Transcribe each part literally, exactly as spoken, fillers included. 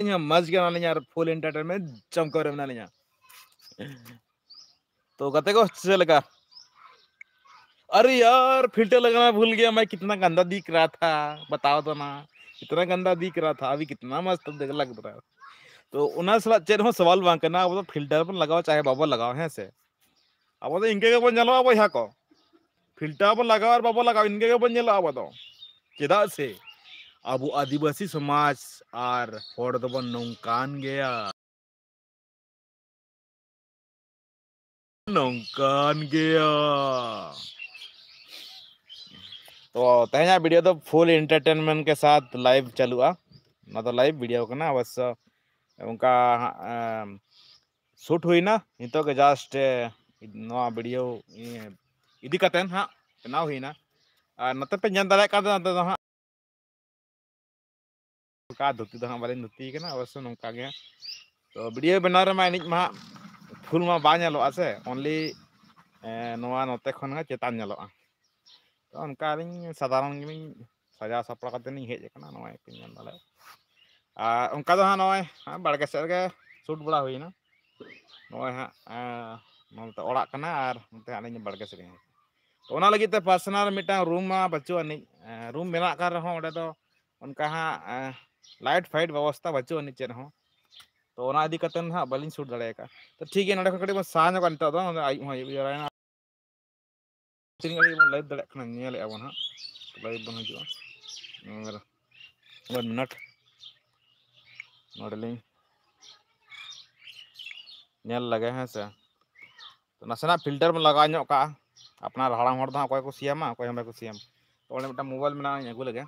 ᱤᱧ ᱦᱚᱸ ᱢᱚᱡᱽ ᱜᱮ ᱢᱮᱱᱟᱜ ᱞᱤᱧᱟ ᱟᱨ full entertainment ᱡᱚᱢ ᱠᱚᱨᱮ ᱢᱮᱱᱟᱜ ᱞᱤᱧᱟ᱾ ᱛᱚ ᱜᱟᱛᱮ ᱠᱚ, ᱪᱮᱫ ᱞᱮᱠᱟ? ᱟᱨᱮ ᱭᱟᱨ, filter ᱞᱟᱜᱟᱣ ᱵᱷᱩᱞ ᱜᱮᱭᱟ, ᱢᱟᱭ ᱠᱤᱛᱱᱟ ᱜᱟᱱᱫᱟ ᱫᱤᱠᱷ ᱨᱟᱦᱟ ᱛᱷᱟ, ᱵᱟᱛᱟᱣ ᱫᱚ ᱱᱟ, ᱠᱤᱛᱱᱟ ᱜᱟᱱᱫᱟ ᱫᱤᱠᱷ ᱨᱟᱦᱟ ᱛᱷᱟ, ᱟᱵᱷᱤ ᱠᱤᱛᱱᱟ ᱢᱟᱥᱛ ᱫᱤᱠᱷ ᱞᱟᱜ ᱨᱟᱦᱟ ᱦᱟᱭ᱾ ᱛᱚ ᱚᱱᱟ ᱥᱟᱞᱟᱜ ᱪᱮᱫ ᱦᱚᱸ ᱥᱟᱣᱟᱞ ᱵᱟᱝ ᱠᱟᱱᱟ, ᱟᱵᱚ ᱫᱚ filter ᱵᱚᱱ ᱞᱟᱜᱟᱣᱟ ᱪᱟᱦᱮ ᱵᱟᱵᱚ ᱞᱟᱜᱟᱣᱟ, ᱦᱮᱸ ᱥᱮ? ᱟᱵᱚ ᱫᱚ ᱤᱱᱠᱟᱹ ᱜᱮᱵᱚᱱ ᱧᱮᱞᱚᱜᱼᱟ ᱵᱚᱭᱦᱟ ᱠᱚ, filter ᱵᱚᱱ ᱞᱟᱜᱟᱣᱟ ᱟᱨ ᱵᱟᱵᱚ ᱞᱟᱜᱟᱣᱟ, ᱤᱱᱠᱟᱹ ᱜᱮᱵᱚᱱ ᱧᱮᱞᱚᱜᱼᱟ ᱟᱵᱚ ᱫᱚ᱾ ᱪᱮᱫᱟᱜ ᱥᱮ ᱟᱵᱚ ᱟᱹᱫᱤᱵᱟᱹᱥᱤ ᱥᱚᱢᱟᱡᱽ ᱟᱨ ᱦᱚᱲ ᱫᱚᱵᱚᱱ ᱱᱚᱝᱠᱟᱱ ᱜᱮᱭᱟ᱾ ᱱᱚᱝᱠᱟᱱ ᱜᱮᱭᱟ᱾ ᱛᱚ ᱛᱮᱦᱮᱧᱟᱜ video ᱫᱚ full entertainment ᱠᱮ ᱥᱟᱛᱷ live ᱪᱟᱹᱞᱩᱜᱼᱟ᱾ ᱱᱚᱣᱟ ᱫᱚ live video ᱠᱟᱱᱟ, ᱚᱵᱚᱥᱥᱚ ᱚᱱᱠᱟ ᱦᱟᱸᱜ, ᱮᱢ, shoot ᱦᱩᱭᱱᱟ᱾ ᱱᱤᱛᱚᱜ ᱜᱮ just, ᱮ, ᱱᱚᱣᱟ video, ᱤᱭᱟᱹ, ᱤᱫᱤ ᱠᱟᱛᱮᱱ ᱦᱟᱸᱜ ᱵᱮᱱᱟᱣ ᱦᱩᱭᱱᱟ᱾ ᱟᱨ ᱱᱚᱛᱮ ᱯᱮ ᱧᱮᱞ ᱫᱟᱲᱮᱭᱟᱜ ᱠᱟᱱ ᱛᱟᱦᱮᱸ, ᱱᱚᱛᱮ ᱫᱚ ᱦᱟᱸᱜ ᱚᱱᱠᱟ ᱫᱷᱩᱛᱤ ᱫᱚ ᱦᱟᱸᱜ ᱵᱟᱹᱞᱤᱧ ᱫᱷᱩᱛᱤ ᱠᱟᱱᱟ, ᱚᱵᱚᱥᱥᱚ ᱱᱚᱝᱠᱟ ᱜᱮ᱾ ᱛᱚ video ᱵᱮᱱᱟᱣ ᱨᱮᱢᱟ ᱮᱱᱮᱡ ᱢᱟ ᱦᱟᱸᱜ full ᱢᱟ ᱵᱟᱭ ᱧᱮᱞᱚᱜᱼᱟ ᱥᱮ, only, ᱮ, ᱱᱚᱣᱟ ᱱᱚᱛᱮ ᱠᱷᱚᱱ ᱜᱮ ᱪᱮᱛᱟᱱ ᱧᱮᱞᱚᱜᱼᱟ᱾ ᱛᱚ ᱚᱱᱠᱟ ᱟᱹᱞᱤᱧ ᱥᱟᱫᱷᱟᱨᱚᱱ ᱜᱮᱞᱤᱧ ᱥᱟᱡᱟᱣ ᱥᱟᱯᱲᱟᱣ ᱠᱟᱛᱮ ᱞᱤᱧ ᱦᱮᱡ ᱟᱠᱟᱱᱟ, ᱱᱚᱜᱼᱚᱭ ᱯᱮ ᱧᱮᱞ ᱫᱟᱲᱮᱭᱟᱜᱼᱟ᱾ ᱟᱨ ᱚᱱᱠᱟ ᱫᱚ ᱦᱟᱸᱜ ᱱᱚᱜᱼᱚᱭ ᱵᱟᱲᱜᱮ ᱥᱮᱫ ᱨᱮᱜᱮ shoot ᱵᱟᱲᱟ ᱦᱩᱭᱱᱟ᱾ ᱱᱚᱜᱼᱚᱭ ᱦᱟᱸᱜ, ᱮᱸ, ᱱᱚᱱᱛᱮ ᱚᱲᱟᱜ ᱠᱟᱱᱟ ᱟᱨ ᱱᱚᱛᱮ ᱟᱹᱞᱤᱧ ᱵᱟᱲᱜᱮ ᱥᱮᱫ ᱨᱮ᱾ ᱛᱚ ᱚᱱᱟ ᱞᱟᱹᱜᱤᱫ ᱛᱮ personal ᱢᱤᱫᱴᱟᱝ room ᱢᱟ ᱵᱟᱹᱪᱩᱜ ᱟᱹᱱᱤᱡ᱾ ᱮᱸ, room ᱢᱮᱱᱟᱜ ᱠᱟᱱ ᱨᱮᱦᱚᱸ ᱚᱸᱰᱮ ᱫᱚ ᱚᱱᱠᱟ ᱦᱟᱸᱜ, ᱮᱸ, light ᱯᱷᱟᱭᱤᱴ ᱵᱮᱵᱚᱥᱛᱷᱟ ᱵᱟᱹᱪᱩᱜ ᱟᱹᱱᱤᱡ ᱪᱮᱫ ᱦᱚᱸ᱾ ᱛᱚ ᱚᱱᱟ ᱤᱫᱤ ᱠᱟᱛᱮ ᱦᱟᱸᱜ ᱵᱟᱹᱞᱤᱧ shoot ᱫᱟᱲᱮ ᱟᱠᱟᱫᱼᱟ᱾ ᱛᱚ ᱴᱷᱤᱠ ᱜᱮᱭᱟ, ᱱᱚᱸᱰᱮ ᱠᱷᱚᱱ ᱠᱟᱹᱴᱤᱡ ᱵᱚᱱ ᱥᱟᱦᱟ ᱧᱚᱜᱚᱜᱼᱟ ᱱᱤᱛᱚᱜ ᱫᱚ, ᱟᱹᱭᱩᱵ ᱦᱚᱸ ᱟᱹᱭᱩᱵ ᱡᱟᱣᱨᱟᱭᱮᱱᱟ᱾ ᱛᱤᱱ ᱜᱷᱟᱹᱲᱤᱡ ᱵᱚᱱ live ᱫᱟᱲᱮᱭᱟᱜ ᱠᱟᱱᱟ ᱧᱮᱞᱮᱫᱼᱟ ᱵᱚᱱ ᱦᱟᱸᱜ, live ᱵᱚᱱ ᱦᱤᱡᱩᱜᱼᱟ᱾ ᱟᱨ one minute ᱱᱚᱰᱮᱞᱤᱧ ᱧᱮᱞ ᱞᱮᱜᱮ, ᱦᱮᱸ ᱥᱮ᱾ ᱛᱚ ᱱᱟᱥᱮᱱᱟᱜ filter ᱵᱚᱱ ᱞᱟᱜᱟᱣ ᱧᱚᱜ ᱠᱟᱜᱼᱟ᱾ ᱟᱯᱱᱟᱨ ᱦᱟᱲᱟᱢ ᱦᱚᱲ ᱫᱚ ᱦᱟᱸᱜ ᱚᱠᱚᱭ ᱠᱚ ᱥᱤᱭᱟᱢᱟ, ᱚᱠᱚᱭ ᱦᱚᱸ ᱵᱟᱠᱚ ᱥᱤᱭᱟᱢ᱾ ᱛᱚ ᱚᱸᱰᱮ ᱢᱤᱫᱴᱟᱝ mobile ᱢᱮᱱᱟᱜᱼᱟ, ᱤᱧ ᱟᱹᱜᱩ ᱞᱮᱜᱮ,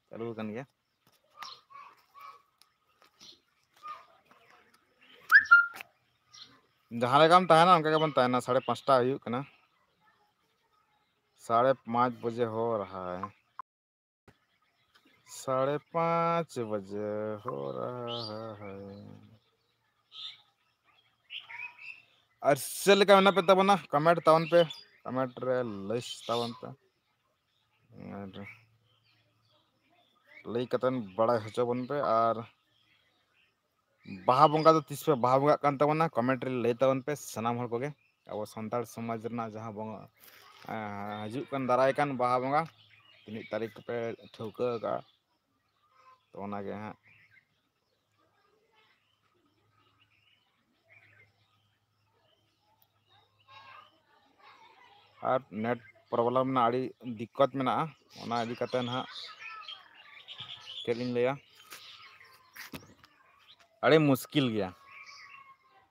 ᱪᱟᱹᱞᱩ ᱟᱠᱟᱱ ᱜᱮᱭᱟ᱾ ᱡᱟᱦᱟᱸ ᱞᱮᱠᱟᱢ ᱛᱟᱦᱮᱱᱟ ᱚᱱᱠᱟ ᱜᱮᱵᱚᱱ ᱛᱟᱦᱮᱱᱟ᱾ ᱥᱟᱲᱮ ᱯᱟᱸᱪᱴᱟ ᱦᱩᱭᱩᱜ ᱠᱟᱱᱟ, ᱥᱟᱲᱮ ᱯᱟᱸᱪ ᱵᱟᱡᱮ ᱦᱳ ᱨᱟᱦᱟ ᱦᱟᱭ᱾ ᱥᱟᱲᱮ ᱯᱟᱸᱪ ᱵᱟᱡᱮ ᱦᱳ ᱨᱟᱦᱟ ᱦᱟᱭ᱾ ᱟᱨ ᱪᱮᱫ ᱞᱮᱠᱟ ᱢᱮᱱᱟᱜ ᱯᱮ ᱛᱟᱵᱚᱱᱟ? Comment ᱛᱟᱵᱚᱱ ᱯᱮ, comment ᱨᱮ ᱞᱟᱹᱭ ᱛᱟᱵᱚᱱ ᱯᱮ, ᱟᱨ ᱞᱟᱹᱭ ᱠᱟᱛᱮᱱ ᱵᱟᱲᱟᱭ ᱦᱚᱪᱚ ᱵᱚᱱ ᱯᱮ᱾ ᱟᱨ ᱵᱟᱦᱟ ᱵᱚᱸᱜᱟ ᱫᱚ ᱛᱤᱥ ᱯᱮ ᱵᱟᱦᱟ ᱵᱚᱸᱜᱟᱜ ᱠᱟᱱ ᱛᱟᱵᱚᱱᱟ? ᱠᱚᱢᱮᱱᱴ ᱨᱮ ᱞᱟᱹᱭ ᱛᱟᱵᱚᱱ ᱯᱮ ᱥᱟᱱᱟᱢ ᱦᱚᱲ ᱠᱚᱜᱮ᱾ ᱟᱵᱚ ᱥᱟᱱᱛᱟᱲ ᱥᱚᱢᱟᱡᱽ ᱨᱮᱱᱟᱜ ᱡᱟᱦᱟᱸ ᱵᱚᱸᱜᱟ, ᱮᱸ, ᱦᱤᱡᱩᱜ ᱠᱟᱱ ᱫᱟᱨᱟᱭ ᱠᱟᱱ ᱵᱟᱦᱟ ᱵᱚᱸᱜᱟ, ᱛᱤᱱᱟᱹᱜ ᱛᱟᱹᱨᱤᱠᱷ ᱯᱮ ᱴᱷᱟᱹᱣᱠᱟᱹ ᱟᱠᱟᱫᱼᱟ? ᱛᱚ ᱚᱱᱟᱜᱮ ᱦᱟᱸᱜ᱾ ᱟᱨ ᱱᱮᱴ ᱯᱨᱚᱵᱞᱮᱢ ᱨᱮᱱᱟᱜ ᱟᱹᱰᱤ ᱫᱤᱠᱠᱚᱛ ᱢᱮᱱᱟᱜᱼᱟ, ᱚᱱᱟ ᱤᱫᱤ ᱠᱟᱛᱮ ᱱᱟᱦᱟᱜ ᱪᱮᱫ ᱤᱧ ᱞᱟᱹᱭᱟ, ᱟᱹᱰᱤ ᱢᱩᱥᱠᱤᱞ ᱜᱮᱭᱟ᱾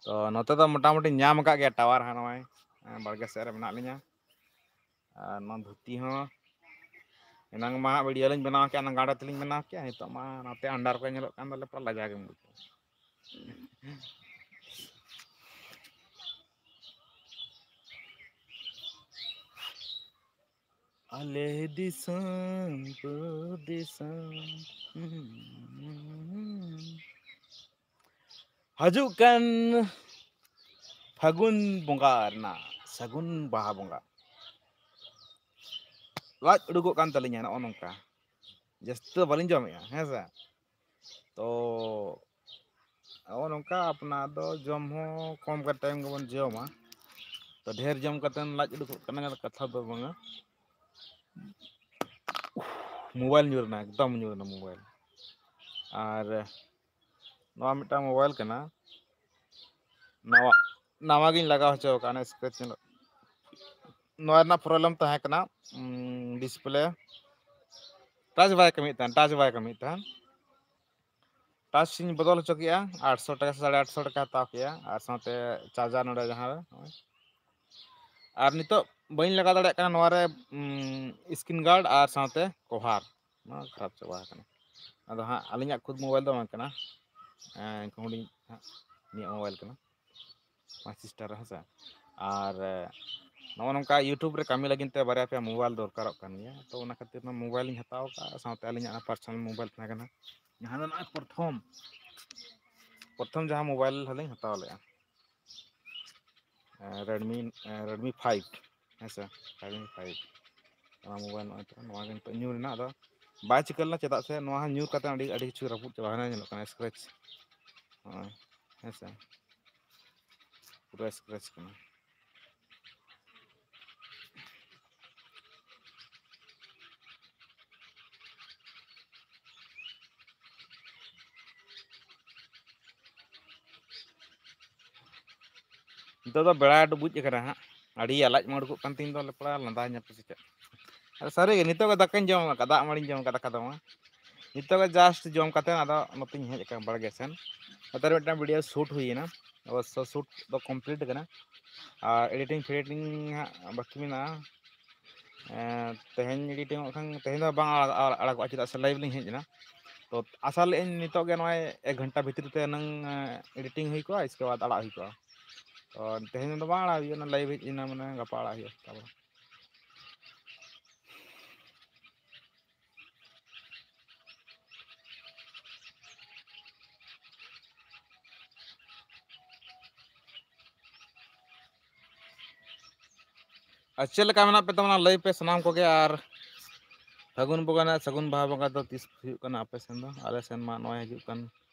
ᱛᱚ ᱱᱚᱛᱮ ᱫᱚ ᱢᱚᱴᱟᱢᱩᱴᱤ ᱧᱟᱢ ᱟᱠᱟᱫ ᱜᱮᱭᱟ ᱴᱟᱣᱟᱨ ᱦᱟᱸᱜ, ᱱᱚᱜᱼᱚᱭ ᱵᱟᱲᱜᱮ ᱥᱮᱫ ᱨᱮ ᱢᱮᱱᱟᱜ ᱞᱤᱧᱟ᱾ ᱟᱨ ᱱᱚᱣᱟ ᱫᱷᱩᱛᱤ ᱦᱚᱸ ᱮᱱᱟᱝ ᱢᱟ ᱦᱟᱸᱜ ᱵᱷᱤᱰᱤᱭᱳ ᱞᱤᱧ ᱵᱮᱱᱟᱣ ᱠᱮᱜᱼᱟ, ᱚᱱᱟ ᱜᱟᱸᱰᱮ ᱛᱮᱞᱤᱧ ᱵᱮᱱᱟᱣ ᱠᱮᱜᱼᱟ, ᱱᱤᱛᱚᱜ ᱢᱟ ᱱᱚᱛᱮ ᱟᱱᱰᱟᱨ ᱠᱚ ᱧᱮᱞᱚᱜ ᱠᱟᱱ ᱛᱟᱞᱮ, ᱯᱩᱨᱟᱹ ᱞᱟᱡᱟᱣ ᱜᱮᱢ ᱵᱩᱡᱷᱟᱹᱣᱟ᱾ ᱟᱞᱮ ᱫᱤᱥᱚᱢ ᱠᱚ ᱫᱤᱥᱚᱢ᱾ ᱦᱤᱡᱩᱜ ᱠᱟᱱ ᱯᱷᱟᱹᱜᱩᱱ ᱵᱚᱸᱜᱟ ᱨᱮᱱᱟᱜ ᱥᱟᱹᱜᱩᱱ ᱵᱟᱦᱟ ᱵᱚᱸᱜᱟ ᱞᱟᱡ ᱩᱰᱩᱠᱚᱜ ᱠᱟᱱ ᱛᱟᱹᱞᱤᱧᱟ ᱱᱚᱜᱼᱚ ᱱᱚᱝᱠᱟ᱾ ᱡᱟᱹᱥᱛᱤ ᱫᱚ ᱵᱟᱹᱞᱤᱧ ᱡᱚᱢᱮᱜᱼᱟ, ᱦᱮᱸ ᱥᱮ? ᱛᱚ ᱱᱚᱜᱼᱚ ᱱᱚᱝᱠᱟ ᱟᱯᱱᱟᱨ ᱫᱚ ᱡᱚᱢ ᱦᱚᱸ ᱠᱚᱢ ᱠᱟᱛᱮ ᱜᱮᱵᱚᱱ ᱡᱚᱢᱟ᱾ ᱛᱚ ᱰᱷᱮᱨ ᱡᱚᱢ ᱠᱟᱛᱮ ᱞᱟᱡ ᱩᱰᱩᱠᱚᱜ ᱠᱟᱱᱟ, ᱠᱟᱛᱷᱟ ᱫᱚ ᱵᱟᱝᱟ᱾ ᱢᱳᱵᱟᱭᱤᱞ ᱧᱩᱨ ᱮᱱᱟ, ᱮᱠᱫᱚᱢ ᱧᱩᱨ ᱮᱱᱟ ᱢᱳᱵᱟᱭᱤᱞ᱾ ᱟᱨ ᱱᱚᱣᱟ ᱢᱤᱫᱴᱟᱝ ᱢᱳᱵᱟᱭᱤᱞ ᱠᱟᱱᱟ, ᱱᱟᱣᱟ, ᱱᱟᱣᱟ ᱜᱤᱧ ᱞᱟᱜᱟᱣ ᱦᱚᱪᱚ ᱟᱠᱟᱫᱼᱟ, ᱚᱱᱟ scratch ᱧᱮᱞᱚᱜ᱾ ᱱᱚᱣᱟ ᱨᱮᱱᱟᱜ problem ᱛᱟᱦᱮᱸ ᱠᱟᱱᱟ, ᱩᱸ, display touch ᱵᱟᱭ ᱠᱟᱹᱢᱤᱭᱮᱫ ᱛᱟᱦᱮᱸᱫ, touch ᱵᱟᱭ ᱠᱟᱹᱢᱤᱭᱮᱫ ᱛᱟᱦᱮᱸᱫ᱾ Touch ᱤᱧ ᱵᱚᱫᱚᱞ ᱦᱚᱪᱚ ᱠᱮᱜᱼᱟ, ᱟᱴᱥᱚ ᱴᱟᱠᱟ ᱥᱮ ᱥᱟᱲᱮ ᱟᱴᱥᱚ ᱴᱟᱠᱟ ᱦᱟᱛᱟᱣ ᱠᱮᱜᱼᱟ, ᱟᱨ ᱥᱟᱶᱛᱮ charger ᱱᱚᱰᱮ ᱡᱟᱦᱟᱸ ᱨᱮ, ᱱᱚᱜᱼᱚᱭ᱾ ᱟᱨ ᱱᱤᱛᱚᱜ ᱵᱟᱹᱧ ᱞᱟᱜᱟᱣ ᱫᱟᱲᱮᱭᱟᱜ ᱠᱟᱱᱟ ᱱᱚᱣᱟ ᱨᱮ, ᱩᱸ, screen guard ᱟᱨ ᱥᱟᱶᱛᱮ cover᱾ ᱱᱚᱣᱟ ᱠᱷᱟᱨᱟᱯ ᱪᱟᱵᱟ ᱟᱠᱟᱱᱟ᱾ ᱟᱫᱚ ᱦᱟᱸᱜ ᱟᱹᱞᱤᱧᱟᱜ ᱠᱷᱩᱫ ᱢᱳᱵᱟᱭᱤᱞ ᱫᱚ ᱵᱟᱝ ᱠᱟᱱᱟ, ᱮᱸ, ᱦᱩᱰᱤᱧ ᱦᱟᱸᱜ ᱩᱱᱤᱭᱟᱜ ᱢᱳᱵᱟᱭᱤᱞ ᱠᱟᱱᱟ, my sister, ᱦᱮᱸ ᱥᱮ᱾ ᱟᱨ, ᱮ, ᱱᱚᱜᱼᱚ ᱱᱚᱝᱠᱟ YouTube ᱨᱮ ᱠᱟᱹᱢᱤ ᱞᱟᱹᱜᱤᱫ ᱛᱮ ᱵᱟᱨᱭᱟ ᱯᱮᱭᱟ ᱢᱳᱵᱟᱭᱤᱞ ᱫᱚᱨᱠᱟᱨᱚᱜ ᱠᱟᱱ ᱜᱮᱭᱟ᱾ ᱛᱚ ᱚᱱᱟ ᱠᱷᱟᱹᱛᱤᱨ ᱱᱚᱣᱟ ᱢᱳᱵᱟᱭᱤᱞ ᱞᱤᱧ ᱦᱟᱛᱟᱣ ᱠᱟᱜᱼᱟ, ᱥᱟᱶᱛᱮ ᱟᱹᱞᱤᱧᱟᱜ ᱚᱱᱟ personal ᱢᱳᱵᱟᱭᱤᱞ ᱛᱟᱦᱮᱸ ᱠᱟᱱᱟ, ᱡᱟᱦᱟᱸ ᱫᱚ ᱱᱚᱜᱼᱚᱭ ᱯᱨᱚᱛᱷᱚᱢ, ᱯᱨᱚᱛᱷᱚᱢ ᱡᱟᱦᱟᱸ ᱢᱳᱵᱟᱭᱤᱞ ᱞᱤᱧ ᱦᱟᱛᱟᱣ ᱞᱮᱜᱼᱟ, ᱮ, Redmi, ᱮ, Redmi five, ᱦᱮᱸ ᱥᱮ, Redmi five᱾ ᱚᱱᱟ ᱢᱳᱵᱟᱭᱤᱞ ᱱᱚᱜᱼᱚᱭ ᱛᱚ, ᱱᱚᱣᱟ ᱜᱮ ᱱᱤᱛᱚᱜ ᱧᱩᱨ ᱮᱱᱟ, ᱟᱫᱚ ᱵᱟᱭ ᱪᱤᱠᱟᱹ ᱞᱮᱱᱟ, ᱪᱮᱫᱟᱜ ᱥᱮ ᱱᱚᱣᱟ ᱦᱚᱸ ᱧᱩᱨ ᱠᱟᱛᱮ ᱟᱹᱰᱤ, ᱟᱹᱰᱤ ᱠᱤᱪᱷᱩ ᱨᱟᱹᱯᱩᱫ ᱪᱟᱵᱟ ᱮᱱᱟ, ᱧᱮᱞᱚᱜ ᱠᱟᱱᱟ scratch᱾ ᱦᱳᱭ, ᱦᱮᱸ ᱥᱮ? ᱯᱩᱨᱟᱹ scratch ᱠᱟᱱᱟ᱾ ᱱᱤᱛᱚᱜ ᱫᱚ ᱵᱮᱲᱟ ᱰᱩᱵᱩᱡ ᱟᱠᱟᱱᱟ ᱦᱟᱸᱜ᱾ ᱟᱹᱰᱤ ᱟᱞᱟᱡ ᱢᱟ ᱩᱰᱩᱠᱚᱜ ᱠᱟᱱ ᱛᱤᱧ ᱫᱚ, ᱞᱮᱯᱲᱟ ᱞᱟᱸᱫᱟ ᱧᱟᱯᱮ ᱥᱮ ᱪᱮᱫ? ᱟᱨ ᱥᱟᱹᱨᱤ ᱜᱮ, ᱱᱤᱛᱚᱜ ᱜᱮ ᱫᱟᱠᱟᱧ ᱡᱚᱢ ᱟᱠᱟᱫ, ᱫᱟᱜ ᱢᱟᱹᱲᱤᱧ ᱡᱚᱢ ᱟᱠᱟᱫ, ᱫᱟᱠᱟ ᱫᱚ ᱵᱟᱝ᱾ ᱱᱤᱛᱚᱜ ᱜᱮ just ᱡᱚᱢ ᱠᱟᱛᱮ ᱟᱫᱚ ᱱᱚᱛᱮᱧ ᱦᱮᱡ ᱟᱠᱟᱱᱟ ᱵᱟᱲᱜᱮ ᱥᱮᱱ᱾ ᱱᱚᱛᱮ ᱨᱮ ᱢᱤᱫᱴᱟᱝ video shoot ᱦᱩᱭᱮᱱᱟ, ᱚᱵᱚᱥᱥᱚ shoot ᱫᱚ complete ᱟᱠᱟᱱᱟ, ᱟᱨ editing ᱯᱷᱮᱰᱤᱴᱤᱝ ᱦᱟᱸᱜ ᱵᱟᱹᱠᱤ ᱢᱮᱱᱟᱜᱼᱟ᱾ ᱮᱸ, ᱛᱮᱦᱮᱧ editing ᱚᱜ ᱠᱷᱟᱱ ᱛᱮᱦᱮᱧ ᱫᱚ ᱵᱟᱝ ᱟᱲᱟᱜ-, ᱟᱲᱟᱜ-, ᱟᱲᱟᱜᱚᱜᱼᱟ, ᱪᱮᱫᱟᱜ ᱥᱮ live ᱞᱤᱧ ᱦᱮᱡ ᱮᱱᱟ᱾ ᱛᱚ ᱟᱥᱟ ᱞᱮᱫᱟᱹᱧ ᱱᱤᱛᱚᱜ ᱜᱮ ᱱᱚᱜᱼᱚᱭ ᱮᱠ ᱜᱷᱚᱱᱴᱟ ᱵᱷᱤᱛᱨᱤ ᱛᱮ ᱦᱩᱱᱟᱹᱝ, ᱮᱸ, editing ᱦᱩᱭ ᱠᱚᱜᱼᱟ, ᱤᱥᱠᱮ ᱵᱟᱫᱽ ᱟᱲᱟᱜ ᱦᱩᱭ ᱠᱚᱜᱼᱟ᱾ ᱛᱚ ᱛᱮᱦᱮᱧ ᱫᱚ ᱵᱟᱝ ᱟᱲᱟᱜ ᱦᱩᱭᱩᱜᱼᱟ, live ᱦᱮᱡ ᱮᱱᱟ, ᱢᱟᱱᱮ ᱜᱟᱯᱟ ᱟᱲᱟᱜ ᱦᱩᱭᱩᱜᱼᱟ ᱛᱟᱯᱚᱨ᱾ ᱟᱨ ᱪᱮᱫ ᱞᱮᱠᱟ ᱢᱮᱱᱟᱜ ᱯᱮ ᱛᱟᱵᱚᱱᱟ ᱞᱟᱹᱭ ᱯᱮ ᱥᱟᱱᱟᱢ ᱠᱚᱜᱮ, ᱟᱨ ᱯᱷᱟᱹᱜᱩᱱ ᱵᱚᱸᱜᱟ ᱨᱮᱱᱟᱜ ᱥᱟᱹᱜᱩᱱ ᱵᱟᱦᱟ ᱵᱚᱸᱜᱟ ᱫᱚ ᱛᱤᱥ ᱦᱩᱭᱩᱜ ᱠᱟᱱᱟ ᱟᱯᱮ ᱥᱮᱱ ᱫᱚ? ᱟᱞᱮ ᱥᱮᱱ ᱢᱟ ᱱᱚᱜᱼᱚᱭ ᱦᱤᱡᱩᱜ ᱠᱟᱱ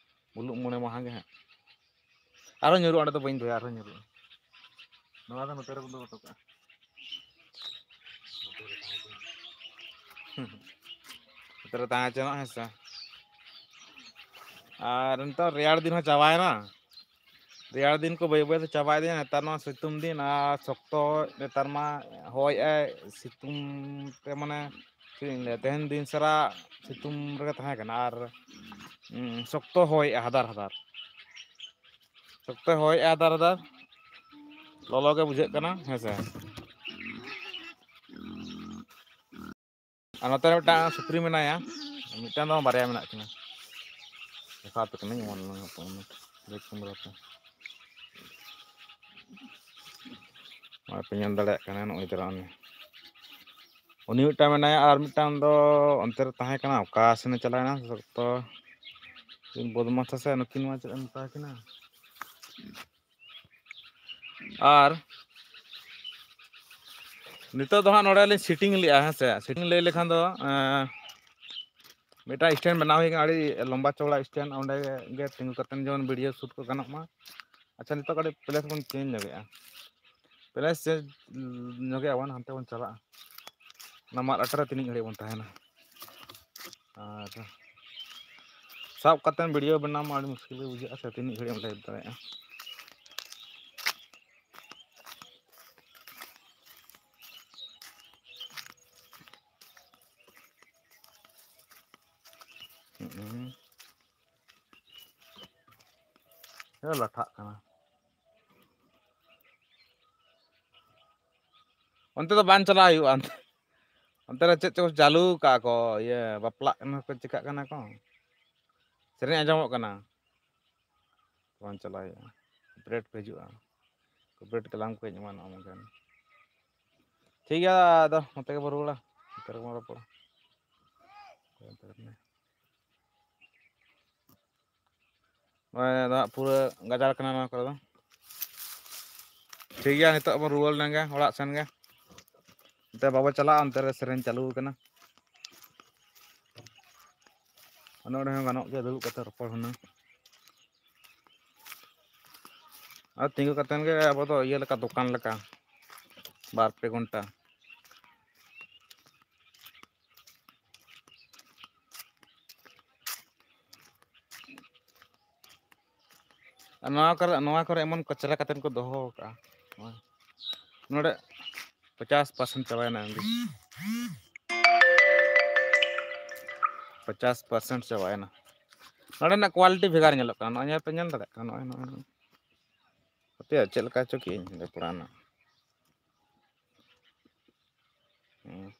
ᱢᱩᱞᱩᱜ ᱢᱚᱬᱮ ᱢᱟᱦᱟ ᱜᱮ ᱦᱟᱸᱜ᱾ ᱟᱨᱦᱚᱸ ᱧᱩᱨᱩᱜᱼᱟ, ᱚᱸᱰᱮ ᱫᱚ ᱵᱟᱹᱧ ᱫᱚᱦᱚᱭᱟ, ᱟᱨᱦᱚᱸ ᱧᱩᱨᱩᱜᱼᱟ᱾ ᱱᱚᱣᱟ ᱫᱚ ᱱᱚᱛᱮ ᱨᱮᱵᱚᱱ ᱫᱚᱦᱚ ᱦᱚᱴᱚ ᱠᱟᱜᱼᱟ᱾ ᱱᱚᱛᱮ ᱨᱮ ᱛᱟᱦᱮᱸ ᱦᱚᱪᱚᱣᱟᱜ, ᱦᱮᱸ ᱥᱮ᱾ ᱟᱨ ᱱᱤᱛᱚᱜ ᱨᱮᱭᱟᱲ ᱫᱤᱱ ᱦᱚᱸ ᱪᱟᱵᱟᱭᱮᱱᱟ, ᱨᱮᱭᱟᱲ ᱫᱤᱱ ᱠᱚ ᱵᱟᱹᱭ ᱵᱟᱹᱭ ᱛᱮ ᱪᱟᱵᱟ ᱤᱫᱤᱭᱟ᱾ ᱱᱮᱛᱟᱨ ᱱᱚᱣᱟ ᱥᱤᱛᱩᱝ ᱫᱤᱱ ᱟᱨ ᱥᱚᱠᱛᱚ, ᱱᱮᱛᱟᱨ ᱢᱟ ᱦᱚᱭᱮᱜᱼᱟᱭ ᱥᱤᱛᱩᱝ ᱛᱮ, ᱢᱟᱱᱮ ᱪᱮᱫ ᱤᱧ ᱞᱟᱹᱭᱟ, ᱛᱮᱦᱮᱧ ᱫᱤᱱ ᱥᱟᱨᱟ ᱥᱤᱛᱩᱝ ᱨᱮᱜᱮ ᱛᱟᱦᱮᱸ ᱠᱟᱱᱟ᱾ ᱟᱨ, ᱩᱸ, ᱥᱚᱠᱛᱚ ᱦᱚᱭᱮᱜᱼᱟ ᱦᱟᱫᱟᱨ ᱦᱟᱫᱟᱨ, ᱥᱚᱠᱛᱚ ᱦᱚᱭᱮᱜᱼᱟ ᱦᱟᱫᱟᱨ ᱦᱟᱫᱟᱨ, ᱞᱚᱞᱚ ᱜᱮ ᱵᱩᱡᱷᱟᱹᱜ ᱠᱟᱱᱟ, ᱦᱮᱸ ᱥᱮ᱾ ᱟᱨ ᱱᱚᱛᱮ ᱨᱮ ᱢᱤᱫᱴᱟᱝ ᱥᱩᱠᱨᱤ ᱢᱮᱱᱟᱭᱟ, ᱢᱤᱫᱴᱟᱝ ᱫᱚ ᱵᱟᱝ, ᱵᱟᱨᱭᱟ ᱢᱮᱱᱟᱜ ᱠᱤᱱᱟ᱾ ᱫᱮᱠᱷᱟᱣ ᱟᱯᱮ ᱠᱟᱹᱱᱟᱹᱧ, one minute, one minute, back camera ᱛᱮ᱾ ᱱᱚᱜᱼᱚᱭ ᱯᱮ ᱧᱮᱞ ᱫᱟᱲᱮᱭᱟᱜ ᱠᱟᱱᱟ, ᱱᱚᱜᱼᱚᱭ ᱛᱚᱨᱟ ᱩᱱᱤ, ᱩᱱᱤ ᱢᱤᱫᱴᱟᱝ ᱢᱮᱱᱟᱭᱟ, ᱟᱨ ᱢᱤᱫᱴᱟᱝ ᱫᱚ ᱚᱱᱛᱮ ᱨᱮ ᱛᱟᱦᱮᱸ ᱠᱟᱱᱟ, ᱚᱠᱟ ᱥᱮᱱᱮ ᱪᱟᱞᱟᱣᱮᱱᱟ ᱥᱚᱠᱛᱚ᱾ ᱠᱤᱱ ᱵᱚᱫᱢᱟᱥᱟ ᱥᱮ ᱱᱩᱠᱤᱱ ᱢᱟ ᱪᱮᱫ ᱮᱢ ᱢᱮᱛᱟ ᱠᱤᱱᱟ᱾ ᱟᱨ ᱱᱤᱛᱚᱜ ᱫᱚ ᱦᱟᱸᱜ ᱱᱚᱰᱮ ᱞᱤᱧ setting ᱞᱮᱜᱼᱟ, ᱦᱮᱸ ᱥᱮ᱾ Setting ᱞᱟᱹᱭ ᱞᱮᱠᱷᱟᱱ ᱫᱚ, ᱮᱸ, ᱢᱤᱫᱴᱟᱝ stand ᱵᱮᱱᱟᱣ ᱦᱩᱭ ᱠᱟᱱᱟ, ᱟᱹᱰᱤ ᱞᱚᱢᱵᱟ ᱪᱚᱣᱲᱟ stand, ᱚᱸᱰᱮ ᱜᱮ ᱛᱤᱸᱜᱩ ᱠᱟᱛᱮ ᱡᱮᱢᱚᱱ video shoot ᱠᱚ ᱜᱟᱱᱚᱜ ᱢᱟ᱾ ᱟᱪᱪᱷᱟ, ᱱᱤᱛᱚᱜ ᱠᱟᱹᱴᱤᱡ place ᱵᱚᱱ change ᱧᱚᱜᱮᱜᱼᱟ, place change ᱧᱚᱜᱮᱜᱼᱟ ᱵᱚᱱ, ᱦᱟᱱᱛᱮ ᱵᱚᱱ ᱪᱟᱞᱟᱜᱼᱟ᱾ ᱚᱱᱟ ᱢᱟᱫ ᱟᱴᱮ ᱨᱮ ᱛᱤᱱᱟᱹᱜ ᱜᱷᱟᱹᱲᱤᱡ ᱵᱚᱱ ᱛᱟᱦᱮᱱᱟ? ᱟᱨ ᱥᱟᱵ ᱠᱟᱛᱮ video ᱵᱮᱱᱟᱣ ᱢᱟ ᱟᱹᱰᱤ ᱢᱩᱥᱠᱤᱞ ᱜᱮ ᱵᱩᱡᱷᱟᱹᱜᱼᱟ ᱥᱮ, ᱛᱤᱱᱟᱹᱜ ᱜᱷᱟᱹᱲᱤᱡ ᱮᱢ live ᱫᱟᱲᱮᱭᱟᱜᱼᱟ? ᱦᱩᱸ᱾ ᱮ, ᱞᱟᱴᱷᱟᱜ ᱠᱟᱱᱟ᱾ ᱚᱱᱛᱮ ᱫᱚ ᱵᱟᱝ ᱪᱟᱞᱟᱣ ᱦᱩᱭᱩᱜᱼᱟ᱾ ᱚᱱᱛᱮ, ᱚᱱᱛᱮ ᱨᱮ ᱪᱮᱫ ᱪᱚᱠᱚ ᱪᱟᱹᱞᱩ ᱠᱟᱜᱼᱟ ᱠᱚ, ᱤᱭᱟᱹ, ᱵᱟᱯᱞᱟᱜ ᱠᱟᱱᱟ ᱠᱚ, ᱪᱤᱠᱟᱹᱜ ᱠᱟᱱᱟ ᱠᱚ, ᱥᱮᱨᱮᱧ ᱟᱸᱡᱚᱢᱚᱜ ᱠᱟᱱᱟ᱾ ᱵᱟᱝ ᱪᱟᱞᱟᱣ ᱦᱩᱭᱩᱜᱼᱟ, copyright ᱠᱚ ᱦᱤᱡᱩᱜᱼᱟ, copyright ᱠᱞᱮᱢ ᱠᱚ ᱦᱮᱡ ᱮᱢᱟᱱᱚᱜᱼᱟ ᱢᱮᱱᱠᱷᱟᱱ᱾ ᱴᱷᱤᱠ ᱜᱮᱭᱟ, ᱟᱫᱚ ᱱᱚᱛᱮ ᱜᱮᱵᱚᱱ ᱨᱩᱣᱟᱹᱲᱟ, ᱱᱚᱛᱮ ᱨᱮᱜᱮ ᱵᱚᱱ ᱨᱚᱯᱚᱲᱟ᱾ ᱱᱚᱜᱼᱚᱭ ᱫᱚ ᱦᱟᱸᱜ ᱯᱩᱨᱟᱹ ᱜᱟᱡᱟᱲ ᱠᱟᱱᱟ ᱱᱚᱣᱟ ᱠᱚᱨᱮ ᱫᱚ᱾ ᱴᱷᱤᱠ ᱜᱮᱭᱟ, ᱱᱤᱛᱚᱜ ᱵᱚᱱ ᱨᱩᱣᱟᱹᱲ ᱞᱮᱱ ᱜᱮ ᱚᱲᱟᱜ ᱥᱮᱱ ᱜᱮ᱾ ᱚᱱᱛᱮ ᱵᱟᱵᱚ ᱪᱟᱞᱟᱜᱼᱟ, ᱚᱱᱛᱮ ᱨᱮ ᱥᱮᱨᱮᱧ ᱪᱟᱹᱞᱩ ᱟᱠᱟᱱᱟ᱾ ᱱᱚᱰᱮ ᱦᱚᱸ ᱜᱟᱱᱚᱜ ᱜᱮᱭᱟ ᱫᱩᱲᱩᱵ ᱠᱟᱛᱮ ᱨᱚᱯᱚᱲ ᱦᱩᱱᱟᱹᱝ᱾ ᱟᱨ ᱛᱤᱸᱜᱩ ᱠᱟᱛᱮᱱ ᱜᱮ ᱟᱵᱚ ᱫᱚ ᱤᱭᱟᱹ ᱞᱮᱠᱟ, ᱫᱚᱠᱟᱱ ᱞᱮᱠᱟ, ᱵᱟᱨ ᱯᱮ ᱜᱷᱚᱱᱴᱟ᱾ ᱟᱨ ᱱᱚᱣᱟ ᱠᱚᱨᱮ, ᱱᱚᱣᱟ ᱠᱚᱨᱮ ᱮᱢᱚᱱ ᱠᱚᱪᱨᱟ ᱠᱟᱛᱮ ᱠᱚ ᱫᱚᱦᱚ ᱟᱠᱟᱫᱼᱟ᱾ ᱱᱚᱰᱮ ᱯᱚᱪᱟᱥ percent ᱪᱟᱵᱟᱭᱮᱱᱟ ᱮᱢ ᱵᱤ᱾ ᱯᱚᱪᱟᱥ percent ᱪᱟᱵᱟᱭᱮᱱᱟ᱾ ᱱᱚᱰᱮᱱᱟᱜ quality ᱵᱷᱮᱜᱟᱨ ᱧᱮᱞᱚᱜ ᱠᱟᱱᱟ᱾ ᱱᱚᱜᱼᱚᱭ ᱧᱮᱞ ᱯᱮ, ᱧᱮᱞ ᱫᱟᱲᱮᱭᱟᱜ ᱠᱟᱱᱟ, ᱱᱚᱜᱼᱚᱭ, ᱱᱚᱜᱼᱚᱭ, ᱱᱚᱜᱼᱚᱭ᱾ ᱦᱟᱯᱮᱭᱟ, ᱪᱮᱫ ᱞᱮᱠᱟ ᱪᱚ ᱠᱮᱜᱼᱟᱹᱧ ᱦᱟᱸᱰᱮ ᱯᱚᱲᱟᱱᱟᱜ᱾ ᱦᱩᱸ᱾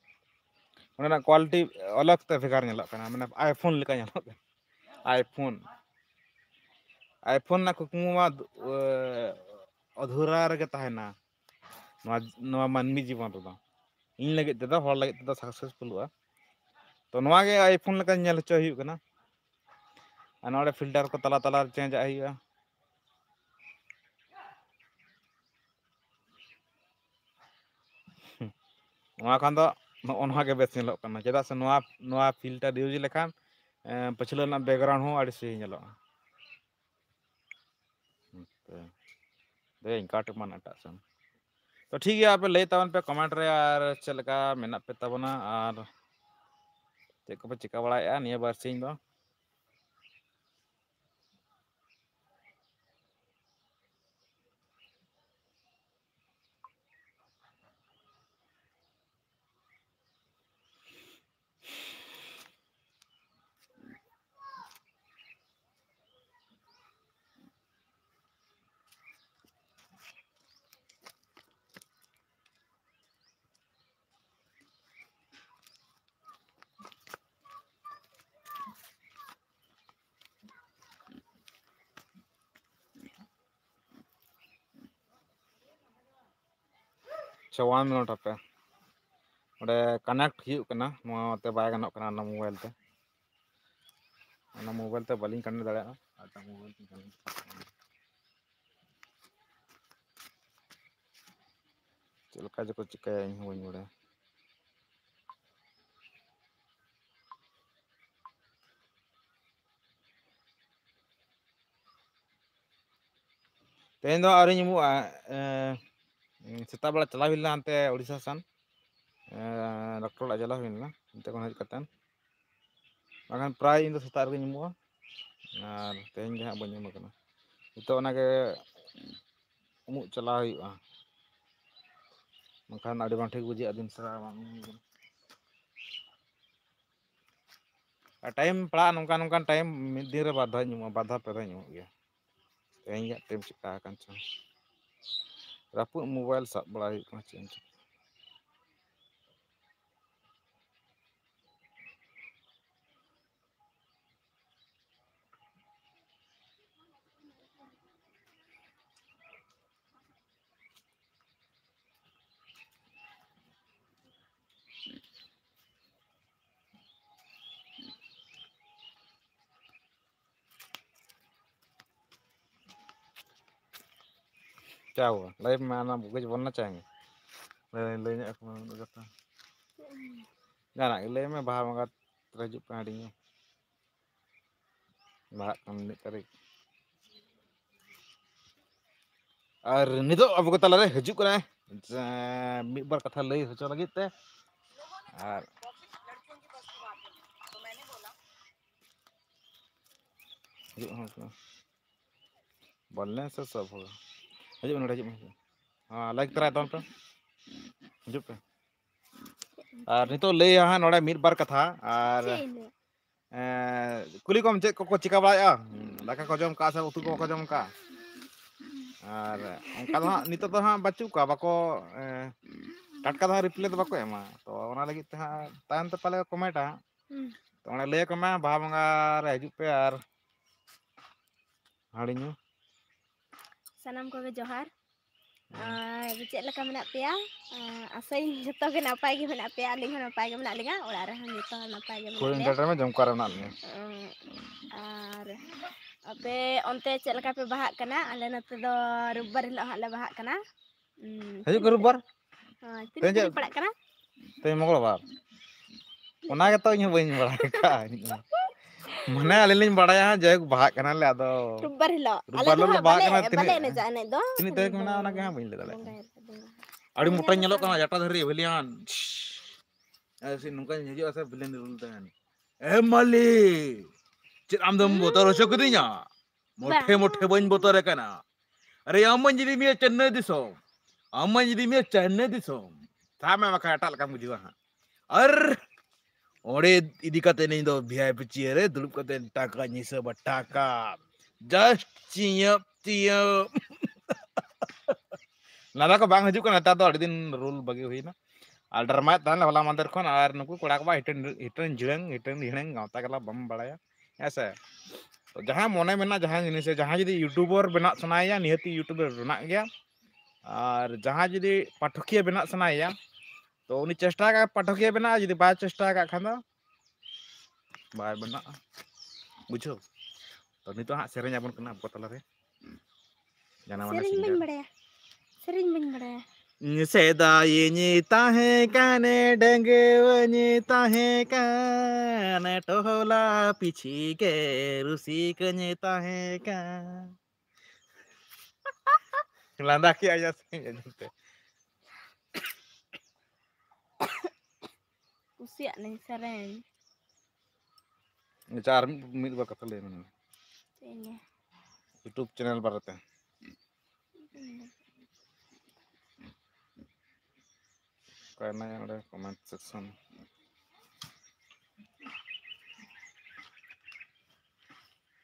ᱚᱸᱰᱮᱱᱟᱜ quality ᱟᱞᱟᱜᱽ ᱛᱮ ᱵᱷᱮᱜᱟᱨ ᱧᱮᱞᱚᱜ ᱠᱟᱱᱟ, ᱢᱟᱱᱮ iPhone ᱞᱮᱠᱟ ᱧᱮᱞᱚᱜ ᱠᱟᱱᱟ᱾ iPhone, iPhone ᱨᱮᱱᱟᱜ ᱠᱩᱠᱢᱩ ᱢᱟ, ᱮ, ᱚᱫᱷᱩᱨᱟ ᱨᱮᱜᱮ ᱛᱟᱦᱮᱱᱟ ᱱᱚᱣᱟ, ᱱᱚᱣᱟ ᱢᱟᱹᱱᱢᱤ ᱡᱤᱵᱚᱱ ᱨᱮᱫᱚ᱾ ᱤᱧ ᱞᱟᱹᱜᱤᱫ ᱛᱮᱫᱚ, ᱦᱚᱲ ᱞᱟᱹᱜᱤᱫ ᱛᱮᱫᱚ successfulᱚᱜᱼᱟ᱾ ᱛᱚ ᱱᱚᱣᱟ ᱜᱮ iPhone ᱞᱮᱠᱟ ᱧᱮᱞ ᱦᱚᱪᱚ ᱦᱩᱭᱩᱜ ᱠᱟᱱᱟ᱾ ᱟᱨ ᱱᱚᱰᱮ filter ᱠᱚ ᱛᱟᱞᱟ ᱛᱟᱞᱟ ᱨᱮ changeᱟᱜ ᱦᱩᱭᱩᱜᱼᱟ᱾ ᱱᱚᱣᱟ ᱠᱷᱟᱱ ᱫᱚ ᱱᱚᱜᱼᱚ ᱱᱚᱣᱟ ᱜᱮ ᱵᱮᱥ ᱧᱮᱞᱚᱜ ᱠᱟᱱᱟ, ᱪᱮᱫᱟᱜ ᱥᱮ ᱱᱚᱣᱟ ᱱᱚᱣᱟ ᱯᱷᱤᱞᱴᱟᱨ ᱤᱭᱩᱡᱽ ᱞᱮᱠᱷᱟᱱ ᱯᱟᱹᱪᱷᱞᱟᱹ ᱨᱮᱱᱟᱜ ᱵᱮᱠᱜᱨᱟᱣᱩᱱᱰ ᱦᱚᱸ ᱟᱹᱰᱤ ᱥᱟᱹᱦᱤ ᱧᱮᱞᱚᱜᱼᱟ᱾ ᱫᱮ ᱤᱧ ᱠᱟᱴ ᱮᱢᱟᱱ ᱮᱴᱟᱜ ᱥᱮᱱ᱾ ᱛᱚ ᱴᱷᱤᱠ ᱜᱮᱭᱟ, ᱟᱯᱮ ᱞᱟᱹᱭ ᱛᱟᱵᱚᱱ ᱯᱮ ᱠᱚᱢᱮᱱᱴ ᱨᱮ ᱟᱨ ᱪᱮᱫ ᱞᱮᱠᱟ ᱢᱮᱱᱟᱜ ᱯᱮ ᱛᱟᱵᱚᱱᱟ ᱟᱨ ᱪᱮᱫ ᱠᱚᱯᱮ ᱪᱤᱠᱟᱹ ᱵᱟᱲᱟᱭᱮᱫᱼᱟ ᱱᱤᱭᱟᱹ ᱵᱟᱨᱥᱤᱧ ᱫᱚ᱾ ᱟᱪᱪᱷᱟ, ᱚᱣᱟᱱ ᱢᱤᱱᱤᱴ ᱦᱟᱯᱮ, ᱚᱸᱰᱮ ᱠᱟᱱᱮᱠᱴ ᱦᱩᱭᱩᱜ ᱠᱟᱱᱟ, ᱱᱚᱣᱟ ᱛᱮ ᱵᱟᱭ ᱜᱟᱱᱚᱜ ᱠᱟᱱᱟ, ᱚᱱᱟ ᱢᱳᱵᱟᱭᱤᱞ ᱛᱮ, ᱚᱱᱟ ᱢᱳᱵᱟᱭᱤᱞ ᱛᱮ ᱵᱟᱹᱞᱤᱧ ᱠᱟᱱᱮᱠᱴ ᱫᱟᱲᱮᱭᱟᱜᱼᱟ᱾ ᱟᱪᱪᱷᱟ, ᱢᱳᱵᱟᱭᱤᱞ ᱛᱮ ᱠᱟᱱᱮᱠᱴ ᱪᱮᱫ ᱞᱮᱠᱟ ᱪᱚᱠᱚ ᱪᱤᱠᱟᱹᱭᱟ, ᱤᱧ ᱦᱚᱸ ᱵᱟᱹᱧ ᱵᱟᱲᱟᱭᱟ᱾ ᱛᱮᱦᱮᱧ ᱫᱚ ᱟᱹᱣᱨᱤᱧ ᱩᱢᱩᱜᱼᱟ᱾ ᱮᱸ, ᱥᱮᱛᱟᱜ ᱵᱮᱲᱟ ᱪᱟᱞᱟᱣ ᱦᱩᱭ ᱞᱮᱱᱟ ᱦᱟᱱᱛᱮ ᱳᱰᱤᱥᱟ ᱥᱮᱱ᱾ ᱮᱸ, ᱰᱚᱠᱴᱚᱨ ᱚᱲᱟᱜ ᱪᱟᱞᱟᱣ ᱦᱩᱭ ᱞᱮᱱᱟ, ᱚᱱᱛᱮ ᱠᱷᱚᱱ ᱦᱮᱡ ᱠᱟᱛᱮᱱ᱾ ᱵᱟᱠᱷᱟᱱ ᱯᱨᱟᱭ ᱤᱧ ᱫᱚ ᱥᱮᱛᱟᱜ ᱨᱮᱜᱮᱧ ᱩᱢᱩᱜᱼᱟ, ᱟᱨ ᱛᱮᱦᱮᱧ ᱜᱮ ᱦᱟᱸᱜ ᱵᱟᱹᱧ ᱩᱢ ᱟᱠᱟᱱᱟ᱾ ᱱᱤᱛᱚᱜ ᱚᱱᱟᱜᱮ ᱩᱢᱩᱜ ᱪᱟᱞᱟᱣ ᱦᱩᱭᱩᱜᱼᱟ, ᱵᱟᱝᱠᱷᱟᱱ ᱟᱹᱰᱤ ᱵᱟᱝ ᱴᱷᱤᱠ ᱵᱩᱡᱷᱟᱹᱜᱼᱟ, ᱫᱤᱱ ᱥᱟᱨᱟ ᱵᱟᱝ ᱩᱢ ᱦᱩᱭ ᱠᱟᱱᱟ᱾ ᱟᱨ ᱴᱟᱭᱤᱢ ᱯᱟᱲᱟᱜᱼᱟ, ᱱᱚᱝᱠᱟ ᱱᱚᱝᱠᱟᱱ ᱴᱟᱭᱤᱢ ᱢᱤᱫ ᱫᱤᱱ ᱨᱮ ᱵᱟᱨ ᱫᱷᱟᱣ ᱧᱟᱢᱚᱜᱼᱟ, ᱵᱟᱨ ᱫᱷᱟᱣ ᱯᱮ ᱫᱷᱟᱣ ᱧᱟᱢᱚᱜ ᱜᱮᱭᱟ᱾ ᱛᱮᱦᱮᱧ ᱜᱮ ᱦᱟᱸᱜ ᱴᱟᱭᱤᱢ ᱪᱮᱠᱟ ᱟᱠᱟᱱ ᱪᱚᱝ, ᱨᱟᱹᱯᱩᱫ ᱢᱳᱵᱟᱭᱤᱞ ᱥᱟᱵ ᱵᱟᱲᱟ ᱦᱩᱭᱩᱜ ᱠᱟᱱᱟ, ᱪᱮᱫ ᱮᱢ ᱪᱤᱠᱟᱹᱭᱟ᱾ क्या हुआ? लाइव में आना कुछ बोलना चाहेंगे? ले, ले, ले, अपना कथा। ᱡᱟᱦᱟᱱᱟᱜ ᱜᱮ ᱞᱟᱹᱭ ᱢᱮ, ᱵᱟᱦᱟ ᱵᱚᱸᱜᱟ ᱨᱮ ᱦᱤᱡᱩᱜ ᱯᱮ ᱦᱟᱺᱰᱤ ᱧᱩ᱾ ᱵᱟᱦᱟᱜ ᱠᱟᱱ ᱢᱤᱫ ᱛᱟᱹᱨᱤᱠᱷ᱾ ᱟᱨ ᱱᱤᱛᱚᱜ ᱟᱵᱚ ᱠᱚ ᱛᱟᱞᱟᱨᱮ ᱦᱤᱡᱩᱜ ᱠᱟᱱᱟᱭ, ᱡᱮ, ᱢᱤᱫ ᱵᱟᱨ ᱠᱟᱛᱷᱟ ᱞᱟᱹᱭ ᱦᱚᱪᱚ ᱞᱟᱹᱜᱤᱫ ᱛᱮ᱾ ᱟᱨ ᱦᱤᱡᱩᱜ ᱦᱚᱸ ᱵᱚᱞ ᱮᱱᱮᱡ ᱥᱮ ᱥᱚᱵ ᱦᱚᱲ ᱦᱤᱡᱩᱜ ᱢᱮ, ᱱᱚᱰᱮ ᱦᱤᱡᱩᱜ ᱢᱮ, ᱦᱤᱡᱩᱜ ᱢᱮ᱾ ᱦᱮᱸ, ᱞᱟᱭᱤᱠ ᱛᱚᱨᱟᱭ ᱛᱟᱵᱚᱱ ᱯᱮ, ᱦᱤᱡᱩᱜ ᱯᱮ᱾ ᱟᱨ ᱱᱤᱛᱚᱜ ᱞᱟᱹᱭᱟ ᱦᱟᱸᱜ ᱱᱚᱰᱮ ᱢᱤᱫ ᱵᱟᱨ ᱠᱟᱛᱷᱟ᱾ ᱟᱨ ᱪᱮᱫ ᱤᱧ ᱞᱟᱹᱭᱟ? ᱮᱸ, ᱠᱩᱞᱤ ᱠᱚᱢ, ᱪᱮᱫ ᱠᱚᱠᱚ ᱪᱤᱠᱟ ᱵᱟᱲᱟᱭᱮᱫᱼᱟ? ᱫᱟᱠᱟ ᱠᱚ ᱡᱚᱢ ᱠᱟᱜᱼᱟ ᱥᱮ ᱩᱛᱩ ᱠᱚ ᱵᱟᱠᱚ ᱡᱚᱢ ᱠᱟᱜᱼᱟ? ᱟᱨ ᱚᱱᱠᱟ ᱫᱚ ᱦᱟᱸᱜ ᱱᱤᱛᱚᱜ ᱫᱚ ᱦᱟᱸᱜ ᱵᱟᱹᱪᱩᱜ ᱠᱚᱣᱟ, ᱵᱟᱠᱚ, ᱮᱸ, ᱴᱟᱴᱠᱟ ᱫᱚ ᱦᱟᱸᱜ ᱨᱤᱯᱞᱟᱭ ᱫᱚ ᱵᱟᱠᱚ ᱮᱢᱟ᱾ ᱛᱚ, ᱚᱱᱟ ᱞᱟᱹᱜᱤᱫ ᱛᱮ ᱦᱟᱸᱜ ᱛᱟᱭᱚᱢ ᱛᱮ ᱯᱟᱞᱮ ᱠᱚ ᱠᱚᱢᱮᱱᱴᱟ ᱦᱟᱸᱜ᱾ ᱦᱩᱸ᱾ ᱛᱚ, ᱚᱸᱰᱮ ᱞᱟᱹᱭ ᱟᱠᱚ ᱢᱮ, ᱵᱟᱦᱟ ᱵᱚᱸᱜᱟ ᱨᱮ ᱦᱤᱡᱩᱜ ᱯᱮ ᱟᱨ ᱦᱟᱺᱰᱤ ᱧᱩ᱾ ᱥᱟᱱᱟᱢ ᱠᱚᱜᱮ ᱡᱚᱦᱟᱨ᱾ ᱦᱩᱸ᱾ ᱟᱨ ᱪᱮᱫ ᱞᱮᱠᱟ ᱢᱮᱱᱟᱜ ᱯᱮᱭᱟ? ᱟᱸ, ᱟᱥᱟᱭᱟᱹᱧ ᱡᱚᱛᱚ ᱜᱮ ᱱᱟᱯᱟᱭ ᱜᱮ ᱢᱮᱱᱟᱜ ᱯᱮᱭᱟ, ᱟᱹᱞᱤᱧ ᱦᱚᱸ ᱱᱟᱯᱟᱭ ᱜᱮ ᱢᱮᱱᱟᱜ ᱞᱤᱧᱟ, ᱚᱲᱟᱜ ᱨᱮᱦᱚᱸ ᱡᱚᱛᱚ ᱦᱚᱲ ᱱᱟᱯᱟᱭ ᱜᱮ ᱢᱮᱱᱟᱜ ᱯᱷᱩᱞ ᱞᱮᱭᱟ᱾ ᱮᱱᱴᱟᱨᱴᱮᱱᱢᱮᱱᱴ ᱡᱚᱢ ᱠᱟᱨ ᱨᱮ ᱢᱮᱱᱟᱜ ᱞᱤᱧᱟ᱾ ᱩᱸ, ᱟᱨ ᱟᱯᱮ ᱚᱱᱛᱮ ᱪᱮᱫ ᱞᱮᱠᱟ ᱯᱮ ᱵᱟᱦᱟᱜ ᱠᱟᱱᱟ? ᱟᱞᱮ ᱱᱚᱛᱮ ᱫᱚ ᱨᱳᱵᱵᱟᱨ ᱦᱤᱞᱳᱜ ᱦᱟᱸᱜ ᱞᱮ ᱵᱟᱦᱟᱜ ᱠᱟᱱᱟ᱾ ᱩᱸ, ᱦᱤᱡᱩᱜ ᱠᱟᱱ ᱨᱳᱵᱵᱟᱨ? ᱦᱳᱭ, ᱛᱤᱱᱟᱹᱜ ᱛᱮᱦᱮᱧ ᱪᱮᱫ ᱛᱟᱹᱨᱤᱠᱷ ᱯᱟᱲᱟᱜ ᱠᱟᱱᱟ? ᱛᱮᱦᱮᱧ ᱢᱚᱝᱜᱚᱞᱵᱟᱨ᱾ ᱚᱱᱟ ᱜᱮᱛᱚ ᱤᱧ ᱦᱚᱸ ᱵᱟᱹᱧ ᱵᱟᱲᱟᱭ ᱟᱠᱟᱫᱼᱟ᱾ ᱢᱟᱱᱮ ᱟᱞᱮ ᱞᱤᱧ ᱵᱟᱲᱟᱭᱟ, ᱡᱟᱭᱦᱳᱠ ᱵᱟᱦᱟᱜ ᱠᱟᱱᱟᱞᱮ, ᱟᱫᱚ ᱨᱳᱵᱵᱟᱨ ᱦᱤᱞᱳᱜ᱾ ᱟᱞᱮ ᱨᱳᱵᱵᱟᱨ ᱫᱚ ᱦᱤᱞᱳᱜ ᱞᱮ ᱦᱟᱸᱜ ᱵᱟᱦᱟᱜ ᱵᱟᱞᱮ, ᱠᱟᱱᱟ᱾ ᱵᱟᱞᱮ ᱛᱤᱱᱟᱹᱜ, ᱮᱱᱮᱡᱟ ᱮᱱᱮᱡ ᱫᱚ᱾ ᱛᱤᱱᱟᱹᱜ ᱛᱟᱹᱨᱤᱠᱷ ᱢᱮᱱᱟᱜᱼᱟ, ᱚᱱᱟ ᱜᱮ ᱦᱟᱸᱜ ᱵᱟᱹᱧ ᱞᱟᱹᱭ ᱫᱟᱲᱮᱭᱟᱜ ᱠᱟᱱᱟ᱾ ᱵᱚᱸᱜᱟᱭᱟᱞᱮ, ᱵᱚᱸᱜᱟ᱾ ᱟᱹᱰᱤ ᱢᱚᱴᱟᱧ ᱧᱮᱞᱚᱜ ᱠᱟᱱᱟ, ᱡᱟᱴᱟ ᱫᱷᱟᱹᱨᱤᱡ ᱵᱷᱟᱹᱞᱤᱭᱟᱱ᱾ ᱟᱨ ᱥᱮ ᱱᱚᱝᱠᱟᱧ ᱦᱤᱡᱩᱜᱼᱟ ᱥᱮ ᱵᱷᱤᱞᱮᱱ ᱨᱩᱞ ᱛᱟᱦᱮᱱ᱾ ᱮ ᱢᱟᱹᱞᱤ, ᱪᱮᱫ ᱟᱢ ᱫᱚᱢ ᱵᱚᱛᱚᱨ ᱦᱚᱪᱚ ᱠᱤᱫᱤᱧᱟ? ᱢᱚᱴᱷᱮ ᱵᱟᱝ᱾ ᱢᱚᱴᱷᱮ ᱵᱟᱹᱧ ᱵᱚᱛᱚᱨ ᱟᱠᱟᱱᱟ᱾ ᱟᱨᱮ, ᱟᱢ ᱢᱟᱧ ᱤᱫᱤ ᱢᱮᱭᱟ ᱪᱮᱱᱱᱟᱭ ᱫᱤᱥᱚᱢ᱾ ᱟᱢ ᱢᱟᱧ ᱤᱫᱤ ᱢᱮᱭᱟ ᱪᱮᱱᱱᱟᱭ ᱫᱤᱥᱚᱢ᱾ ᱥᱟᱵ ᱢᱮ, ᱵᱟᱠᱷᱟᱱ ᱮᱴᱟᱜ ᱞᱮᱠᱟᱢ ᱵᱩᱡᱷᱟᱹᱣᱟ ᱦᱟᱸᱜ᱾ ᱟᱨ ᱚᱸᱰᱮ ᱤᱫᱤ ᱠᱟᱛᱮ ᱤᱧ ᱫᱚ ᱵᱷᱤ ᱟᱭ ᱯᱤ ᱪᱮᱭᱟᱨ ᱨᱮ ᱫᱩᱲᱩᱵ ᱠᱟᱛᱮ ᱴᱟᱠᱟᱧ ᱦᱤᱥᱟᱹᱵᱟ, ᱴᱟᱠᱟ᱾ Just ᱪᱤᱭᱟᱹᱵ, ᱪᱤᱭᱟᱹᱵ᱾ ᱞᱟᱸᱫᱟ ᱠᱚ ᱵᱟᱝ ᱦᱤᱡᱩᱜ ᱠᱟᱱᱟ, ᱱᱮᱛᱟᱨ ᱫᱚ ᱟᱹᱰᱤ ᱫᱤᱱ ᱨᱩᱞ ᱵᱟᱹᱜᱤ ᱦᱩᱭᱱᱟ᱾ ᱟᱨ ᱰᱨᱟᱢᱟᱭᱮᱫ ᱛᱟᱦᱮᱱ ᱦᱚᱞᱟ ᱢᱟᱫᱷᱮᱨ ᱠᱷᱚᱱ, ᱟᱨ ᱱᱩᱠᱩ ᱠᱚᱲᱟ ᱠᱚᱣᱟᱜ ᱦᱤᱴᱟᱹᱱ, ᱦᱤᱴᱟᱹᱱ ᱡᱷᱤᱲᱟᱹᱝ, ᱦᱤᱴᱟᱹᱱ ᱡᱷᱤᱲᱟᱹᱝ ᱜᱟᱶᱛᱟ ᱜᱮᱞᱟ ᱵᱟᱢ ᱵᱟᱲᱟᱭᱟ, ᱦᱮᱸ ᱥᱮ? ᱛᱚ, ᱡᱟᱦᱟᱸ ᱢᱚᱱᱮ ᱢᱮᱱᱟᱜ, ᱡᱟᱦᱟᱸ ᱡᱤᱱᱤᱥ ᱨᱮ, ᱡᱟᱦᱟᱸᱭ ᱡᱩᱫᱤ ᱭᱩᱴᱩᱵᱟᱨ ᱵᱮᱱᱟᱜ ᱥᱟᱱᱟᱭᱮᱭᱟ, ᱱᱤᱦᱟᱹᱛᱤ ᱭᱩᱴᱩᱵᱟᱨ ᱵᱮᱱᱟᱜ ᱜᱮᱭᱟ᱾ ᱟᱨ ᱡᱟᱦᱟᱸᱭ ᱡᱩᱫᱤ ᱯᱟᱴᱷᱚᱠᱤᱭᱟᱹ ᱵᱮᱱᱟᱜ ᱥᱟᱱᱟᱭᱮᱭᱟ, ᱛᱚ ᱩᱱᱤ ᱪᱮᱥᱴᱟ ᱠᱟᱜ ᱯᱟᱴᱷᱚᱠᱤᱭᱟᱹ ᱵᱮᱱᱟᱜᱼᱟ, ᱡᱩᱫᱤ ᱵᱟᱭ ᱪᱮᱥᱴᱟ ᱟᱠᱟᱫ ᱠᱷᱟᱱ ᱫᱚ ᱵᱟᱭ ᱵᱮᱱᱟᱜᱼᱟ, ᱵᱩᱡᱷᱟᱹᱣ? ᱛᱚ ᱱᱤᱛᱚᱜ ᱦᱟᱸᱜ ᱥᱮᱨᱮᱧ ᱟᱵᱚᱱ ᱠᱟᱱᱟ ᱟᱵᱚ ᱛᱟᱞᱟᱨᱮ᱾ ᱡᱟᱱᱟᱢ ᱢᱟᱱᱮ ᱥᱮᱨᱮᱧ ᱵᱟᱹᱧ ᱥᱤᱝᱜᱟᱨ᱾ ᱵᱟᱲᱟᱭᱟ, ᱥᱮᱨᱮᱧ ᱵᱟᱹᱧ ᱵᱟᱲᱟᱭᱟ᱾ ᱥᱮᱫᱟᱭᱤᱧ ᱛᱟᱦᱮᱸ ᱠᱟᱱ, ᱰᱟᱺᱜᱩᱣᱟᱹᱧ ᱛᱟᱦᱮᱸ ᱠᱟᱱ, ᱴᱚᱦᱚᱞᱟ ᱯᱤᱪᱷᱤ ᱜᱮ ᱨᱩᱥᱤᱠᱟᱹᱧ ᱛᱟᱦᱮᱸ ᱠᱟᱱ᱾ ᱞᱟᱸᱫᱟ ᱠᱮᱜᱼᱟ ᱭᱟ ᱥᱮ ᱟᱸᱡᱚᱢ ᱛᱮ? ᱠᱩᱥᱤᱭᱟᱜ ᱱᱟᱹᱧ ᱥᱮᱨᱮᱧ᱾ ᱟᱪᱪᱷᱟ, ᱟᱨ ᱢᱤᱫ, ᱢᱤᱫ ᱵᱟᱨ ᱠᱟᱛᱷᱟ ᱞᱟᱹᱭ ᱢᱮ᱾ ᱪᱮᱫ ᱤᱧ ᱞᱟᱹᱭᱟ? YouTube channel ᱵᱟᱨᱮᱛᱮ᱾ ᱚᱠᱟᱭ ᱱᱟᱭ ᱚᱸᱰᱮ comment section?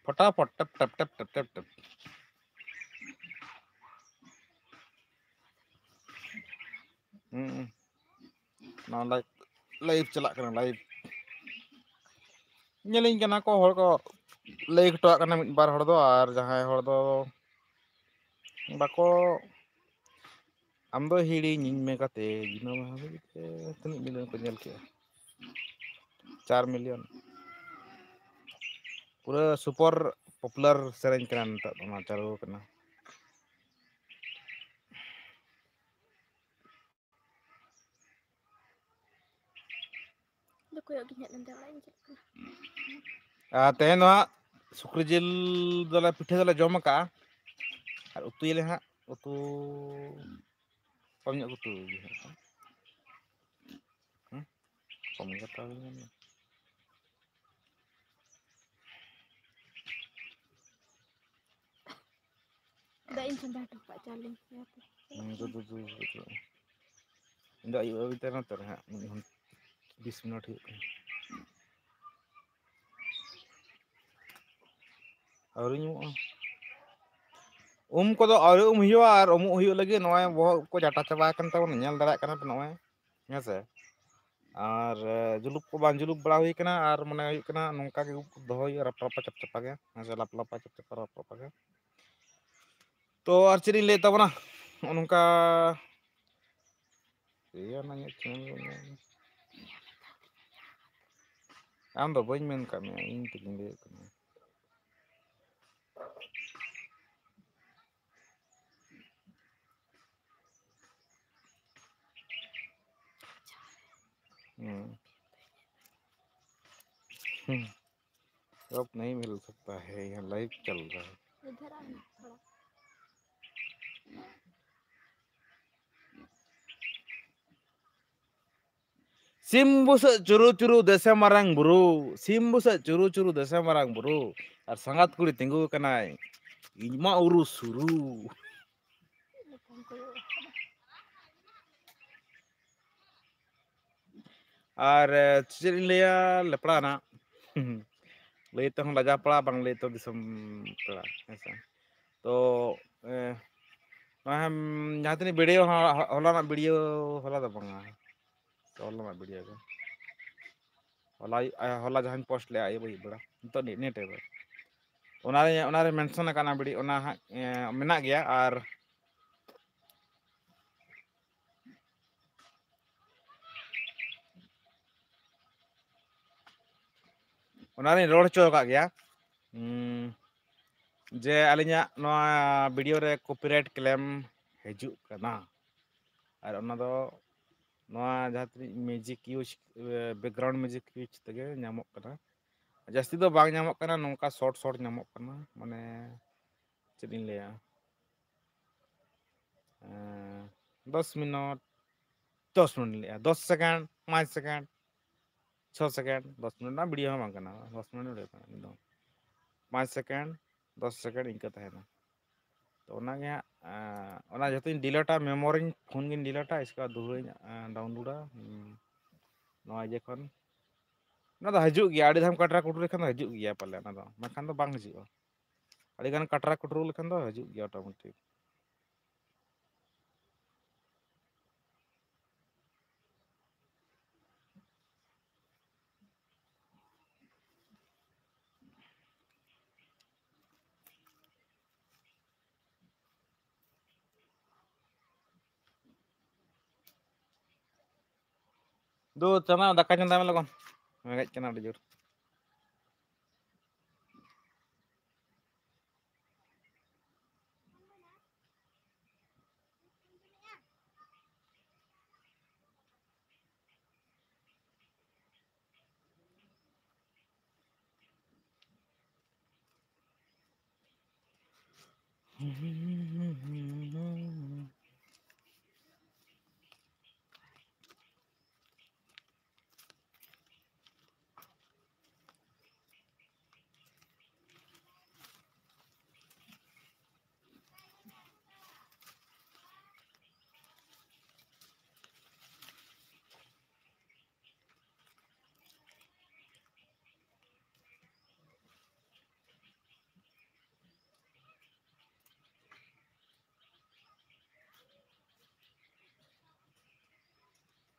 ᱯᱷᱚᱴᱟᱯᱷᱚᱴ ᱴᱮᱯ ᱴᱮᱯ ᱴᱮᱯ ᱴᱮᱯ ᱴᱮᱯ ᱴᱮᱯ᱾ ᱦᱩᱸ᱾ ᱱᱚᱣᱟ live, live ᱪᱟᱞᱟᱜ ᱠᱟᱱᱟ, live᱾ ᱧᱮᱞᱤᱧ ᱠᱟᱱᱟ ᱠᱚ ᱦᱚᱲ ᱠᱚ, ᱞᱟᱹᱭ ᱦᱚᱴᱚᱣᱟᱜ ᱠᱟᱱᱟ ᱢᱤᱫ ᱵᱟᱨ ᱦᱚᱲ ᱫᱚ, ᱟᱨ ᱡᱟᱦᱟᱸᱭ ᱦᱚᱲ ᱫᱚ ᱵᱟᱠᱚ, ᱟᱢ ᱫᱚ ᱦᱤᱲᱤᱧᱤᱧ ᱢᱮ ᱜᱟᱛᱮ, ᱫᱤᱱᱟᱹᱢ ᱦᱟᱹᱵᱤᱡ ᱛᱮ ᱛᱤᱱᱟᱹᱜ million ᱠᱚ ᱧᱮᱞ ᱠᱮᱜᱼᱟ? ᱪᱟᱨ million᱾ ᱯᱩᱨᱟᱹ super popular ᱥᱮᱨᱮᱧ ᱠᱟᱱᱟ ᱱᱤᱛᱚᱜ ᱫᱚ, ᱚᱱᱟ ᱪᱟᱹᱞᱩ ᱠᱟᱱᱟ᱾ ᱫᱚ ᱠᱚᱭᱚᱜ ᱜᱤᱧ ᱦᱮᱡ ᱞᱮᱱ ᱛᱟᱦᱮᱸ, ᱚᱲᱟᱜ ᱤᱧ ᱪᱟᱞᱟᱜ ᱠᱟᱱᱟ᱾ ᱟᱨ ᱛᱮᱦᱮᱧ ᱫᱚ ᱦᱟᱸᱜ ᱥᱩᱠᱨᱤ ᱡᱤᱞ ᱫᱚᱞᱮ, ᱯᱤᱴᱷᱟᱹ ᱫᱚᱞᱮ ᱡᱚᱢ ᱟᱠᱟᱜᱼᱟ, ᱟᱨ ᱩᱛᱩᱭᱟᱞᱮ ᱦᱟᱸᱜ, ᱩᱛᱩ ᱠᱚᱢ ᱧᱚᱜ ᱠᱚ ᱩᱛᱩ ᱜᱮᱭᱟ ᱦᱟᱸᱜ᱾ ᱦᱩᱸ? ᱠᱚᱢ ᱜᱮ ᱦᱟᱛᱟᱣ ᱦᱩᱭ ᱠᱟᱱᱟ᱾ ᱫᱟᱜ ᱤᱧ ᱪᱚᱸᱫᱟ ᱦᱚᱴᱚ ᱠᱟᱜᱼᱟ, ᱪᱟᱣᱞᱮᱧ ᱦᱮᱸ, ᱫᱩ, ᱫᱩ, ᱫᱩ, ᱫᱩ, ᱫᱩ᱾ ᱤᱧ ᱫᱚ ᱟᱹᱭᱩᱵ ᱟᱹᱭᱩᱵ ᱛᱮ ᱱᱚᱛᱮ ᱨᱮ ᱦᱟᱸᱜ ᱢᱤᱫ ᱜᱷᱚᱱᱴᱟ ᱵᱤᱥ ᱢᱤᱱᱤᱴ ᱦᱩᱭᱩᱜ ᱠᱟᱱᱟ᱾ ᱟᱹᱣᱨᱤᱧ ᱩᱢᱩᱜᱼᱟ᱾ ᱩᱢ ᱠᱚᱫᱚ ᱟᱹᱣᱨᱤ ᱩᱢ ᱦᱩᱭᱩᱜᱼᱟ, ᱟᱨ ᱩᱢᱩᱜ ᱦᱩᱭᱩᱜ ᱞᱟᱹᱜᱤᱫ ᱱᱚᱜᱼᱚᱭ ᱵᱚᱦᱚᱜ ᱠᱚ ᱡᱟᱴᱟ ᱪᱟᱵᱟ ᱟᱠᱟᱱ ᱛᱟᱵᱚᱱᱟ, ᱧᱮᱞ ᱫᱟᱲᱮᱭᱟᱜ ᱠᱟᱱᱟ ᱯᱮ ᱱᱚᱜᱼᱚᱭ, ᱦᱮᱸ ᱥᱮ? ᱟᱨ, ᱮ, ᱡᱩᱞᱩᱯ ᱠᱚ ᱵᱟᱝ ᱡᱩᱞᱩᱯ ᱵᱟᱲᱟ ᱦᱩᱭ ᱠᱟᱱᱟ, ᱟᱨ ᱢᱚᱱᱮ ᱦᱩᱭᱩᱜ ᱠᱟᱱᱟ ᱱᱚᱝᱠᱟ ᱜᱮ ᱩᱵ ᱫᱚᱦᱚ ᱦᱩᱭᱩᱜᱼᱟ, ᱨᱟᱯ-, ᱨᱟᱯᱟ ᱪᱟᱯ ᱪᱟᱯᱟ ᱜᱮ, ᱦᱮᱸ ᱥᱮ? ᱞᱟᱯ-, ᱞᱟᱯᱟ ᱪᱟᱯ ᱪᱟᱯᱟ, ᱨᱟᱯ ᱨᱟᱯᱟ ᱜᱮ᱾ ᱛᱚ ᱟᱨ ᱪᱮᱫ ᱤᱧ ᱞᱟᱹᱭᱮᱫ ᱛᱟᱵᱚᱱᱟ, ᱱᱚᱜᱼᱚ ᱱᱚᱝᱠᱟ᱾ ᱮᱭᱟ ᱱᱟ ᱤᱧᱟᱹᱜ channel ᱨᱮ ᱧᱮᱞ ᱢᱮ᱾ ᱟᱢ ᱫᱚ ᱵᱟᱹᱧ ᱢᱮᱱ ᱠᱟᱜ ᱢᱮᱭᱟ, ᱤᱧ ᱛᱮᱜᱤᱧ ᱞᱟᱹᱭᱮᱫ ᱠᱟᱱᱟ᱾ अब नहीं मिल सकता है, यहाँ लाइव चल रहा है। इधर आओ ना थोड़ा। ᱥᱤᱢ ᱵᱩᱥᱟᱹᱜ ᱪᱩᱨᱩ ᱪᱩᱨᱩ ᱫᱮᱥᱮ ᱢᱟᱨᱟᱝ ᱵᱩᱨᱩ, ᱥᱤᱢ ᱵᱩᱥᱟᱹᱜ ᱪᱩᱨᱩ ᱪᱩᱨᱩ ᱫᱮᱥᱮ ᱢᱟᱨᱟᱝ ᱵᱩᱨᱩ, ᱟᱨ ᱥᱟᱸᱜᱟᱛ ᱠᱩᱲᱤ ᱛᱤᱸᱜᱩ ᱟᱠᱟᱱᱟᱭ, ᱤᱧ ᱢᱟ ᱩᱨᱩ ᱥᱩᱨᱩ᱾ ᱟᱨ ᱪᱮᱫ ᱤᱧ ᱞᱟᱹᱭᱟ, ᱞᱮᱯᱲᱟ ᱱᱟᱜ ᱞᱟᱹᱭ ᱛᱮᱦᱚᱸ ᱞᱟᱡᱟᱣ ᱯᱟᱲᱟ, ᱵᱟᱝ ᱞᱟᱹᱭ ᱛᱮᱦᱚᱸ ᱫᱤᱥᱚᱢ ᱯᱮᱲᱟ, ᱦᱮᱸ ᱥᱮ᱾ ᱛᱚ ᱮ, ᱱᱚᱣᱟ ᱡᱟᱦᱟᱸ ᱛᱤᱱᱟᱹᱜ ᱵᱷᱤᱰᱤᱭᱳ, ᱦᱚᱞᱟᱱᱟᱜ ᱵᱷᱤᱰᱤᱭᱳ, ᱦᱚᱞᱟ ᱫᱚ ᱵᱟᱝᱟ, ᱦᱚᱞᱟᱱᱟᱜ ᱵᱷᱤᱰᱤᱭᱳ ᱜᱮ, ᱦᱚᱞᱟ ᱦᱚᱞᱟ ᱡᱟᱦᱟᱸᱧ ᱯᱳᱥᱴ ᱞᱮᱫᱼᱟ ᱟᱹᱭᱩᱵ ᱟᱹᱭᱩᱵ ᱵᱮᱲᱟ, ᱱᱤᱛᱚᱜ ᱱᱤᱭᱟᱹ ᱴᱟᱭᱤᱢ ᱨᱮ ᱚᱱᱟᱨᱮ ᱚᱱᱟᱨᱮ ᱢᱮᱱᱥᱚᱱ ᱟᱠᱟᱱᱟ ᱵᱷᱤᱰᱤᱭᱳ, ᱚᱱᱟ ᱦᱟᱸᱜ ᱢᱮᱱᱟᱜ ᱜᱮᱭᱟ᱾ ᱟᱨ ᱚᱱᱟᱨᱤᱧ ᱨᱚᱲ ᱦᱚᱪᱚ ᱟᱠᱟᱫ ᱜᱮᱭᱟ, ᱩᱸ, ᱡᱮ ᱟᱹᱞᱤᱧᱟᱜ ᱱᱚᱣᱟ ᱵᱷᱤᱰᱤᱭᱳ ᱨᱮ ᱠᱚᱯᱤᱨᱟᱭᱤᱴ ᱠᱞᱮᱢ ᱦᱤᱡᱩᱜ ᱠᱟᱱᱟ᱾ ᱟᱨ ᱚᱱᱟ ᱫᱚ ᱱᱚᱣᱟ ᱡᱟᱦᱟᱸ ᱛᱤᱱᱟᱹᱜ music use, background music use ᱛᱮᱜᱮ ᱧᱟᱢᱚᱜ ᱠᱟᱱᱟ᱾ ᱡᱟᱹᱥᱛᱤ ᱫᱚ ᱵᱟᱝ ᱧᱟᱢᱚᱜ ᱠᱟᱱᱟ, ᱱᱚᱝᱠᱟ ᱥᱚᱨᱴ ᱥᱚᱨᱴ ᱧᱟᱢᱚᱜ ᱠᱟᱱᱟ᱾ ᱢᱟᱱᱮ ᱪᱮᱫ ᱤᱧ ᱞᱟᱹᱭᱟ, ᱮᱸ, ᱫᱚᱥ ᱢᱤᱱᱤᱴ, ᱫᱚᱥ ᱢᱤᱱᱤᱴ ᱞᱟᱹᱭᱟ, ᱫᱚᱥ ᱥᱮᱠᱮᱱᱰ, ᱯᱟᱸᱪ ᱥᱮᱠᱮᱱᱰ, ᱪᱷᱚ ᱥᱮᱠᱮᱱᱰ, ᱫᱚᱥ ᱢᱤᱱᱤᱴ ᱨᱮᱱᱟᱜ ᱵᱷᱤᱰᱤᱭᱳ ᱦᱚᱸ ᱵᱟᱝ ᱠᱟᱱᱟ, ᱫᱚᱥ ᱢᱤᱱᱤᱴ ᱵᱷᱤᱰᱤᱭᱳ ᱠᱟᱱᱟ ᱢᱤᱫ ᱫᱚᱢ᱾ ᱯᱟᱸᱪ ᱥᱮᱠᱮᱱᱰ, ᱫᱚᱥ ᱥᱮᱠᱮᱱᱰ ᱤᱱᱠᱟᱹ ᱛᱟᱦᱮᱱᱟ᱾ ᱛᱚ ᱚᱱᱟᱜᱮ ᱦᱟᱸᱜ, ᱮᱸ, ᱚᱱᱟ ᱡᱚᱛᱚᱧ ᱰᱤᱞᱮᱴᱟ, ᱢᱮᱢᱳᱨᱤᱧ, ᱯᱷᱳᱱ ᱜᱤᱧ ᱰᱤᱞᱮᱴᱟ, ᱤᱥᱠᱮ ᱵᱟᱫ ᱫᱚᱦᱲᱟᱧ, ᱮᱸ, ᱰᱟᱣᱩᱱᱞᱳᱰᱟ᱾ ᱦᱩᱸ, ᱱᱚᱣᱟ ᱤᱭᱟᱹ ᱠᱷᱚᱱ᱾ ᱚᱱᱟ ᱫᱚ ᱦᱤᱡᱩᱜ ᱜᱮᱭᱟ, ᱟᱹᱰᱤ ᱫᱷᱟᱣ ᱠᱟᱴᱨᱟ ᱠᱩᱴᱨᱩ ᱞᱮᱠᱷᱟᱱ ᱫᱚ ᱦᱤᱡᱩᱜ ᱜᱮᱭᱟ ᱯᱟᱞᱮ, ᱚᱱᱟ ᱫᱚ, ᱵᱟᱝᱠᱷᱟᱱ ᱫᱚ ᱵᱟᱝ ᱦᱤᱡᱩᱜᱼᱟ᱾ ᱟᱹᱰᱤ ᱜᱟᱱ ᱠᱟᱴᱨᱟ ᱠᱩᱴᱨᱩ ᱞᱮᱠᱷᱟᱱ ᱫᱚ ᱦᱤᱡᱩᱜ ᱜᱮᱭᱟ ᱚᱴᱳᱢᱮᱴᱤᱠ᱾ ᱫᱩ, ᱪᱟᱞᱟᱣ ᱫᱟᱠᱟ ᱪᱚᱸᱫᱟᱭ ᱢᱮ ᱞᱚᱜᱚᱱ, ᱨᱮᱸᱜᱮᱡ ᱠᱟᱱᱟ ᱟᱹᱰᱤ ᱡᱳᱨ᱾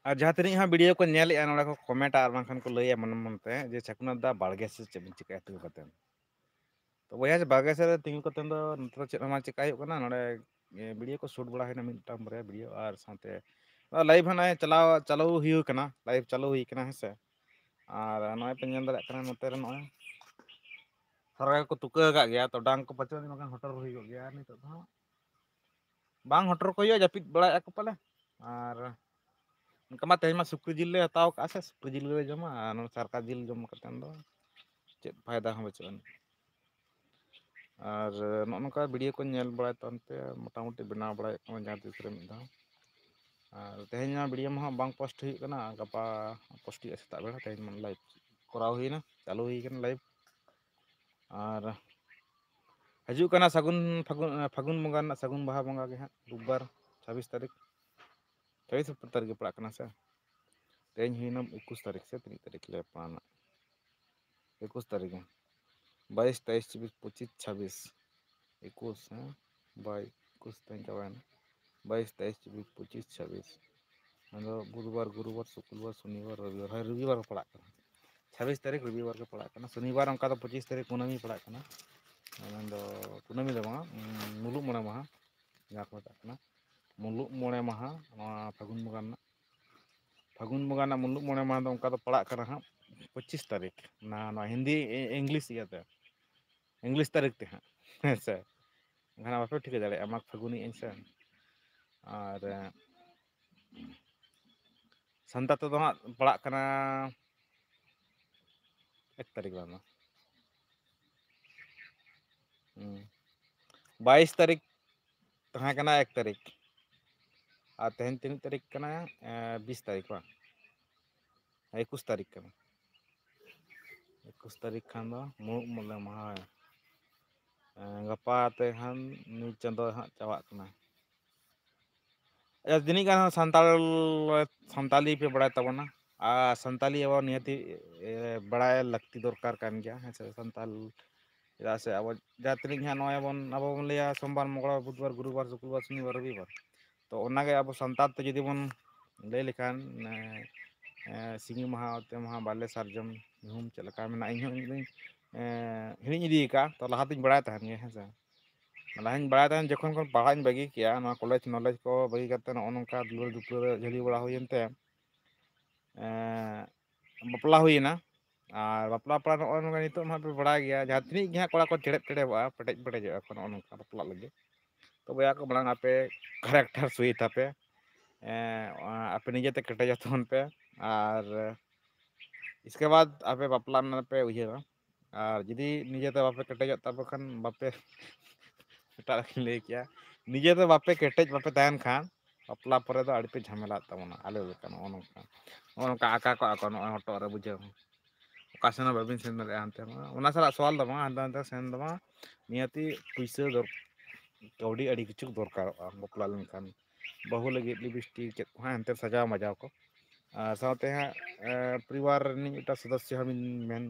ᱟᱨ ᱡᱟᱦᱟᱸ ᱛᱤᱱᱟᱹᱜ ᱦᱟᱸᱜ video ᱠᱚ ᱧᱮᱞᱮᱜᱼᱟ, ᱱᱚᱰᱮ ᱠᱚ comment ᱟ ᱟᱨ ᱵᱟᱝᱠᱷᱟᱱ ᱠᱚ ᱞᱟᱹᱭᱟ ᱢᱚᱱᱮ ᱢᱚᱱᱮᱛᱮ ᱡᱮ, "ᱪᱷᱟᱹᱠᱩᱱᱟ ᱫᱟ ᱵᱟᱲᱜᱮ ᱥᱮ ᱪᱮᱫ ᱵᱤᱱ ᱪᱤᱠᱟᱹᱭᱟ ᱛᱤᱸᱜᱩ ᱠᱟᱛᱮ?" ᱛᱚ ᱵᱚᱭᱦᱟ, ᱵᱟᱲᱜᱮ ᱥᱮᱫ ᱨᱮ ᱛᱤᱸᱜᱩ ᱠᱟᱛᱮ ᱫᱚ ᱱᱚᱛᱮ ᱫᱚ ᱪᱮᱫ ᱦᱚᱸ ᱵᱟᱝ ᱪᱤᱠᱟ ᱦᱩᱭᱩᱜ ᱠᱟᱱᱟ᱾ ᱱᱚᱰᱮ, ᱮ, video ᱠᱚ shoot ᱵᱟᱲᱟ ᱦᱩᱭᱱᱟ, ᱢᱤᱫᱴᱟᱝ ᱵᱟᱨᱭᱟ video, ᱟᱨ ᱥᱟᱶᱛᱮ live ᱦᱚᱸ ᱱᱚᱜᱼᱚᱭ ᱪᱟᱞᱟᱣ, ᱪᱟᱹᱞᱩ ᱦᱩᱭ ᱠᱟᱱᱟ, live ᱪᱟᱹᱞᱩ ᱦᱩᱭ ᱠᱟᱱᱟ, ᱦᱮᱸ ᱥᱮ᱾ ᱟᱨ ᱱᱚᱜᱼᱚᱭ ᱯᱮ ᱧᱮᱞ ᱫᱟᱲᱮᱭᱟᱜ ᱠᱟᱱᱟ, ᱱᱚᱛᱮ ᱨᱮ ᱱᱚᱜᱼᱚᱭ ᱥᱟᱨᱜᱟ ᱠᱚ ᱛᱩᱠᱟᱹ ᱟᱠᱟᱫ ᱜᱮᱭᱟ, ᱛᱚ ᱰᱟᱝ ᱠᱚ ᱯᱟᱪᱮᱫ ᱵᱟᱝᱠᱷᱟᱱ ᱦᱚᱴᱚᱨ ᱦᱩᱭ ᱠᱚᱜ ᱜᱮᱭᱟ᱾ ᱟᱨ ᱱᱤᱛᱚᱜ ᱫᱚ ᱦᱟᱸᱜ ᱵᱟᱝ ᱦᱚᱴᱚᱨ ᱠᱚ ᱦᱩᱭᱩᱜᱼᱟ, ᱡᱟᱹᱯᱤᱫ ᱵᱟᱲᱟᱭᱮᱫᱼᱟ ᱠᱚ ᱯᱟᱞᱮ᱾ ᱟᱨ ᱚᱱᱠᱟ ᱢᱟ ᱛᱮᱦᱮᱧ ᱢᱟ ᱥᱩᱠᱨᱤ ᱡᱤᱞ ᱞᱮ ᱦᱟᱛᱟᱣ ᱠᱟᱜᱼᱟ ᱥᱮ, ᱥᱩᱠᱨᱤ ᱡᱤᱞ ᱜᱮᱞᱮ ᱡᱚᱢᱟ᱾ ᱟᱨ ᱱᱚᱣᱟ ᱥᱟᱨᱠᱟ ᱡᱤᱞ ᱡᱚᱢ ᱠᱟᱛᱮ ᱫᱚ ᱪᱮᱫ ᱯᱷᱟᱭᱫᱟ ᱦᱚᱸ ᱵᱟᱹᱪᱩᱜ ᱟᱹᱱᱤᱡ᱾ ᱟᱨ ᱱᱚᱜᱼᱚ ᱱᱚᱝᱠᱟ video ᱠᱚ ᱧᱮᱞ ᱵᱟᱲᱟᱭ ᱛᱟᱵᱚᱱ ᱯᱮ, ᱢᱚᱴᱟᱢᱩᱴᱤ ᱵᱮᱱᱟᱣ ᱵᱟᱲᱟᱭᱮᱫ ᱠᱟᱱᱟ ᱡᱟᱦᱟᱸ ᱛᱤᱥ ᱨᱮ ᱢᱤᱫ ᱫᱷᱟᱣ᱾ ᱟᱨ ᱛᱮᱦᱮᱧ ᱢᱟ video ᱢᱟ ᱦᱟᱸᱜ ᱵᱟᱝ post ᱦᱩᱭᱩᱜ ᱠᱟᱱᱟ, ᱜᱟᱯᱟ post ᱦᱩᱭᱩᱜᱼᱟ ᱥᱮᱛᱟᱜ ᱵᱮᱲᱟ᱾ ᱛᱮᱦᱮᱧ ᱢᱟ live ᱠᱚᱨᱟᱣ ᱦᱩᱭᱱᱟ, ᱪᱟᱹᱞᱩ ᱦᱩᱭ ᱠᱟᱱᱟ live᱾ ᱟᱨ ᱦᱤᱡᱩᱜ ᱠᱟᱱᱟ ᱥᱟᱹᱜᱩᱱ ᱯᱷᱟᱹᱜᱩᱱ, ᱯᱷᱟᱹᱜᱩᱱ ᱵᱚᱸᱜᱟ ᱨᱮᱱᱟᱜ ᱥᱟᱹᱜᱩᱱ ᱵᱟᱦᱟ ᱵᱚᱸᱜᱟ ᱜᱮ ᱦᱟᱸᱜ, ᱨᱳᱵᱵᱟᱨ, ᱪᱷᱟᱵᱵᱤᱥ ᱛᱟᱹᱨᱤᱠᱷ᱾ ᱪᱷᱟᱵᱵᱤᱥ ᱛᱟᱹᱨᱤᱠᱷ ᱜᱮ ᱯᱟᱲᱟᱜ ᱠᱟᱱᱟ ᱥᱮ? ᱛᱮᱦᱮᱧ ᱦᱩᱭᱱᱟ ᱮᱠᱩᱥ ᱛᱟᱹᱨᱤᱠᱷ ᱥᱮ ᱛᱤᱱᱟᱹᱜ ᱛᱟᱹᱨᱤᱠᱷ ᱞᱮ ᱯᱟᱲᱟᱣᱱᱟ? ᱮᱠᱩᱥ ᱛᱟᱹᱨᱤᱠᱷ ᱜᱮ᱾ ᱵᱟᱭᱤᱥ, ᱛᱮᱭᱤᱥ, ᱪᱚᱵᱵᱤᱥ, ᱯᱚᱸᱪᱤᱥ, ᱪᱷᱟᱵᱵᱤᱥ, ᱮᱠᱩᱥ, ᱦᱮᱸ? ᱵᱟᱭ-, ᱮᱠᱩᱥ ᱛᱮᱦᱮᱧ ᱪᱟᱵᱟᱭᱮᱱᱟ᱾ ᱵᱟᱭᱤᱥ, ᱛᱮᱭᱤᱥ, ᱪᱚᱵᱵᱤᱥ, ᱯᱚᱸᱪᱤᱥ, ᱪᱷᱟᱵᱵᱤᱥ᱾ ᱟᱫᱚ ᱵᱩᱫᱷᱵᱟᱨ, ᱜᱩᱨᱩᱵᱟᱨ, ᱥᱩᱠᱨᱵᱟᱨ, ᱥᱚᱱᱤᱵᱟᱨ, ᱨᱚᱵᱤᱵᱟᱨ, ᱦᱳᱭ, ᱨᱚᱵᱤᱵᱟᱨ ᱠᱚ ᱯᱟᱲᱟᱜ ᱠᱟᱱᱟ᱾ ᱪᱷᱟᱵᱵᱤᱥ ᱛᱟᱹᱨᱤᱠᱷ ᱨᱚᱵᱤᱵᱟᱨ ᱜᱮ ᱯᱟᱲᱟᱜ ᱠᱟᱱᱟ᱾ ᱥᱚᱱᱤᱵᱟᱨ ᱚᱱᱠᱟ ᱫᱚ ᱯᱚᱸᱪᱤᱥ ᱛᱟᱹᱨᱤᱠᱷ ᱠᱩᱱᱟᱹᱢᱤ ᱯᱟᱲᱟᱜ ᱠᱟᱱᱟ᱾ ᱢᱮᱱᱫᱚ ᱠᱩᱱᱟᱹᱢᱤ ᱫᱚ ᱵᱟᱝᱟ, ᱩᱸ, ᱢᱩᱞᱩᱜ ᱢᱚᱬᱮ ᱢᱟᱦᱟ, ᱡᱟᱦᱟᱸ ᱠᱚ ᱢᱮᱛᱟᱜ ᱠᱟᱱᱟ ᱢᱩᱞᱩᱜ ᱢᱚᱬᱮ ᱢᱟᱦᱟ, ᱱᱚᱣᱟ ᱯᱷᱟᱹᱜᱩᱱ ᱵᱚᱸᱜᱟ ᱨᱮᱱᱟᱜ᱾ ᱯᱷᱟᱹᱜᱩᱱ ᱵᱚᱸᱜᱟ ᱨᱮᱱᱟᱜ ᱢᱩᱞᱩᱜ ᱢᱚᱬᱮ ᱢᱟᱦᱟ ᱫᱚ ᱚᱱᱠᱟ ᱫᱚ ᱯᱟᱲᱟᱜ ᱠᱟᱱᱟ ᱦᱟᱸᱜ ᱯᱚᱸᱪᱤᱥ ᱛᱟᱹᱨᱤᱠᱷ, ᱱᱟ-, ᱱᱚᱣᱟ ᱦᱤᱱᱫᱤ, ᱤ-, English ᱤᱭᱟᱹᱛᱮ, English ᱛᱟᱹᱨᱤᱠᱷ ᱛᱮ ᱦᱟᱸᱜ, ᱦᱮᱸ ᱥᱮ? ᱮᱱᱠᱷᱟᱱ ᱵᱟᱯᱮ ᱴᱷᱤᱠᱟᱹ ᱫᱟᱲᱮᱭᱟᱜᱼᱟ, ᱢᱟᱜᱽ ᱯᱷᱟᱹᱜᱩᱱᱤ ᱟᱹᱧ ᱥᱮ᱾ ᱟᱨ, ᱮᱸ, ᱥᱟᱱᱛᱟᱲ ᱛᱮᱫᱚ ᱦᱟᱸᱜ ᱯᱟᱲᱟᱜ ᱠᱟᱱᱟ ᱮᱠ ᱛᱟᱹᱨᱤᱠᱷ ᱵᱟᱝ ᱫᱚ᱾ ᱦᱩᱸ᱾ ᱵᱟᱭᱤᱥ ᱛᱟᱹᱨᱤᱠᱷ ᱛᱟᱦᱮᱸ ᱠᱟᱱᱟ, ᱮᱠ ᱛᱟᱹᱨᱤᱠᱷ, ᱟᱨ ᱛᱮᱦᱮᱧ ᱛᱤᱱᱟᱹᱜ ᱛᱟᱹᱨᱤᱠᱷ ᱠᱟᱱᱟ? ᱮᱸ, ᱵᱤᱥ ᱛᱟᱹᱨᱤᱠᱷ ᱵᱟᱝ? ᱮᱠᱩᱥ ᱛᱟᱹᱨᱤᱠᱷ ᱠᱟᱱᱟ᱾ ᱮᱠᱩᱥ ᱛᱟᱹᱨᱤᱠᱷ ᱠᱷᱟᱱ ᱫᱚ ᱢᱩᱞᱩᱜ ᱢᱚᱬᱮ ᱢᱟᱦᱟ᱾ ᱮᱸ, ᱜᱟᱯᱟ ᱛᱮ ᱠᱷᱟᱱ ᱱᱩᱭ ᱪᱟᱸᱫᱚ ᱦᱟᱸᱜ ᱪᱟᱵᱟᱜ ᱠᱟᱱᱟ᱾ ᱟᱪᱪᱷᱟ, ᱛᱤᱱᱟᱹᱜ ᱜᱟᱱ ᱥᱟᱱᱛᱟᱲ, ᱥᱟᱱᱛᱟᱞᱤ ᱯᱮ ᱵᱟᱲᱟᱭ ᱛᱟᱵᱚᱱᱟ? ᱟᱨ ᱥᱟᱱᱛᱟᱞᱤ ᱟᱵᱚ ᱱᱤᱦᱟᱹᱛᱤ, ᱮ, ᱵᱟᱲᱟᱭ ᱞᱟᱹᱠᱛᱤ ᱫᱚᱨᱠᱟᱨ ᱠᱟᱱ ᱜᱮᱭᱟ, ᱦᱮᱸ ᱥᱮ? ᱥᱟᱱᱛᱟᱞ, ᱪᱮᱫᱟᱜ ᱥᱮ ᱟᱵᱚ ᱡᱟᱦᱟᱸ ᱛᱤᱱᱟᱹᱜ ᱜᱮ ᱦᱟᱸᱜ ᱱᱚᱜᱼᱚᱭ ᱵᱚᱱ, ᱟᱵᱚ ᱵᱚᱱ ᱞᱟᱹᱭᱟ ᱥᱳᱢᱵᱟᱨ, ᱢᱚᱝᱜᱚᱞᱵᱟᱨ, ᱵᱩᱫᱷᱵᱟᱨ, ᱜᱩᱨᱩᱵᱟᱨ, ᱥᱩᱠᱨᱵᱟᱨ, ᱥᱚᱱᱤᱵᱟᱨ, ᱨᱚᱵᱤᱵᱟᱨ᱾ ᱛᱚ ᱚᱱᱟᱜᱮ ᱟᱵᱚ ᱥᱟᱱᱛᱟᱲ ᱛᱮ ᱡᱩᱫᱤ ᱵᱚᱱ ᱞᱟᱹᱭ ᱞᱮᱠᱷᱟᱱ, ᱮ, ᱮ, ᱥᱤᱸᱜᱤ ᱢᱟᱦᱟ, ᱚᱛᱮ ᱢᱟᱦᱟ, ᱵᱟᱞᱮ ᱥᱟᱨᱡᱚᱢ, ᱧᱩᱦᱩᱢ ᱪᱮᱫ ᱞᱮᱠᱟ ᱢᱮᱱᱟᱜᱼᱟ, ᱤᱧᱦᱚᱸ ᱤᱧ ᱫᱚᱧ, ᱮ, ᱦᱤᱲᱤᱧ ᱤᱫᱤ ᱟᱠᱟᱫᱼᱟ᱾ ᱛᱚ ᱞᱟᱦᱟᱛᱤᱧ ᱵᱟᱲᱟᱭ ᱛᱟᱦᱮᱱ ᱜᱮ, ᱦᱮᱸ ᱥᱮ? ᱞᱟᱦᱟᱧ ᱵᱟᱲᱟᱭ ᱛᱟᱦᱮᱱ, ᱡᱚᱠᱷᱚᱱ ᱠᱷᱚᱱ ᱯᱟᱲᱦᱟᱜ ᱤᱧ ᱵᱟᱹᱜᱤ ᱠᱮᱜᱼᱟ, ᱱᱚᱣᱟ ᱠᱚᱞᱮᱡᱽ ᱱᱚᱞᱮᱡᱽ ᱠᱚ ᱵᱟᱹᱜᱤ ᱠᱟᱛᱮ ᱱᱚᱜᱼᱚ ᱱᱚᱝᱠᱟ ᱫᱩᱞᱟᱹᱲ ᱫᱩᱯᱞᱟᱹᱲ ᱨᱮ ᱡᱷᱟᱹᱞᱤ ᱵᱟᱲᱟ ᱦᱩᱭᱮᱱ ᱛᱮ, ᱮᱸ, ᱵᱟᱯᱞᱟ ᱦᱩᱭᱮᱱᱟ᱾ ᱟᱨ ᱵᱟᱯᱞᱟ ᱯᱚᱨ ᱱᱚᱜᱼᱚᱭ ᱱᱚᱝᱠᱟ ᱱᱤᱛᱚᱜ ᱢᱟ ᱯᱮ ᱵᱟᱲᱟᱭ ᱜᱮᱭᱟ, ᱡᱟᱦᱟᱸ ᱛᱤᱱᱟᱹᱜ ᱜᱮ ᱦᱟᱸᱜ ᱠᱚᱲᱟ ᱠᱚ ᱪᱮᱲᱮᱵ ᱪᱮᱲᱮᱵᱚᱜᱼᱟ, ᱯᱮᱴᱮᱡ ᱯᱮᱴᱮᱡᱚᱜᱼᱟ ᱠᱚ ᱱᱚᱜᱼᱚ ᱱᱚᱝᱠᱟ ᱵᱟᱯᱞᱟᱜ ᱞᱟᱹᱜᱤᱫ᱾ ᱛᱚ ᱵᱚᱭᱦᱟ ᱠᱚ, ᱢᱟᱲᱟᱝ ᱟᱯᱮ ᱠᱮᱨᱮᱠᱴᱟᱨ ᱥᱩᱭ ᱛᱟᱯᱮ, ᱮᱸ, ᱟᱯᱮ ᱱᱤᱡᱮᱛᱮ ᱠᱮᱴᱮᱡᱚᱜ ᱛᱟᱵᱚᱱ ᱯᱮ᱾ ᱟᱨ ᱤᱥᱠᱮ ᱵᱟᱫ ᱟᱯᱮ ᱵᱟᱯᱞᱟ ᱨᱮᱱᱟᱜ ᱯᱮ ᱩᱭᱦᱟᱹᱨᱟ᱾ ᱟᱨ ᱡᱩᱫᱤ ᱱᱤᱡᱮᱛᱮ ᱵᱟᱯᱮ ᱠᱮᱴᱮᱡᱚᱜ ᱛᱟᱯᱮ ᱠᱷᱟᱱ, ᱵᱟᱯᱮ, ᱮᱴᱟᱜ ᱨᱮᱧ ᱞᱟᱹᱭ ᱠᱮᱜᱼᱟ, ᱱᱤᱡᱮᱛᱮ ᱵᱟᱯᱮ ᱠᱮᱴᱮᱡ ᱵᱟᱯᱮ ᱛᱟᱦᱮᱱ ᱠᱷᱟᱱ, ᱵᱟᱯᱞᱟ ᱯᱚᱨᱮ ᱫᱚ ᱟᱹᱰᱤ ᱯᱮ ᱡᱷᱟᱢᱮᱞᱟᱜ ᱛᱟᱵᱚᱱᱟ᱾ ᱟᱞᱮ ᱞᱮᱠᱟ ᱱᱚᱜᱼᱚ ᱱᱚᱝᱠᱟ, ᱱᱚᱜᱼᱚ ᱱᱚᱝᱠᱟ ᱟᱠᱟ ᱠᱚᱜᱼᱟ ᱠᱚ ᱱᱚᱜᱼᱚᱭ ᱦᱚᱴᱚᱜ ᱨᱮ, ᱵᱩᱡᱷᱟᱹᱣ, ᱚᱠᱟ ᱥᱮᱱ ᱦᱚᱸ ᱵᱟᱹᱵᱤᱱ ᱥᱮᱱ ᱫᱟᱲᱮᱭᱟᱜᱼᱟ᱾ ᱦᱟᱱᱛᱮ ᱦᱚᱸ, ᱚᱱᱟ ᱥᱟᱞᱟᱜ ᱥᱚᱣᱟᱞ ᱫᱚ ᱵᱟᱝ, ᱦᱟᱱᱛᱮ ᱱᱟᱛᱮ ᱥᱮᱱ ᱫᱚ ᱵᱟᱝ, ᱱᱤᱦᱟᱹᱛᱤ ᱯᱩᱭᱥᱟᱹ ᱫᱚᱨ-, ᱠᱟᱹᱣᱰᱤ ᱟᱹᱰᱤ ᱠᱤᱪᱷᱩ ᱫᱚᱨᱠᱟᱨᱚᱜᱼᱟ ᱵᱟᱯᱞᱟ ᱞᱮᱱᱠᱷᱟᱱ᱾ ᱵᱟᱹᱦᱩ ᱞᱟᱹᱜᱤᱫ ᱞᱤᱯᱤᱥᱴᱤᱠ ᱪᱮᱫ ᱠᱚ ᱦᱟᱸᱜ ᱦᱟᱱᱛᱮ ᱥᱟᱡᱟᱣ ᱢᱟᱡᱟᱣ ᱠᱚ᱾ ᱟᱨ ᱥᱟᱶᱛᱮ ᱦᱟᱸᱜ, ᱮ, ᱯᱚᱨᱤᱵᱟᱨ ᱨᱤᱱᱤᱡ ᱢᱤᱫᱴᱟᱝ ᱥᱚᱫᱚᱥᱥᱚ ᱦᱚᱸ ᱵᱤᱱ ᱢᱮᱱ,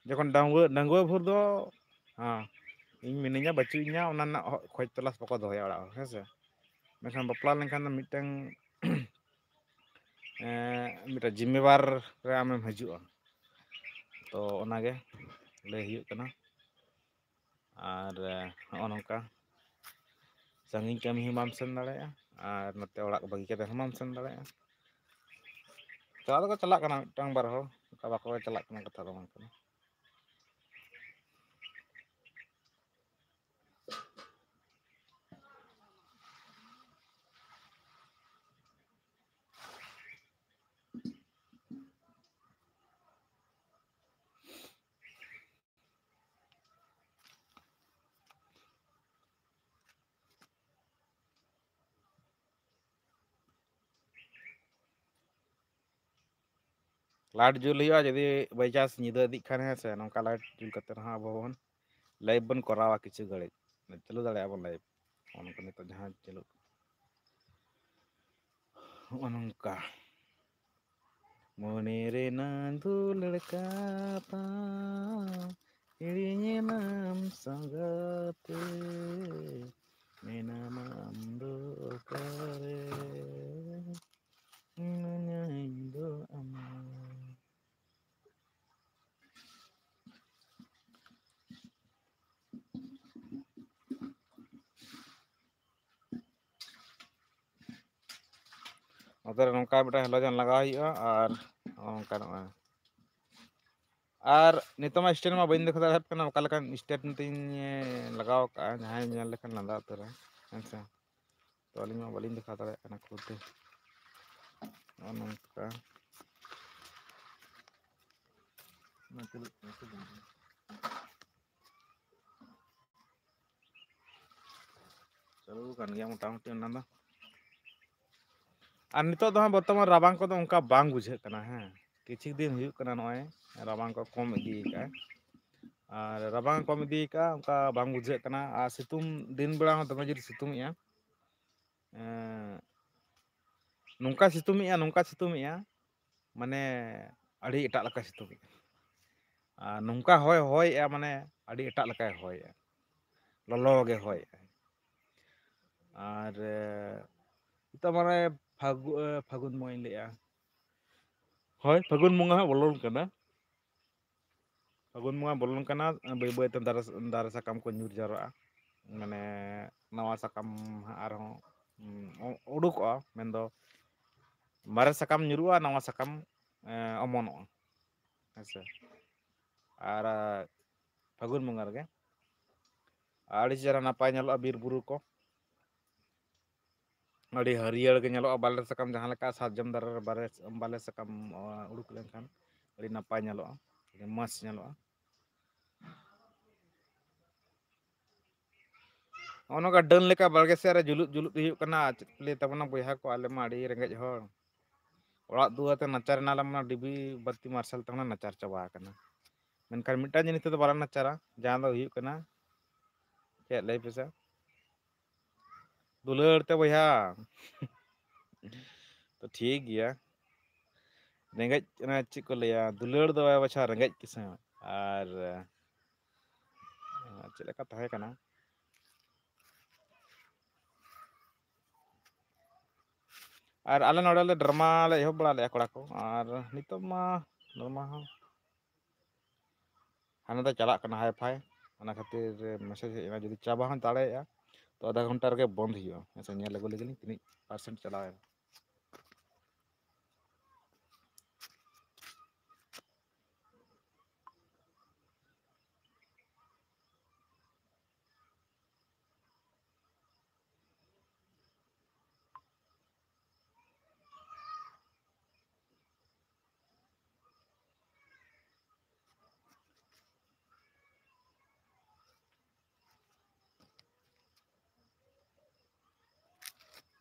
ᱡᱚᱠᱷᱚᱱ ᱰᱟᱺᱜᱩᱣᱟᱹ, ᱰᱟᱺᱜᱩᱣᱟᱹ ᱵᱷᱳᱨ ᱫᱚ, ᱦᱮᱸ, ᱤᱧ ᱢᱤᱱᱟᱹᱧᱟ ᱵᱟᱹᱪᱩᱜ ᱤᱧᱟ, ᱚᱱᱟ ᱨᱮᱱᱟᱜ ᱦᱚ-, ᱠᱷᱚᱡᱽ ᱛᱚᱞᱟᱥ ᱵᱟᱠᱚ ᱫᱚᱦᱚᱭᱟ ᱚᱲᱟᱜ ᱦᱚᱲ, ᱦᱮᱸ ᱥᱮ? ᱢᱮᱱᱠᱷᱟᱱ ᱵᱟᱯᱞᱟ ᱞᱮᱱᱠᱷᱟᱱ ᱫᱚ ᱢᱤᱫᱴᱟᱝ, ᱮ, ᱢᱤᱫᱴᱟᱝ ᱡᱤᱢᱢᱮᱵᱟᱨ ᱨᱮ ᱟᱢᱮᱢ ᱦᱤᱡᱩᱜᱼᱟ᱾ ᱛᱚ ᱚᱱᱟᱜᱮ ᱞᱟᱹᱭ ᱦᱩᱭᱩᱜ ᱠᱟᱱᱟ᱾ ᱟᱨ, ᱮ, ᱱᱚᱜᱼᱚ ᱱᱚᱝᱠᱟ ᱥᱟᱺᱜᱤᱧ ᱠᱟᱹᱢᱤ ᱦᱚᱸ ᱵᱟᱢ ᱥᱮᱱ ᱫᱟᱲᱮᱭᱟᱜᱼᱟ, ᱟᱨ ᱱᱚᱛᱮ ᱚᱲᱟᱜ ᱠᱚ ᱵᱟᱹᱜᱤ ᱠᱟᱛᱮ ᱦᱚᱸ ᱵᱟᱢ ᱥᱮᱱ ᱫᱟᱲᱮᱭᱟᱜᱼᱟ᱾ ᱪᱟᱞᱟᱣ ᱫᱚᱠᱚ ᱪᱟᱞᱟᱜ ᱠᱟᱱᱟ ᱢᱤᱫᱴᱟᱝ ᱵᱟᱨ ᱦᱚᱲ, ᱚᱱᱠᱟ ᱵᱟᱠᱚ ᱪᱟᱞᱟᱜ ᱠᱟᱱᱟ, ᱠᱟᱛᱷᱟ ᱫᱚ ᱵᱟᱝ ᱠᱟᱱᱟ᱾ ᱞᱟᱭᱤᱴ ᱡᱩᱞ ᱦᱩᱭᱩᱜᱼᱟ, ᱡᱩᱫᱤ by chance ᱧᱤᱫᱟᱹ ᱤᱫᱤᱜ ᱠᱷᱟᱱ, ᱦᱮᱸ ᱥᱮ, ᱱᱚᱝᱠᱟ ᱞᱟᱭᱤᱴ ᱡᱩᱞ ᱠᱟᱛᱮ ᱨᱮᱦᱚᱸ ᱟᱵᱚ ᱵᱚᱱ ᱞᱟᱭᱤᱵᱷ ᱵᱚᱱ ᱠᱚᱨᱟᱣᱟ ᱠᱤᱪᱷᱩ ᱜᱷᱟᱹᱲᱤᱡ, ᱪᱟᱹᱞᱩ ᱫᱟᱲᱮᱭᱟᱜᱼᱟ ᱵᱚᱱ ᱞᱟᱭᱤᱵᱷ᱾ ᱱᱚᱜᱼᱚ ᱱᱚᱝᱠᱟ ᱱᱤᱛᱚᱜ ᱡᱟᱦᱟᱸ ᱪᱟᱹᱞᱩᱜ ᱱᱚᱜᱼᱚ ᱱᱚᱝᱠᱟ᱾ ᱢᱚᱱᱮ ᱨᱮᱱᱟᱜ ᱫᱩᱞᱟᱹᱲ ᱠᱟᱛᱷᱟ ᱦᱤᱲᱤᱧᱮᱱᱟᱢ ᱥᱟᱸᱜᱟᱛᱮ, ᱢᱮᱱᱟᱢ ᱟᱢ ᱫᱚ ᱚᱠᱟᱨᱮ, ᱢᱤᱱᱟᱹᱧᱟ ᱤᱧ ᱫᱚ ᱟᱢ᱾ ᱱᱚᱛᱮ ᱨᱮ ᱱᱚᱝᱠᱟ ᱢᱤᱫᱴᱟᱝ ᱦᱮᱞᱳᱡᱮᱱ ᱞᱟᱜᱟᱣ ᱦᱩᱭᱩᱜᱼᱟ ᱟᱨ ᱱᱚᱜᱼᱚ ᱱᱚᱝᱠᱟ ᱱᱚᱜᱼᱚᱭ᱾ ᱟᱨ ᱱᱤᱛᱚᱜ ᱢᱟ ᱥᱴᱮᱱᱰ ᱢᱟ ᱵᱟᱹᱧ ᱫᱮᱠᱷᱟᱣ ᱫᱟᱲᱮᱭᱟᱜ ᱠᱟᱱᱟ, ᱚᱠᱟ ᱞᱮᱠᱟᱱ ᱥᱴᱮᱱᱰ ᱛᱤᱧ ᱞᱟᱜᱟᱣ ᱠᱟᱜᱼᱟ, ᱡᱟᱦᱟᱸᱭ ᱧᱮᱞ ᱞᱮᱠᱷᱟᱱ ᱞᱟᱸᱫᱟ ᱩᱛᱟᱹᱨᱟ, ᱦᱮᱸ ᱥᱮ᱾ ᱛᱚ ᱟᱹᱞᱤᱧ ᱢᱟ ᱵᱟᱹᱞᱤᱧ ᱫᱮᱠᱷᱟᱣ ᱫᱟᱲᱮᱭᱟᱜ ᱠᱟᱱᱟ ᱠᱷᱩᱫ ᱛᱮ᱾ ᱱᱚᱜᱼᱚ ᱱᱚᱝᱠᱟ᱾ ᱪᱟᱹᱞᱩ ᱟᱠᱟᱱ ᱜᱮᱭᱟ ᱢᱚᱴᱟᱢᱩᱴᱤ ᱚᱱᱟ ᱫᱚ᱾ ᱟᱨ ᱱᱤᱛᱚᱜ ᱫᱚ ᱦᱟᱸᱜ ᱵᱚᱨᱛᱚᱢᱟᱱ ᱨᱟᱵᱟᱝ ᱠᱚᱫᱚ ᱚᱱᱠᱟ ᱵᱟᱝ ᱵᱩᱡᱷᱟᱹᱜ ᱠᱟᱱᱟ᱾ ᱦᱮᱸ, ᱠᱤᱪᱷᱩ ᱫᱤᱱ ᱦᱩᱭᱩᱜ ᱠᱟᱱᱟ ᱱᱚᱜᱼᱚᱭ ᱨᱟᱵᱟᱝ ᱠᱚ ᱠᱚᱢ ᱤᱫᱤ ᱠᱟᱜᱼᱟ᱾ ᱟᱨ ᱨᱟᱵᱟᱝ ᱠᱚᱢ ᱤᱫᱤ ᱠᱟᱜᱼᱟ, ᱚᱱᱠᱟ ᱵᱟᱝ ᱵᱩᱡᱷᱟᱹᱜ ᱠᱟᱱᱟ᱾ ᱟᱨ ᱥᱤᱛᱩᱝ, ᱫᱤᱱ ᱵᱮᱲᱟ ᱦᱚᱸ ᱫᱚᱢᱮ ᱡᱳᱨ ᱥᱤᱛᱩᱝ ᱮᱜᱼᱟ᱾ ᱮᱸ, ᱱᱚᱝᱠᱟ ᱥᱤᱛᱩᱝ ᱮᱜᱼᱟ, ᱱᱚᱝᱠᱟ ᱥᱤᱛᱩᱝ ᱮᱜᱼᱟ, ᱢᱟᱱᱮ ᱟᱹᱰᱤ ᱮᱴᱟᱜ ᱞᱮᱠᱟ ᱥᱤᱛᱩᱝ ᱮᱜᱼᱟ᱾ ᱟᱨ ᱱᱚᱝᱠᱟ ᱦᱚᱭ ᱦᱚᱭᱮᱜᱼᱟ, ᱢᱟᱱᱮ ᱟᱹᱰᱤ ᱮᱴᱟᱜ ᱞᱮᱠᱟᱭ ᱦᱚᱭᱮᱜᱼᱟ, ᱞᱚᱞᱚ ᱜᱮ ᱦᱚᱭᱮᱜᱼᱟ᱾ ᱟᱨ, ᱮ, ᱱᱤᱛᱚᱜ ᱢᱟᱱᱮ ᱯᱷᱟᱹᱜᱩ-, ᱮ, ᱯᱷᱟᱹᱜᱩᱱ ᱵᱚᱸᱜᱟᱧ ᱞᱟᱹᱭᱮᱜᱼᱟ᱾ ᱦᱳᱭ, ᱯᱷᱟᱹᱜᱩᱱ ᱵᱚᱸᱜᱟ ᱦᱟᱸᱜ ᱵᱚᱞᱚᱱ ᱠᱟᱱᱟ᱾ ᱯᱷᱟᱹᱜᱩᱱ ᱵᱚᱸᱜᱟ ᱵᱚᱞᱚᱱ ᱠᱟᱱᱟ, ᱵᱟᱹᱭ ᱵᱟᱹᱭ ᱛᱮ ᱫᱟᱨᱮ, ᱫᱟᱨᱮ ᱥᱟᱠᱟᱢ ᱠᱚ ᱧᱩᱨ ᱡᱟᱣᱨᱟᱜᱼᱟ᱾ ᱢᱟᱱᱮ ᱱᱟᱣᱟ ᱥᱟᱠᱟᱢ ᱦᱟᱸᱜ ᱟᱨᱦᱚᱸ, ᱩᱸ, ᱩᱰᱩᱠᱚᱜᱼᱟ, ᱢᱮᱱᱫᱚ ᱢᱟᱨᱮ ᱥᱟᱠᱟᱢ ᱧᱩᱨᱩᱜᱼᱟ, ᱱᱟᱣᱟ ᱥᱟᱠᱟᱢ, ᱮ, ᱚᱢᱚᱱᱚᱜᱼᱟ᱾ ᱦᱮᱸ ᱥᱮ? ᱟᱨ, ᱟ, ᱯᱷᱟᱹᱜᱩᱱ ᱵᱚᱸᱜᱟ ᱨᱮᱜᱮ ᱟᱹᱰᱤ ᱪᱮᱦᱨᱟ ᱱᱟᱯᱟᱭ ᱧᱮᱞᱚᱜᱼᱟ ᱵᱤᱨ ᱵᱩᱨᱩ ᱠᱚ᱾ ᱟᱹᱰᱤ ᱦᱟᱹᱨᱭᱟᱹᱲ ᱜᱮ ᱧᱮᱞᱚᱜᱼᱟ᱾ ᱵᱟᱞᱮ ᱥᱟᱠᱟᱢ ᱡᱟᱦᱟᱸ ᱞᱮᱠᱟ ᱥᱟᱨᱡᱚᱢ ᱫᱟᱨᱮ ᱨᱮ ᱵᱟᱞᱮ, ᱵᱟᱞᱮ ᱥᱟᱠᱟᱢ, ᱟ, ᱩᱰᱩᱠ ᱞᱮᱱᱠᱷᱟᱱ ᱟᱹᱰᱤ ᱱᱟᱯᱟᱭ ᱧᱮᱞᱚᱜᱼᱟ, ᱟᱹᱰᱤ ᱢᱚᱡᱽ ᱧᱮᱞᱚᱜᱼᱟ᱾ ᱱᱚᱜᱼᱚ ᱱᱚᱝᱠᱟ ᱰᱟᱹᱱ ᱞᱮᱠᱟ ᱵᱟᱲᱜᱮ ᱥᱮᱫ ᱨᱮ ᱡᱩᱞᱩᱜ ᱡᱩᱞᱩᱜ ᱦᱩᱭᱩᱜ ᱠᱟᱱᱟ᱾ ᱪᱮᱫ ᱠᱚ ᱞᱟᱹᱭ ᱛᱟᱵᱚᱱᱟ ᱵᱚᱭᱦᱟ ᱠᱚ, ᱟᱞᱮ ᱢᱟ ᱟᱹᱰᱤ ᱨᱮᱸᱜᱮᱡ ᱦᱚᱲ᱾ ᱚᱲᱟᱜ ᱫᱩᱣᱟᱹᱨ ᱛᱮ ᱱᱟᱪᱟᱨ ᱮᱱᱟ ᱞᱮ, ᱢᱟᱱᱮ ᱰᱤᱵᱤ ᱵᱟᱹᱛᱤ ᱢᱟᱨᱥᱟᱞ ᱛᱮ ᱢᱟᱱᱮ ᱱᱟᱪᱟᱨ ᱪᱟᱵᱟ ᱟᱠᱟᱱᱟ᱾ ᱢᱮᱱᱠᱷᱟᱱ ᱢᱤᱫᱴᱟᱝ ᱡᱤᱱᱤᱥ ᱛᱮᱫᱚ ᱵᱟᱞᱮ ᱱᱟᱪᱟᱨᱟ, ᱡᱟᱦᱟᱸ ᱫᱚ ᱦᱩᱭᱩᱜ ᱠᱟᱱᱟ, ᱪᱮᱫ ᱞᱟᱹᱭ ᱯᱮᱥᱮ? ᱫᱩᱞᱟᱹᱲ ᱛᱮ ᱵᱚᱭᱦᱟ᱾ ᱛᱚ ᱴᱷᱤᱠ ᱜᱮᱭᱟ, ᱨᱮᱸᱜᱮᱡ, ᱚᱱᱟ ᱪᱮᱫ ᱠᱚ ᱞᱟᱹᱭᱟ, ᱫᱩᱞᱟᱹᱲ ᱫᱚ ᱵᱟᱭ ᱵᱟᱪᱷᱟᱣᱟ ᱨᱮᱸᱜᱮᱡ ᱠᱤᱥᱟᱹᱬ᱾ ᱟᱨ ᱟᱨ ᱪᱮᱫ ᱞᱮᱠᱟ ᱛᱟᱦᱮᱸ ᱠᱟᱱᱟ? ᱟᱨ ᱟᱞᱮ ᱱᱚᱰᱮ ᱞᱮ ᱰᱨᱟᱢᱟ ᱞᱮ ᱮᱦᱚᱵ ᱵᱟᱲᱟ ᱞᱮᱫᱼᱟ ᱠᱚᱲᱟ ᱠᱚ, ᱟᱨ ᱱᱤᱛᱚᱜ ᱢᱟ ᱰᱨᱟᱢᱟ ᱦᱚᱸ ᱦᱟᱱᱟ ᱫᱚ ᱪᱟᱞᱟᱜ ᱠᱟᱱᱟ ᱦᱟᱭ ᱯᱷᱟᱭ, ᱚᱱᱟ ᱠᱷᱟᱹᱛᱤᱨ ᱢᱮᱥᱮᱡᱽ ᱦᱮᱡ ᱮᱱᱟ, ᱡᱩᱫᱤ ᱪᱟᱵᱟ ᱦᱚᱸ ᱫᱟᱲᱮᱭᱟᱜᱼᱟ ᱛᱚ ᱟᱫᱷᱟ ᱜᱷᱚᱱᱴᱟ ᱨᱮᱜᱮ ᱵᱚᱱᱫ ᱦᱩᱭᱩᱜᱼᱟ᱾ ᱦᱮᱸ ᱥᱮ, ᱧᱮᱞ ᱟᱹᱜᱩ ᱞᱮᱜᱮ ᱞᱤᱧ ᱛᱤᱱᱟᱹᱜ ᱯᱟᱨᱥᱮᱱᱴ ᱪᱟᱞᱟᱣ ᱮᱱᱟ᱾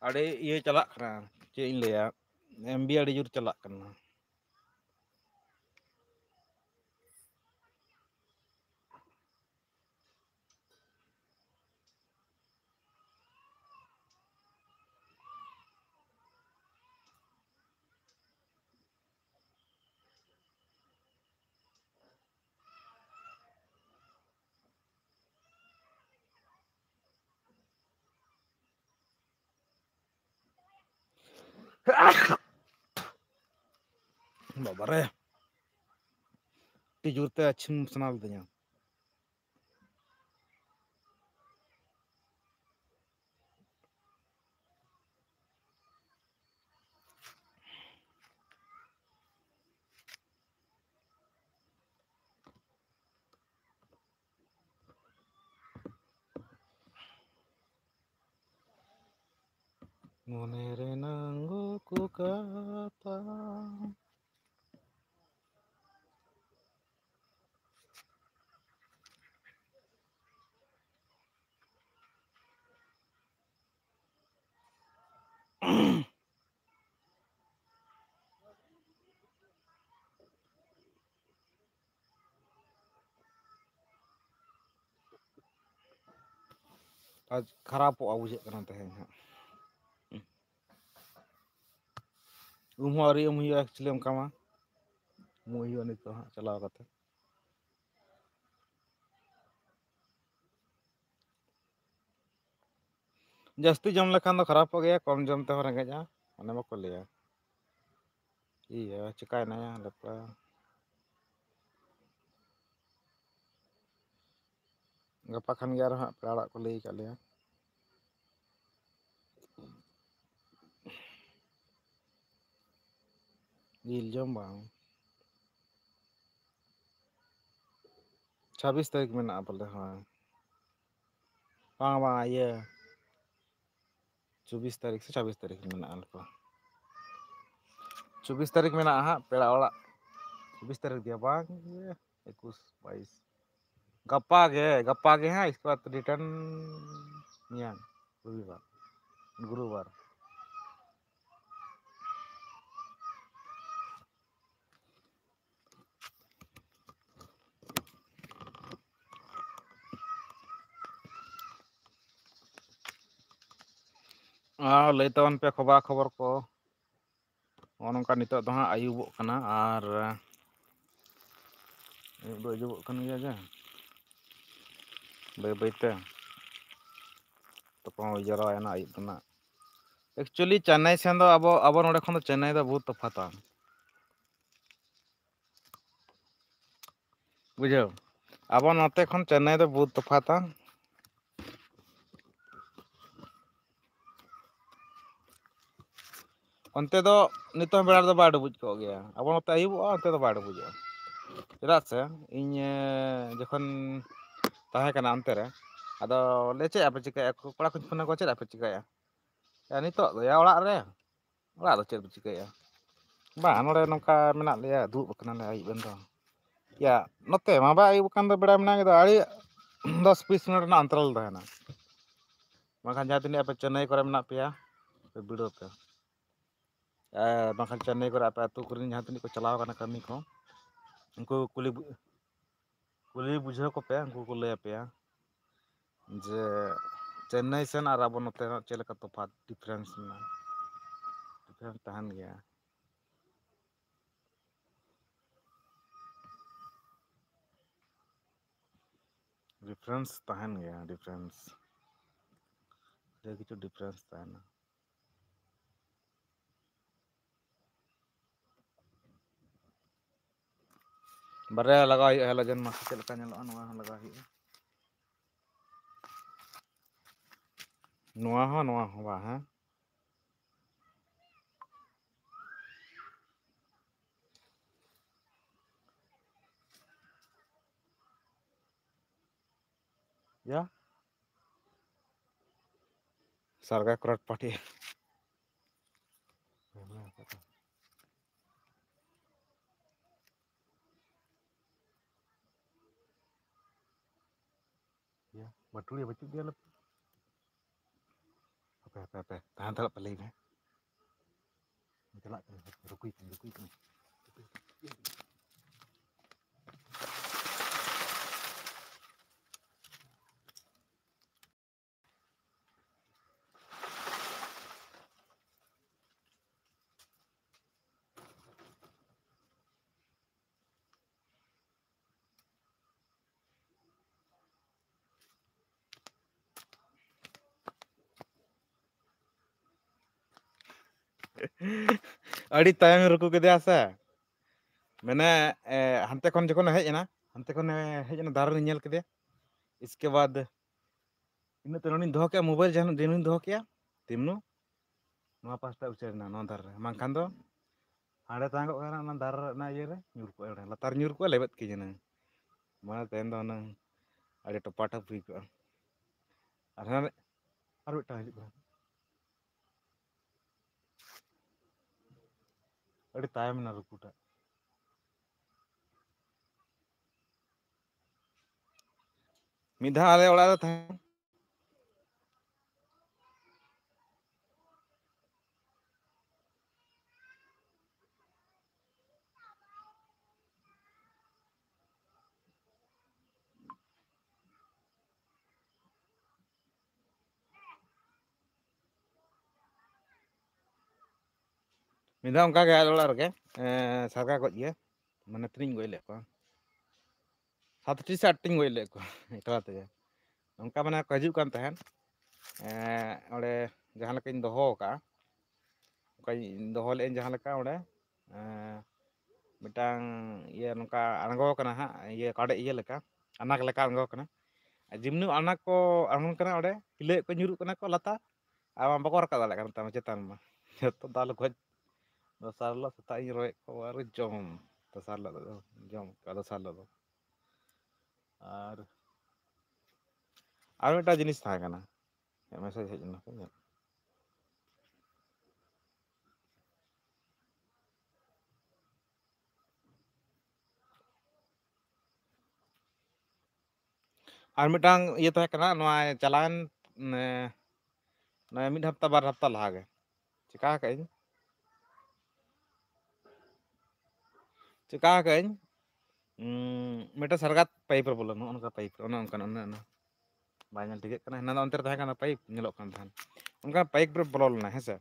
ᱟᱹᱰᱤ ᱤᱭᱟᱹ ᱪᱟᱞᱟᱜ ᱠᱟᱱᱟ, ᱪᱮᱫ ᱤᱧ ᱞᱟᱹᱭᱟ, ᱮᱢ ᱵᱤ ᱟᱹᱰᱤ ᱡᱳᱨ ᱪᱟᱞᱟᱜ ᱠᱟᱱᱟ᱾ ᱵᱟᱵᱟᱨᱮ, ᱟᱹᱰᱤ ᱡᱳᱨ ᱛᱮ ᱟᱹᱪᱷᱤᱢ ᱥᱟᱱᱟ ᱞᱤᱫᱤᱧᱟ᱾ ᱢᱚᱱᱮ ᱨᱮᱱᱟᱝ ᱜᱚᱠᱚ ᱠᱟᱛᱷᱟ᱾ ᱟᱨ ᱠᱷᱟᱨᱟᱯᱚᱜᱼᱟ ᱵᱩᱡᱷᱟᱹᱜ ᱠᱟᱱᱟ ᱛᱮᱦᱮᱧ ᱦᱟᱸᱜ᱾ ᱩᱢ ᱦᱚᱸ ᱟᱹᱣᱨᱤ ᱩᱢ ᱦᱩᱭᱩᱜᱼᱟ actually, ᱚᱱᱠᱟ ᱢᱟ ᱩᱢᱩᱜ ᱦᱩᱭᱩᱜᱼᱟ ᱱᱤᱛᱚᱜ ᱦᱟᱸᱜ ᱪᱟᱞᱟᱣ ᱠᱟᱛᱮ᱾ ᱡᱟᱹᱥᱛᱤ ᱡᱚᱢ ᱞᱮᱠᱷᱟᱱ ᱫᱚ ᱠᱷᱟᱨᱟᱯᱚᱜ ᱜᱮᱭᱟ, ᱠᱚᱢ ᱡᱚᱢ ᱛᱮᱦᱚᱸ ᱨᱮᱸᱜᱮᱡᱼᱟ, ᱚᱱᱮ ᱵᱟᱠᱚ ᱞᱟᱹᱭᱟ᱾ ᱤᱭᱟᱹ ᱪᱤᱠᱟᱭᱱᱟᱭᱟ ᱞᱮᱯᱲᱟ᱾ ᱜᱟᱯᱟ ᱠᱷᱟᱱ ᱜᱮ ᱟᱨᱦᱚᱸ ᱦᱟᱸᱜ ᱯᱮᱲᱟ ᱚᱲᱟᱜ ᱠᱚ ᱞᱟᱹᱭ ᱟᱠᱟᱫ ᱞᱮᱭᱟ᱾ ᱡᱤᱞ ᱡᱚᱢ ᱵᱟᱝ᱾ ᱪᱷᱟᱵᱵᱤᱥ ᱛᱟᱹᱨᱤᱠᱷ ᱢᱮᱱᱟᱜᱼᱟ ᱵᱚᱞᱮ, ᱦᱳᱭ᱾ ᱵᱟᱝ, ᱵᱟᱝ, ᱤᱭᱟᱹ, ᱪᱚᱵᱵᱤᱥ ᱛᱟᱹᱨᱤᱠᱷ ᱥᱮ ᱪᱷᱟᱵᱵᱤᱥ ᱛᱟᱹᱨᱤᱠᱷ ᱢᱮᱱᱟᱜᱼᱟ ᱞᱮᱠᱟ᱾ ᱪᱚᱵᱵᱤᱥ ᱛᱟᱹᱨᱤᱠᱷ ᱢᱮᱱᱟᱜᱼᱟ ᱦᱟᱸᱜ ᱯᱮᱲᱟ ᱚᱲᱟᱜ᱾ ᱪᱚᱵᱵᱤᱥ ᱛᱟᱹᱨᱤᱠᱷ ᱫᱤᱭᱟ ᱵᱟᱝ, ᱤᱭᱟᱹ, ᱮᱠᱩᱥ, ᱵᱟᱭᱤᱥ᱾ ᱜᱟᱯᱟ ᱜᱮ, ᱜᱟᱯᱟ ᱜᱮ ᱦᱟᱸᱜ, ᱤᱥᱠᱮ ᱵᱟᱫ return ᱢᱮᱭᱟᱝ, ᱨᱚᱵᱤᱵᱟᱨ, ᱜᱩᱨᱩᱵᱟᱨ᱾ ᱟᱨ ᱞᱟᱹᱭ ᱛᱟᱵᱚᱱ ᱯᱮ ᱠᱷᱚᱵᱟ ᱠᱷᱚᱵᱚᱨ ᱠᱚ᱾ ᱱᱚᱜᱼᱚ ᱱᱚᱝᱠᱟ ᱱᱤᱛᱚᱜ ᱫᱚ ᱦᱟᱸᱜ ᱟᱹᱭᱩᱵᱚᱜ ᱠᱟᱱᱟ, ᱟᱨ ᱟᱹᱭᱩᱵ ᱫᱚ ᱟᱹᱭᱩᱵᱚᱜ ᱠᱟᱱ ᱜᱮᱭᱟ ᱡᱮ ᱵᱟᱹᱭ ᱵᱟᱹᱭ ᱛᱮ᱾ ᱛᱚᱠᱷᱚᱱ ᱦᱩᱭ ᱡᱟᱣᱨᱟᱭᱮᱱᱟ ᱟᱹᱭᱩᱵ ᱨᱮᱱᱟᱜ᱾ Actually ᱪᱮᱱᱱᱟᱭ ᱥᱮᱱ ᱫᱚ ᱟᱵᱚ, ᱟᱵᱚ ᱱᱚᱰᱮ ᱠᱷᱚᱱ ᱫᱚ ᱪᱮᱱᱱᱟᱭ ᱫᱚ ᱵᱚᱦᱩᱛ ᱛᱚᱯᱷᱟᱛᱟ᱾ ᱵᱩᱡᱷᱟᱹᱣ, ᱟᱵᱚ ᱱᱚᱛᱮ ᱠᱷᱚᱱ ᱪᱮᱱᱱᱟᱭ ᱫᱚ ᱵᱚᱦᱩᱛ ᱛᱚᱯᱷᱟᱛᱟ᱾ ᱚᱱᱛᱮ ᱫᱚ ᱱᱤᱛᱚᱝ ᱵᱮᱲᱟ ᱨᱮᱫᱚ ᱵᱟᱭ ᱰᱩᱵᱩᱡ ᱠᱚᱜ ᱜᱮᱭᱟ, ᱟᱵᱚ ᱱᱚᱛᱮ ᱟᱹᱭᱩᱵᱚᱜᱼᱟ, ᱚᱱᱛᱮ ᱫᱚ ᱵᱟᱭ ᱰᱩᱵᱩᱡᱚᱜᱼᱟ᱾ ᱪᱮᱫᱟᱜ ᱥᱮ ᱤᱧ, ᱮ, ᱡᱚᱠᱷᱚᱱ ᱛᱟᱦᱮᱸ ᱠᱟᱱᱟ ᱚᱱᱛᱮ ᱨᱮ, ᱟᱫᱚ ᱞᱮ ᱪᱮᱫ ᱟᱯᱮ ᱪᱤᱠᱟᱹᱭᱟ, ᱠᱚᱲᱟ ᱠᱚᱧ ᱯᱷᱳᱱ ᱟᱠᱚᱣᱟ, ᱪᱮᱫ ᱟᱯᱮ ᱪᱤᱠᱟᱹᱭᱟ? ᱭᱟ, ᱱᱤᱛᱚᱜ ᱫᱚ ᱭᱟ ᱚᱲᱟᱜ ᱨᱮ, ᱚᱲᱟᱜ ᱨᱮ ᱪᱮᱫ ᱯᱮ ᱪᱤᱠᱟᱹᱭᱟ? ᱵᱟᱝ, ᱱᱚᱰᱮ ᱱᱚᱝᱠᱟ ᱢᱮᱱᱟᱜ ᱞᱮᱭᱟ, ᱫᱩᱲᱩᱵ ᱟᱠᱟᱱᱟᱞᱮ ᱟᱹᱭᱩᱵ ᱮᱱ ᱫᱚ᱾ ᱭᱟ, ᱱᱚᱛᱮ ᱢᱟ ᱵᱟᱭ ᱟᱹᱭᱩᱵ ᱟᱠᱟᱱ ᱫᱚ, ᱵᱮᱲᱟ ᱢᱮᱱᱟᱜ ᱜᱮᱫᱚ, ᱟᱹᱰᱤ ᱫᱚᱥ ᱵᱤᱥ ᱢᱤᱱᱤᱴ ᱨᱮᱱᱟᱜ ᱚᱱᱛᱚᱨᱟᱞ ᱛᱟᱦᱮᱱᱟ᱾ ᱵᱟᱝᱠᱷᱟᱱ ᱡᱟᱦᱟᱸ ᱛᱤᱱᱟᱹᱜ ᱟᱯᱮ ᱪᱮᱱᱱᱟᱭ ᱠᱚᱨᱮ ᱢᱮᱱᱟᱜ ᱯᱮᱭᱟ, ᱯᱮ ᱵᱤᱰᱟᱹᱣ ᱯᱮ᱾ ᱟᱨ ᱵᱟᱝᱠᱷᱟᱱ ᱪᱮᱱᱱᱟᱭ ᱠᱚᱨᱮ ᱟᱯᱮ ᱟᱹᱛᱩ ᱠᱚᱨᱮᱱ ᱡᱟᱦᱟᱸ ᱛᱤᱱᱟᱹᱜ ᱠᱚ ᱪᱟᱞᱟᱣ ᱠᱟᱱᱟ ᱠᱟᱹᱢᱤ ᱠᱚ, ᱩᱱᱠᱩ ᱠᱩᱞᱤ ᱵᱩ-, ᱠᱩᱞᱤ ᱵᱩᱡᱷᱟᱹᱣ ᱠᱚᱯᱮ, ᱩᱱᱠᱩ ᱠᱚ ᱞᱟᱹᱭ ᱟᱯᱮᱭᱟ ᱡᱮ ᱪᱮᱱᱱᱟᱭ ᱥᱮᱱ ᱟᱨ ᱟᱵᱚ ᱱᱚᱛᱮᱱᱟᱜ ᱪᱮᱫ ᱞᱮᱠᱟ ᱛᱚᱯᱷᱟᱛ, ᱰᱤᱯᱷᱟᱨᱮᱱᱥ ᱢᱮᱱᱟᱜᱼᱟ? ᱰᱤᱯᱷᱟᱨᱮᱱᱥ ᱛᱟᱦᱮᱱ ᱜᱮᱭᱟ᱾ ᱰᱤᱯᱷᱟᱨᱮᱱᱥ ᱛᱟᱦᱮᱱ ᱜᱮᱭᱟ, ᱰᱤᱯᱷᱟᱨᱮᱱᱥ᱾ ᱟᱹᱰᱤ ᱠᱤᱪᱷᱩ ᱰᱤᱯᱷᱟᱨᱮᱱᱥ ᱛᱟᱦᱮᱱᱟ᱾ ᱵᱟᱨᱭᱟ ᱞᱟᱜᱟᱣ ᱦᱩᱭᱩᱜᱼᱟ, ᱦᱮᱞᱳᱡᱮᱱ ᱢᱟᱥᱮ ᱪᱮᱫ ᱞᱮᱠᱟ ᱧᱮᱞᱚᱜᱼᱟ, ᱱᱚᱣᱟ ᱦᱚᱸ ᱞᱟᱜᱟᱣ ᱦᱩᱭᱩᱜᱼᱟ᱾ ᱱᱚᱣᱟ ᱦᱚᱸ, ᱱᱚᱣᱟ ᱦᱚᱸ ᱵᱟᱝ, ᱦᱮᱸ᱾ ᱭᱟ᱾ ᱥᱟᱨᱜᱟ ᱠᱨᱚᱴ ᱯᱟᱴᱤ᱾ ᱭᱟ, ᱵᱟᱹᱴᱩᱲᱤᱭᱟᱹ ᱵᱟᱹᱪᱩᱜ ᱜᱮᱭᱟ ᱞᱮ᱾ ᱦᱟᱯᱮ, ᱦᱟᱯᱮ, ᱦᱟᱯᱮ, ᱛᱟᱦᱮᱸ ᱦᱟᱛᱟᱲᱚᱜ ᱯᱮ, ᱞᱟᱹᱭ ᱢᱮ᱾ ᱪᱟᱞᱟᱜ ᱠᱟᱱᱟ, ᱨᱩᱠᱩᱭ ᱠᱟᱱᱟ, ᱨᱩᱠᱩᱭ ᱠᱟᱱᱟ᱾ ᱟᱹᱰᱤ ᱛᱟᱭᱚᱢ ᱨᱩᱠᱩ ᱠᱮᱫᱮᱭᱟ ᱥᱮ᱾ ᱢᱟᱱᱮ, ᱮ, ᱦᱟᱱᱛᱮ ᱠᱷᱚᱱ ᱡᱚᱠᱷᱚᱱᱮ ᱦᱮᱡ ᱮᱱᱟ, ᱦᱟᱱᱛᱮ ᱠᱷᱚᱱᱮ ᱦᱮᱡ ᱮᱱᱟ, ᱫᱟᱨᱮ ᱨᱮᱧ ᱧᱮᱞ ᱠᱮᱫᱮᱭᱟ᱾ ᱤᱥᱠᱮ ᱵᱟᱫ ᱤᱱᱟᱹᱜ ᱛᱮ ᱱᱚᱰᱮᱧ ᱫᱚᱦᱚ ᱠᱮᱜᱼᱟ, ᱢᱳᱵᱟᱭᱤᱞ ᱡᱟᱦᱟᱸ ᱫᱤᱱᱤᱧ ᱫᱚᱦᱚ ᱠᱮᱜᱼᱟ, ᱛᱮᱢᱱᱩ ᱱᱚᱣᱟ ᱯᱟᱥᱴᱟ ᱩᱪᱟᱹᱲ ᱮᱱᱟ, ᱱᱚᱣᱟ ᱫᱷᱟᱨᱮ ᱨᱮ᱾ ᱵᱟᱝᱠᱷᱟᱱ ᱫᱚ ᱦᱟᱸᱰᱮ ᱛᱟᱦᱮᱸ ᱠᱚᱜ ᱠᱟᱱᱟ, ᱚᱱᱟ ᱫᱟᱨᱮ ᱨᱮᱱᱟᱜ ᱤᱭᱟᱹ ᱨᱮ ᱧᱩᱨ ᱠᱚᱜᱼᱟ, ᱞᱟᱛᱟᱨ ᱧᱩᱨ ᱠᱚᱜᱼᱟ, ᱞᱮᱵᱮᱫ ᱠᱤᱧ ᱦᱩᱱᱟᱹᱝ᱾ ᱢᱟᱱᱮ ᱛᱮᱦᱮᱧ ᱫᱚ ᱦᱩᱱᱟᱹᱝ ᱟᱹᱰᱤ ᱴᱚᱯᱟ ᱴᱚᱯ ᱦᱩᱭ ᱠᱚᱜᱼᱟ᱾ ᱟᱨ ᱦᱟᱱᱮ ᱟᱨ ᱢᱤᱫᱴᱟᱝ ᱦᱤᱡᱩᱜ ᱠᱟᱱᱟ᱾ ᱟᱹᱰᱤ ᱛᱟᱭᱚᱢ ᱮᱱᱟ ᱨᱩᱠᱩᱴᱟᱜ᱾ ᱢᱤᱫ ᱫᱷᱟᱣ ᱟᱞᱮ ᱚᱲᱟᱜ ᱨᱮ ᱛᱟᱦᱮᱸ ᱢᱤᱫ ᱫᱷᱟᱣ ᱚᱱᱠᱟ ᱜᱮ ᱟᱞᱮ ᱚᱲᱟᱜ ᱨᱮᱜᱮ, ᱮᱸ, ᱥᱟᱨᱜᱟ ᱜᱚᱡ ᱜᱮ, ᱢᱟᱱᱮ ᱛᱤᱱᱟᱹᱧ ᱜᱚᱡ ᱞᱮᱫ ᱠᱚᱣᱟ, ᱥᱟᱛᱴᱤ ᱥᱮ ᱟᱴᱴᱤᱧ ᱜᱚᱡ ᱞᱮᱫ ᱠᱚᱣᱟ ᱮᱠᱞᱟ ᱛᱮᱜᱮ᱾ ᱚᱱᱠᱟ ᱢᱟᱱᱮ ᱠᱚ ᱦᱤᱡᱩᱜ ᱠᱟᱱ ᱛᱟᱦᱮᱸᱫ, ᱮᱸ, ᱚᱸᱰᱮ ᱡᱟᱦᱟᱸ ᱞᱮᱠᱟᱧ ᱫᱚᱦᱚ ᱟᱠᱟᱫᱼᱟ, ᱚᱱᱠᱟᱧ ᱫᱚᱦᱚ ᱞᱮᱫᱟᱹᱧ ᱡᱟᱦᱟᱸ ᱞᱮᱠᱟ ᱚᱸᱰᱮ, ᱮᱸ, ᱢᱤᱫᱴᱟᱝ ᱤᱭᱟᱹ ᱱᱚᱝᱠᱟ ᱟᱬᱜᱚ ᱠᱟᱱᱟ ᱦᱟᱸᱜ, ᱤᱭᱟᱹ ᱠᱟᱰᱮᱡ ᱤᱭᱟᱹ ᱞᱮᱠᱟ, ᱟᱱᱟᱠ ᱞᱮᱠᱟ ᱟᱬᱜᱚ ᱠᱟᱱᱟ᱾ ᱟᱨ ᱡᱮᱢᱱᱤ ᱟᱱᱟᱠ ᱠᱚ ᱟᱬᱜᱚᱱ ᱠᱟᱱᱟ ᱚᱸᱰᱮ, ᱛᱤᱞᱟᱹᱭᱮᱫ ᱠᱚ ᱧᱩᱨᱩᱜ ᱠᱟᱱᱟ ᱠᱚ ᱞᱟᱛᱟᱨ, ᱟᱨ ᱵᱟᱠᱚ ᱨᱟᱠᱟᱵ ᱫᱟᱲᱮᱭᱟᱜ ᱠᱟᱱᱟ ᱛᱟᱢᱟ ᱪᱮᱛᱟᱱ ᱢᱟ᱾ ᱡᱚᱛᱚ ᱫᱟᱞ ᱜᱚᱡ, ᱫᱚᱥᱟᱨ ᱦᱤᱞᱳᱜ ᱥᱮᱛᱟᱜ ᱤᱧ ᱨᱚᱭᱮᱫ ᱠᱚᱣᱟ, ᱟᱨ ᱡᱚᱢ, ᱫᱚᱥᱟᱨ ᱦᱤᱞᱳᱜ ᱫᱚ ᱡᱚᱢ ᱠᱚᱣᱟ, ᱫᱚᱥᱟᱨ ᱦᱤᱞᱳᱜ ᱫᱚ᱾ ᱟᱨ, ᱟᱨ ᱢᱤᱫᱴᱟᱝ ᱡᱤᱱᱤᱥ ᱛᱟᱦᱮᱸ ᱠᱟᱱᱟ, ᱢᱮᱥᱮᱡᱽ ᱦᱮᱡ ᱮᱱᱟ, ᱧᱮᱞ᱾ ᱟᱨ ᱢᱤᱫᱴᱟᱝ ᱤᱭᱟᱹ ᱛᱟᱦᱮᱸ ᱠᱟᱱᱟ, ᱱᱚᱣᱟ ᱪᱟᱞᱟᱣᱮᱱ, ᱱᱮ-, ᱱᱚᱣᱟ ᱢᱤᱫ ᱦᱟᱯᱛᱟ ᱵᱟᱨ ᱦᱟᱯᱛᱟ ᱞᱟᱦᱟ ᱜᱮ ᱪᱮᱠᱟ ᱟᱠᱟᱫ ᱟᱹᱧ, ᱪᱮᱠᱟ ᱟᱠᱟᱫ ᱟᱹᱧ, ᱩᱸ, ᱢᱤᱫᱴᱟᱝ ᱥᱟᱨᱜᱟᱛ ᱯᱟᱭᱤᱯ ᱨᱮ ᱵᱚᱞᱚᱱᱟ, ᱱᱚᱜᱼᱚ ᱱᱚᱝᱠᱟ ᱯᱟᱭᱤᱯ ᱨᱮ, ᱚᱱᱮ ᱚᱱᱠᱟᱱ, ᱚᱱᱮ ᱚᱱᱟ ᱵᱟᱭ ᱧᱮᱞ ᱴᱷᱤᱠᱟᱹᱜ ᱠᱟᱱᱟ, ᱦᱮᱱᱟ ᱫᱚ ᱚᱱᱛᱮ ᱨᱮ ᱛᱟᱦᱮᱸ ᱠᱟᱱᱟ, ᱯᱟᱭᱤᱯ ᱧᱮᱞᱚᱜ ᱠᱟᱱ ᱛᱟᱦᱮᱸᱱ, ᱚᱱᱠᱟ ᱯᱟᱭᱤᱯ ᱨᱮ ᱵᱚᱞᱚ ᱞᱮᱱᱟ, ᱦᱮᱸ ᱥᱮ᱾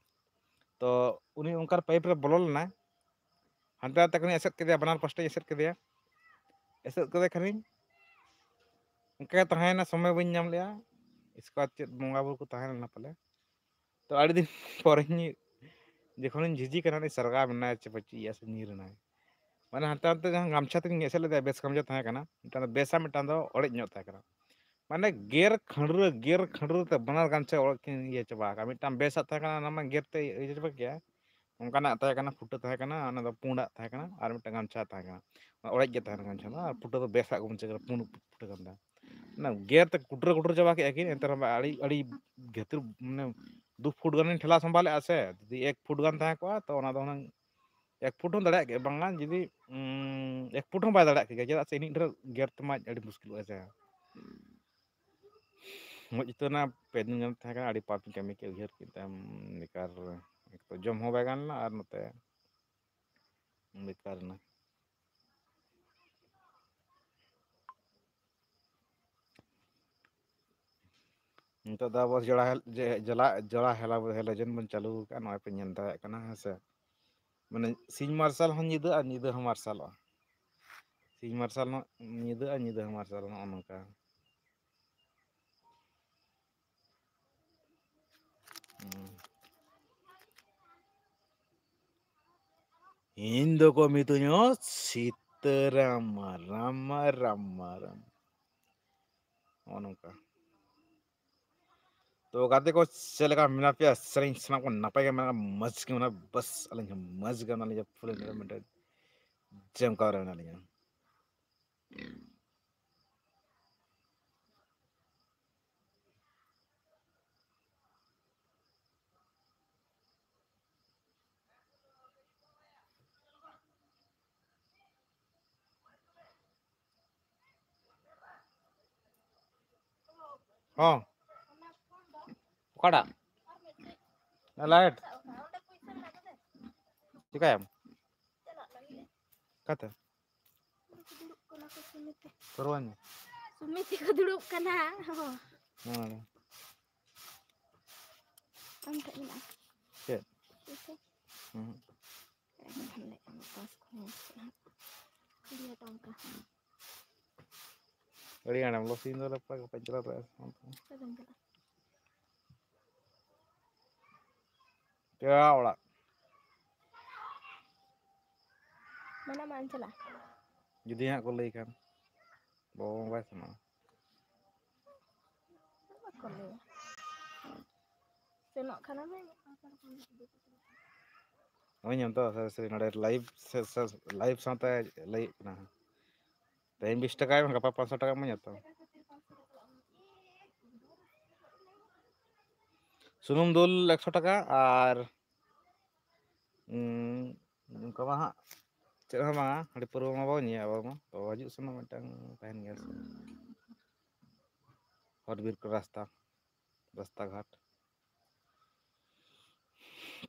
ᱛᱚ ᱩᱱᱤ ᱚᱱᱠᱟᱱ ᱯᱟᱭᱤᱯ ᱨᱮ ᱵᱚᱞᱚ ᱞᱮᱱᱟᱭ, ᱦᱟᱱᱛᱮ ᱱᱟᱛᱮ ᱠᱷᱚᱱᱤᱧ ᱮᱥᱮᱫ ᱠᱮᱫᱮᱭᱟ, ᱵᱟᱱᱟᱨ ᱯᱟᱥᱴᱟᱧ ᱮᱥᱮᱫ ᱠᱮᱫᱮᱭᱟ᱾ ᱮᱥᱮᱫ ᱠᱮᱫᱮ ᱠᱷᱟᱱᱤᱧ ᱚᱱᱠᱟ ᱜᱮ ᱛᱟᱦᱮᱸᱭᱮᱱᱟ, ᱥᱚᱢᱚᱭ ᱵᱟᱹᱧ ᱧᱟᱢ ᱞᱮᱜᱼᱟ᱾ ᱤᱥᱠᱮ ᱵᱟᱫ ᱪᱮᱫ ᱵᱚᱸᱜᱟ ᱵᱩᱨᱩ ᱠᱚ ᱛᱟᱦᱮᱸ ᱞᱮᱱᱟ ᱯᱟᱞᱮ᱾ ᱛᱚ ᱟᱹᱰᱤ ᱫᱤᱱ ᱯᱚᱨᱮᱧ, ᱡᱚᱠᱷᱚᱱᱤᱧ ᱡᱷᱤᱡᱤ ᱠᱟᱱᱟ, ᱩᱱᱤ ᱥᱟᱨᱜᱟ ᱢᱮᱱᱟᱭ ᱪᱮ ᱯᱟᱹᱪᱤᱭᱮᱫᱼᱟ ᱥᱮ ᱧᱤᱨ ᱮᱱᱟᱭ᱾ ᱢᱟᱱᱮ ᱦᱟᱱᱛᱮ ᱱᱟᱛᱮ ᱡᱟᱦᱟᱸ ᱜᱟᱢᱪᱷᱟ ᱛᱮᱧ ᱮᱥᱮᱫ ᱞᱮᱫᱟ, ᱵᱮᱥ ᱜᱟᱢᱪᱷᱟ ᱛᱟᱦᱮᱸ ᱠᱟᱱᱟ, ᱢᱤᱫᱴᱟᱝ ᱫᱚ ᱵᱮᱥᱟ, ᱢᱤᱫᱴᱟᱝ ᱫᱚ ᱚᱲᱮᱡ ᱧᱚᱜ ᱛᱟᱦᱮᱸ ᱠᱟᱱᱟ᱾ ᱢᱟᱱᱮ ᱜᱮᱨ ᱠᱷᱟᱹᱸᱰᱨᱟᱹ, ᱜᱮᱨ ᱠᱷᱟᱹᱸᱰᱨᱟᱹ ᱛᱮ ᱵᱟᱱᱟᱨ ᱜᱟᱢᱪᱷᱟ ᱚᱲᱮᱡ ᱠᱤᱱ ᱤᱭᱟᱹ ᱪᱟᱵᱟ ᱟᱠᱟᱫ᱾ ᱢᱤᱫᱴᱟᱝ ᱵᱮᱥᱟᱜ ᱛᱟᱦᱮᱸ ᱠᱟᱱᱟ, ᱚᱱᱟ ᱢᱟ ᱜᱮᱨ ᱛᱮ ᱤᱭᱟᱹ ᱪᱟᱵᱟ ᱠᱮᱜᱼᱟ᱾ ᱚᱱᱠᱟᱱᱟᱜ ᱛᱟᱦᱮᱸ ᱠᱟᱱᱟ, ᱯᱷᱩᱴᱟᱹ ᱛᱟᱦᱮᱸ ᱠᱟᱱᱟ, ᱚᱱᱟ ᱫᱚ ᱯᱩᱸᱰᱟᱜ ᱛᱟᱦᱮᱸ ᱠᱟᱱᱟ, ᱟᱨ ᱢᱤᱫᱴᱟᱝ ᱜᱟᱢᱪᱷᱟ ᱛᱟᱦᱮᱸ ᱠᱟᱱᱟ, ᱚᱲᱮᱡ ᱜᱮ ᱛᱟᱦᱮᱸ ᱠᱟᱱᱟ ᱜᱟᱢᱪᱷᱟ ᱫᱚ, ᱟᱨ ᱯᱷᱩᱴᱟᱹ ᱫᱚ ᱵᱮᱥᱟᱜ ᱜᱮ ᱵᱩᱱ ᱪᱮᱫ ᱯᱩᱸᱰ ᱯᱷᱩᱴᱟᱹ ᱠᱟᱱ ᱛᱟᱦᱮᱸᱫ᱾ ᱚᱱᱟ ᱜᱮᱨ ᱛᱮ ᱠᱩᱴᱨᱟᱹ ᱠᱩᱴᱨᱟᱹ ᱪᱟᱵᱟ ᱠᱮᱜᱼᱟ ᱠᱤᱱ, ᱮᱱᱛᱮ ᱨᱮᱦᱚᱸ ᱟᱹᱰᱤ, ᱟᱹᱰᱤ ᱜᱷᱟᱹᱛᱤᱨ, ᱢᱟᱱᱮ ᱫᱩ ᱯᱷᱩᱴ ᱜᱟᱱᱤᱧ ᱴᱷᱮᱞᱟᱣ ᱥᱟᱢᱵᱟ ᱞᱮᱜᱼᱟ ᱥᱮ, ᱡᱩᱫᱤ ᱮᱠ ᱯᱷᱩᱴ ᱜᱟᱱ ᱛᱟᱦᱮᱸ ᱠᱚᱜᱼᱟ, ᱛᱚ ᱚᱱᱟ ᱫᱚ ᱦᱩᱱᱟᱹᱝ ᱮᱠ ᱯᱷᱩᱴ ᱦᱚᱸ ᱫᱟᱲᱮᱭᱟᱜ ᱜᱮᱭᱟ, ᱵᱟᱝᱟ ᱡᱩᱫᱤ, ᱩᱸ, ᱮᱠ ᱯᱷᱩᱴ ᱦᱚᱸ ᱵᱟᱭ ᱫᱟᱲᱮᱭᱟᱜ ᱠᱮᱭᱟ, ᱪᱮᱫᱟᱜ ᱥᱮ ᱤᱱᱟᱹᱜ ᱰᱷᱮᱨ ᱜᱮᱨ ᱛᱮᱢᱟ ᱟᱹᱰᱤ ᱢᱩᱥᱠᱤᱞᱚᱜᱼᱟ ᱥᱮ᱾ ᱢᱚᱡᱽ ᱩᱛᱟᱹᱨ ᱮᱱᱟ, ᱯᱮ ᱫᱤᱱ ᱜᱟᱱ ᱛᱟᱦᱮᱸ ᱠᱟᱱᱟ, ᱟᱹᱰᱤ ᱯᱟᱯ ᱤᱧ ᱠᱟᱹᱢᱤ ᱠᱮᱫ, ᱩᱭᱦᱟᱹᱨ ᱠᱮᱫ ᱛᱟᱭᱚᱢ ᱵᱮᱠᱟᱨ, ᱮᱠ ᱛᱚ ᱡᱚᱢ ᱦᱚᱸ ᱵᱟᱭ ᱜᱟᱱ ᱞᱮᱱᱟ ᱟᱨ ᱱᱚᱛᱮ ᱵᱮᱠᱟᱨ ᱮᱱᱟ᱾ ᱱᱤᱛᱚᱜ ᱫᱚ ᱟᱵᱚ ᱡᱚᱲᱟ ᱦᱮᱞ-, ᱡᱮ, ᱡᱚᱞᱟ, ᱡᱚᱲᱟ ᱦᱮᱞᱟ-, ᱦᱮᱞᱳᱡᱮᱱ ᱵᱚᱱ ᱪᱟᱹᱞᱩ ᱟᱠᱟᱫᱼᱟ, ᱱᱚᱜᱼᱚᱭ ᱯᱮ ᱧᱮᱞ ᱫᱟᱲᱮᱭᱟᱜ ᱠᱟᱱᱟ, ᱦᱮᱸ ᱥᱮ᱾ ᱢᱟᱱᱮ ᱥᱤᱧ ᱢᱟᱨᱥᱟᱞ ᱦᱚᱸ ᱧᱤᱫᱟᱹ ᱟᱨ ᱧᱤᱫᱟᱹ ᱦᱚᱸ ᱢᱟᱨᱥᱟᱞᱚᱜᱼᱟ᱾ ᱥᱤᱧ ᱢᱟᱨᱥᱟᱞ ᱦᱚᱸ ᱧᱤᱫᱟᱹ ᱟᱨ ᱧᱤᱫᱟᱹ ᱦᱚᱸ ᱢᱟᱨᱥᱟᱞ, ᱱᱚᱜᱼᱚ ᱱᱚᱝᱠᱟ᱾ ᱦᱩᱸ᱾ ᱤᱧ ᱫᱚᱠᱚ ᱢᱤᱛᱟᱹᱧᱟ ᱥᱤᱛᱟᱹᱨᱟᱢ, ᱨᱟᱢ, ᱨᱟᱢ, ᱨᱟᱢ᱾ ᱱᱚᱜᱼᱚ ᱱᱚᱝᱠᱟ᱾ ᱛᱚ ᱜᱟᱛᱮ ᱠᱚ, ᱪᱮᱫ ᱞᱮᱠᱟ ᱢᱮᱱᱟᱜ ᱯᱮᱭᱟ? ᱥᱮᱨᱮᱧ ᱥᱟᱱᱟᱢ ᱠᱚ ᱱᱟᱯᱟᱭ ᱜᱮ ᱢᱮᱱᱟᱜᱼᱟ, ᱢᱚᱡᱽ ᱜᱮ ᱢᱮᱱᱟᱜᱼᱟ᱾ ᱵᱟᱥ ᱟᱹᱞᱤᱧ ᱦᱚᱸ ᱢᱚᱡᱽ ᱜᱮ ᱢᱮᱱᱟᱜ ᱞᱤᱧᱟ, full entertainment ᱨᱮ ᱡᱚᱢᱠᱟᱣ ᱨᱮ ᱢᱮᱱᱟᱜ ᱞᱤᱧᱟ᱾ ᱦᱚᱸ᱾ ᱚᱠᱟᱴᱟᱜ? ᱞᱟᱭᱤᱴ? ᱪᱤᱠᱟᱹᱭᱟᱢ? ᱚᱠᱟᱛᱮ? ᱫᱩᱲᱩᱵ ᱠᱟᱱᱟ ᱠᱚ ᱥᱩᱢᱤᱛᱤ᱾ ᱯᱟᱹᱨᱣᱟᱹ ᱧᱩ? ᱥᱩᱢᱤᱛᱤ ᱠᱚ ᱫᱩᱲᱩᱵ ᱠᱟᱱᱟ᱾ ᱦᱚᱸ᱾ ᱦᱮᱸ᱾ ᱟᱢ ᱴᱷᱮᱱ ᱢᱮᱱᱟᱜᱼᱟ᱾ ᱪᱮᱫ? ᱯᱩᱭᱥᱟᱹ? ᱦᱩᱸ᱾ ᱮᱢ ᱦᱟᱸᱰᱮ ᱟᱢᱟᱜ ᱯᱟᱥ ᱠᱷᱚᱱ ᱦᱟᱸᱜ᱾ ᱠᱩᱲᱤ ᱦᱟᱡᱟᱨ ᱴᱟᱠᱟ᱾ ᱟᱹᱰᱤ ᱜᱟᱱᱮᱢ ᱞᱚᱥ, ᱤᱧ ᱫᱚ ᱞᱮᱯᱴᱚᱯ ᱜᱟᱯᱟᱧ ᱪᱟᱞᱟᱣ ᱫᱟᱲᱮᱭᱟᱜᱼᱟ᱾ ᱚᱠᱚᱭ ᱵᱟᱢ ᱪᱟᱞᱟᱜᱼᱟ? ᱯᱮᱲᱟ ᱚᱲᱟᱜ᱾ ᱢᱟᱱᱟ ᱢᱟ ᱟᱞᱚᱢ ᱪᱟᱞᱟᱜᱼᱟ᱾ ᱡᱩᱫᱤ ᱦᱟᱸᱜ ᱠᱚ ᱞᱟᱹᱭ ᱠᱷᱟᱱ, ᱵᱟᱵᱟ ᱢᱟ ᱵᱟᱭ ᱥᱮᱱᱚᱜᱼᱟ᱾ ᱵᱟᱠᱚ ᱞᱟᱹᱭᱟ᱾ ᱥᱮᱱᱚᱜ ᱠᱷᱟᱱ ᱢᱮ᱾ ᱦᱳᱭ, ᱧᱮᱞ ᱛᱚ, ᱥᱟᱹᱨᱤ ᱥᱟᱹᱨᱤ ᱱᱚᱰᱮ ᱞᱟᱭᱤᱵᱷ ᱥᱮ, ᱥᱮ, ᱞᱟᱭᱤᱵᱷ ᱥᱟᱶᱛᱮ ᱞᱟᱹᱭ ᱦᱩᱭᱩᱜ ᱠᱟᱱᱟ᱾ ᱛᱮᱦᱮᱧ ᱵᱤᱥ ᱴᱟᱠᱟ ᱮᱢ, ᱜᱟᱯᱟ ᱯᱟᱸᱪᱥᱚ ᱴᱟᱠᱟ ᱮᱢᱟᱹᱧᱟ ᱛᱚ᱾ ᱥᱩᱱᱩᱢ ᱫᱩᱞ ᱮᱠᱥᱚ ᱴᱟᱠᱟ ᱟᱨ, ᱩᱸ, ᱚᱱᱠᱟ ᱢᱟ ᱦᱟᱸᱜ ᱪᱮᱫ ᱦᱚᱸ ᱵᱟᱝᱟ, ᱦᱟᱺᱰᱤ ᱯᱟᱹᱨᱣᱟᱹ ᱢᱟ ᱵᱟᱵᱚᱱ ᱧᱩᱭᱟ ᱟᱵᱚ ᱢᱟ᱾ ᱛᱚ, ᱦᱤᱡᱩᱜ ᱥᱮᱱᱚᱜ ᱢᱤᱫᱴᱟᱝ ᱛᱟᱦᱮᱱ ᱜᱮᱭᱟ ᱥᱮ᱾ ᱦᱚᱨ ᱵᱤᱨ ᱠᱚ ᱨᱟᱥᱛᱟ, ᱨᱟᱥᱛᱟ ᱜᱷᱟᱴ᱾